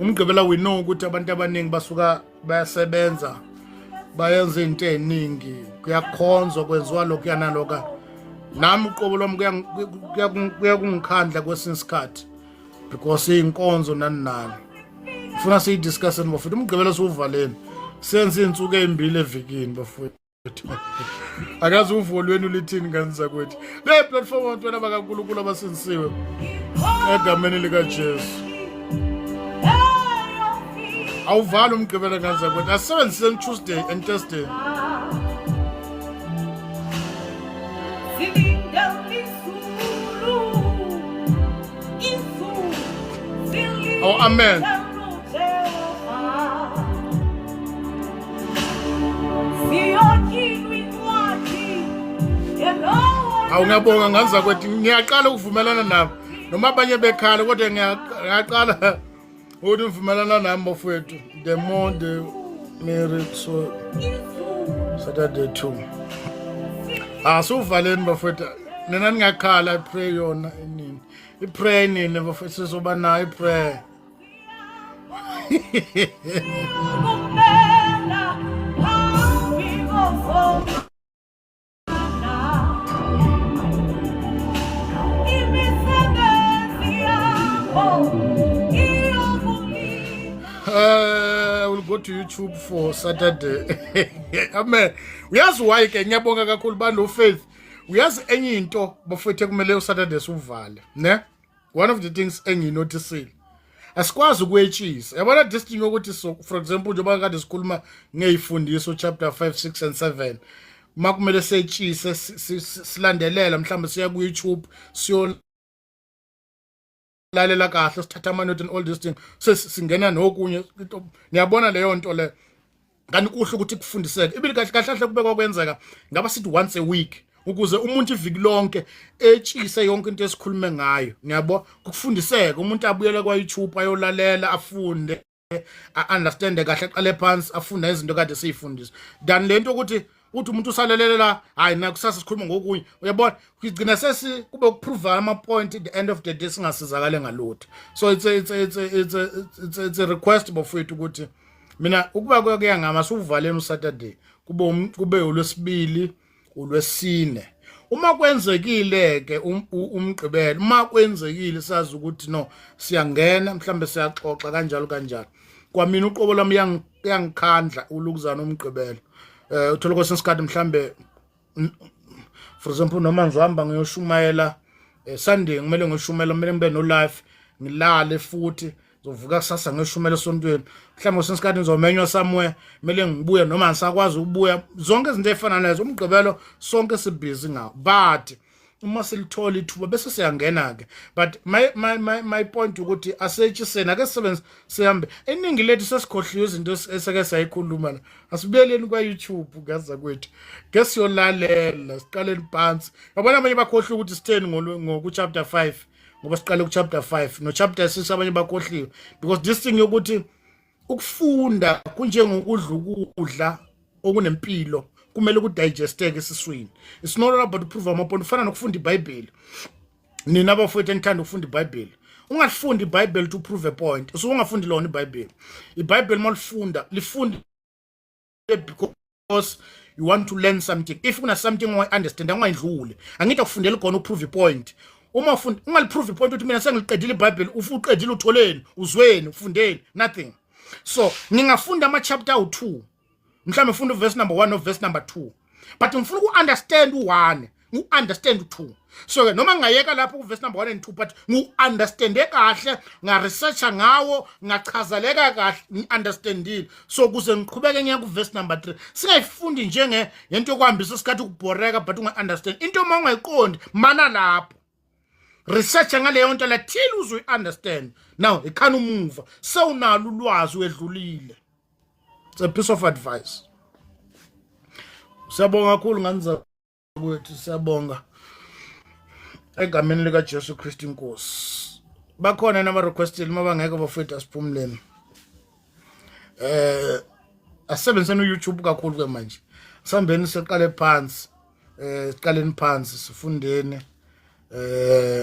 Umgqibelo we know ukuthi abantu abaningi basuka bayasebenza, bayenza izinto eziningi, kuyakhonzwa, kwenziwa lokhu yanaloka. Nami uqobo lwami kuyakungikhandla kwesinye isikhathi because iy'nkonzo nani nani. Funa siyidiscusseni bafowethu, umgqibelo siwuvaleni, senze iy'nsuku ey'mbili evikini bafowethu. Akazi uvo lwenu lithini ngane zakwethu. Le platform abantwana bakaNkulunkulu abasindisiwe egameni likaJesu. Awuvali umgqibelo ngane zakwethu, asisebenziseni Tuesday and Thursday. Oh, amen. Awu, ngiyabonga ngane zakwethu, ngiyaqala ukuvumelana nabo. Noma abanye bekhala kodwa ngiyaqala ukuthi ngivumelana nami bafowethu. The more the merry, so Saturday 2. Asuvaleni bafowethu. Nina ningakhala, i-pray yona inini? I-pray nini bafowethu? Sizoba nayo i-prayer. We'll go to YouTube for Saturday. Amen. Uyazi why ke? Ngiyabonga kakhulu bano faith. Uyazi enye into bafethu, kumele uSaturday siuvale, ne? One of the things engiyinotisile, asikwazi ukwetshisa, yabona, this thing yokuthi, so for example, njengoba kade sikhuluma ngey'fundiso chapter 5, 6 and 7, uma kumele setshise silandelela, mhlawumbe siya ku-YouTube siyolalela kahle, sithatha ama-note and all this thing, sesingena nokunye. Niyabona leyo nto le, kanti kuhle ukuthi kufundiseke ibili kahle kahle kahle. Kube kwakwenzeka ngaba sithi once a week ukuze umuntu iviki lonke etshise yonke into esikhulume ngayo, ngiyabo, kufundiseke, umuntu abuyele kwa YouTube ayolalela, afunde, a-understande kahle, aqale phansi afunde izinto kade siyifundisa, than lento ukuthi uthi umuntu usalelelela, hayi, na kusasa sikhuluma ngokunye. Uyabona, kugcina sesi kube ukuprove ama point, at the end of the day singasizakale ngalutho. So it's a request bafowethu ukuthi mina ukuba kuya ngama siwuvaleni uSaturday, kube uLwesibili, uLwesine, uma kwenzekile ke uMgqibelo, uma kwenzekile sazi ukuthi no, siyangena, mhlambe siyaxoxa kanjalo kanjalo. Kwamina uqobo lami yangikhandla ulukuzana uMgqibelo, uthola kwesinye isikhathi mhlambe, for example, noma ngizohamba ngiyoshumayela Sunday, kumele ngiyoshumayela, kumele ngibe no life, ngilale futhi ngizovuka kusasa ngiyoshumayela esontweni. Mhlawumbe kwesinye isikhathi ngizomenywa somewhere, kumele ngibuye noma ngisakwazi ukubuya, zonke izinto ey'fana nazo. UMgqibelo sonke sibhizi ngawo, but uma silithola ithuba bese siyangena-ke. But my point ukuthi asetshiseni, ake sisebenze, sihambe. Iningi lethu sesikhohliwe izinto eseke sayikhuluma la. Asibuyeleni kwa-YouTube ngaza kwethu, ke siyolalela, siqaleni phansi. Yabona, abanye bakhohlwe ukuthi sitheni ngoku-chapter 5, ngoba siqale ku-chapter 5 no-chapter 6, abanye bakhohliwe, because this thing yokuthi ukufunda kunjengokudla ukudla okunempilo, kumele kudigesteke esiswini. It's not all about prove ama-point. Kufana nokufunda iBhayibheli. Nina abafowethu enithanda ukufunda iBhayibheli, ungalifundi iBhayibheli to prove a point. Usuke ungafundi lona iBhayibheli. IBhayibheli uma lifunde because you want to learn something. If kuna something ungayi-understand, ungayidluli. Angithi akufundeli khona uprove ipoint. Uma ufunda, ungaliprove ipoint ukuthi mina sengiliqedile iBhayibheli. Uqedile, utholeni, uzweni, ufundeni? Nothing. So ngingafunda ama-chapter awu-2, mhlawumbe ngifunda uverse number 1 no-verse number 2, but ngifuna uku-understand u-1, ngu-understand u-2. So ke noma ngingayeka lapho ku-verse number 1 and 2, but ngu-understande kahle, ngaresearcha ngawo, ngachazeleka kahle, ngi-understandile, so kuze ngiqhubeke ngiya ku-verse number 3. Singayifundi njenge ngento yokuhambisa isikhathi, ukubhoreka, but unga-understand into. Uma ungayiqondi, mana lapho, research ngaleyo nto la till uzoyi-understand. Now ikhani umuva sewunalo ulwazi, wedlulile. It's a piece of advice. Siyabonga kakhulu ngani zakwethu, siyabonga egameni likaJesu Kristu inkosi. Bakhona nama-requestile? Uma bangekho bafowethu, asiphumuleni. Asebenziseni u-YouTube kakhulu ke manje. Sihambeni siqale phansi, siqaleni phansi, sifundeni.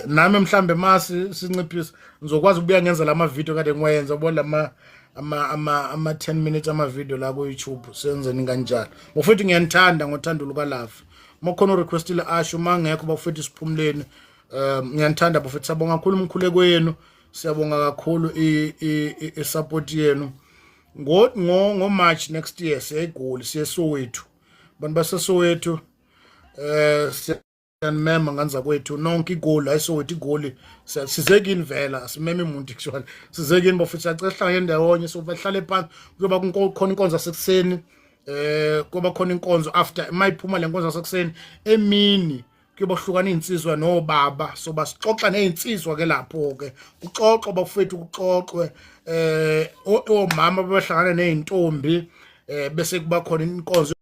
Nami mhlambe masi sinciphisa, ngizokwazi ukubuya ngenza lama video kade ngiwayenza, ubona lama ama 10 minutes ama video la ku YouTube. Senzeni kanjalo bafethu. Ngiyanithanda ngothando luka love. Makhona urequestile, asho. Mangekho bafethu, siphumuleni. Ngiyanithanda bafethu, siyabonga kakhulu umkhuleko wenu, siyabonga kakhulu i support yenu. Ngo March next year siya eGoli, siye Soweto. Abantu baseSoweto, siyanimema nganza kwethu nonke. IGoli, hayi Soweto, iGoli. Size kini vela, asimeme umuntu actually, size kini bafethu. Siyacela sihlangane ndawonye, so bahlale phansi. Kuyoba khona inkonzo yasekuseni, kuba khona inkonzo after mayiphuma le nkonzo yasekuseni. Emini kuyoba hlukana iy'nsizwa nobaba, so basixoxa ney'nsizwa ke lapho ke, kuxoxwa bafethu, kuxoxwe omama bahlangana ney'ntombi, bese kuba khona inkonzo.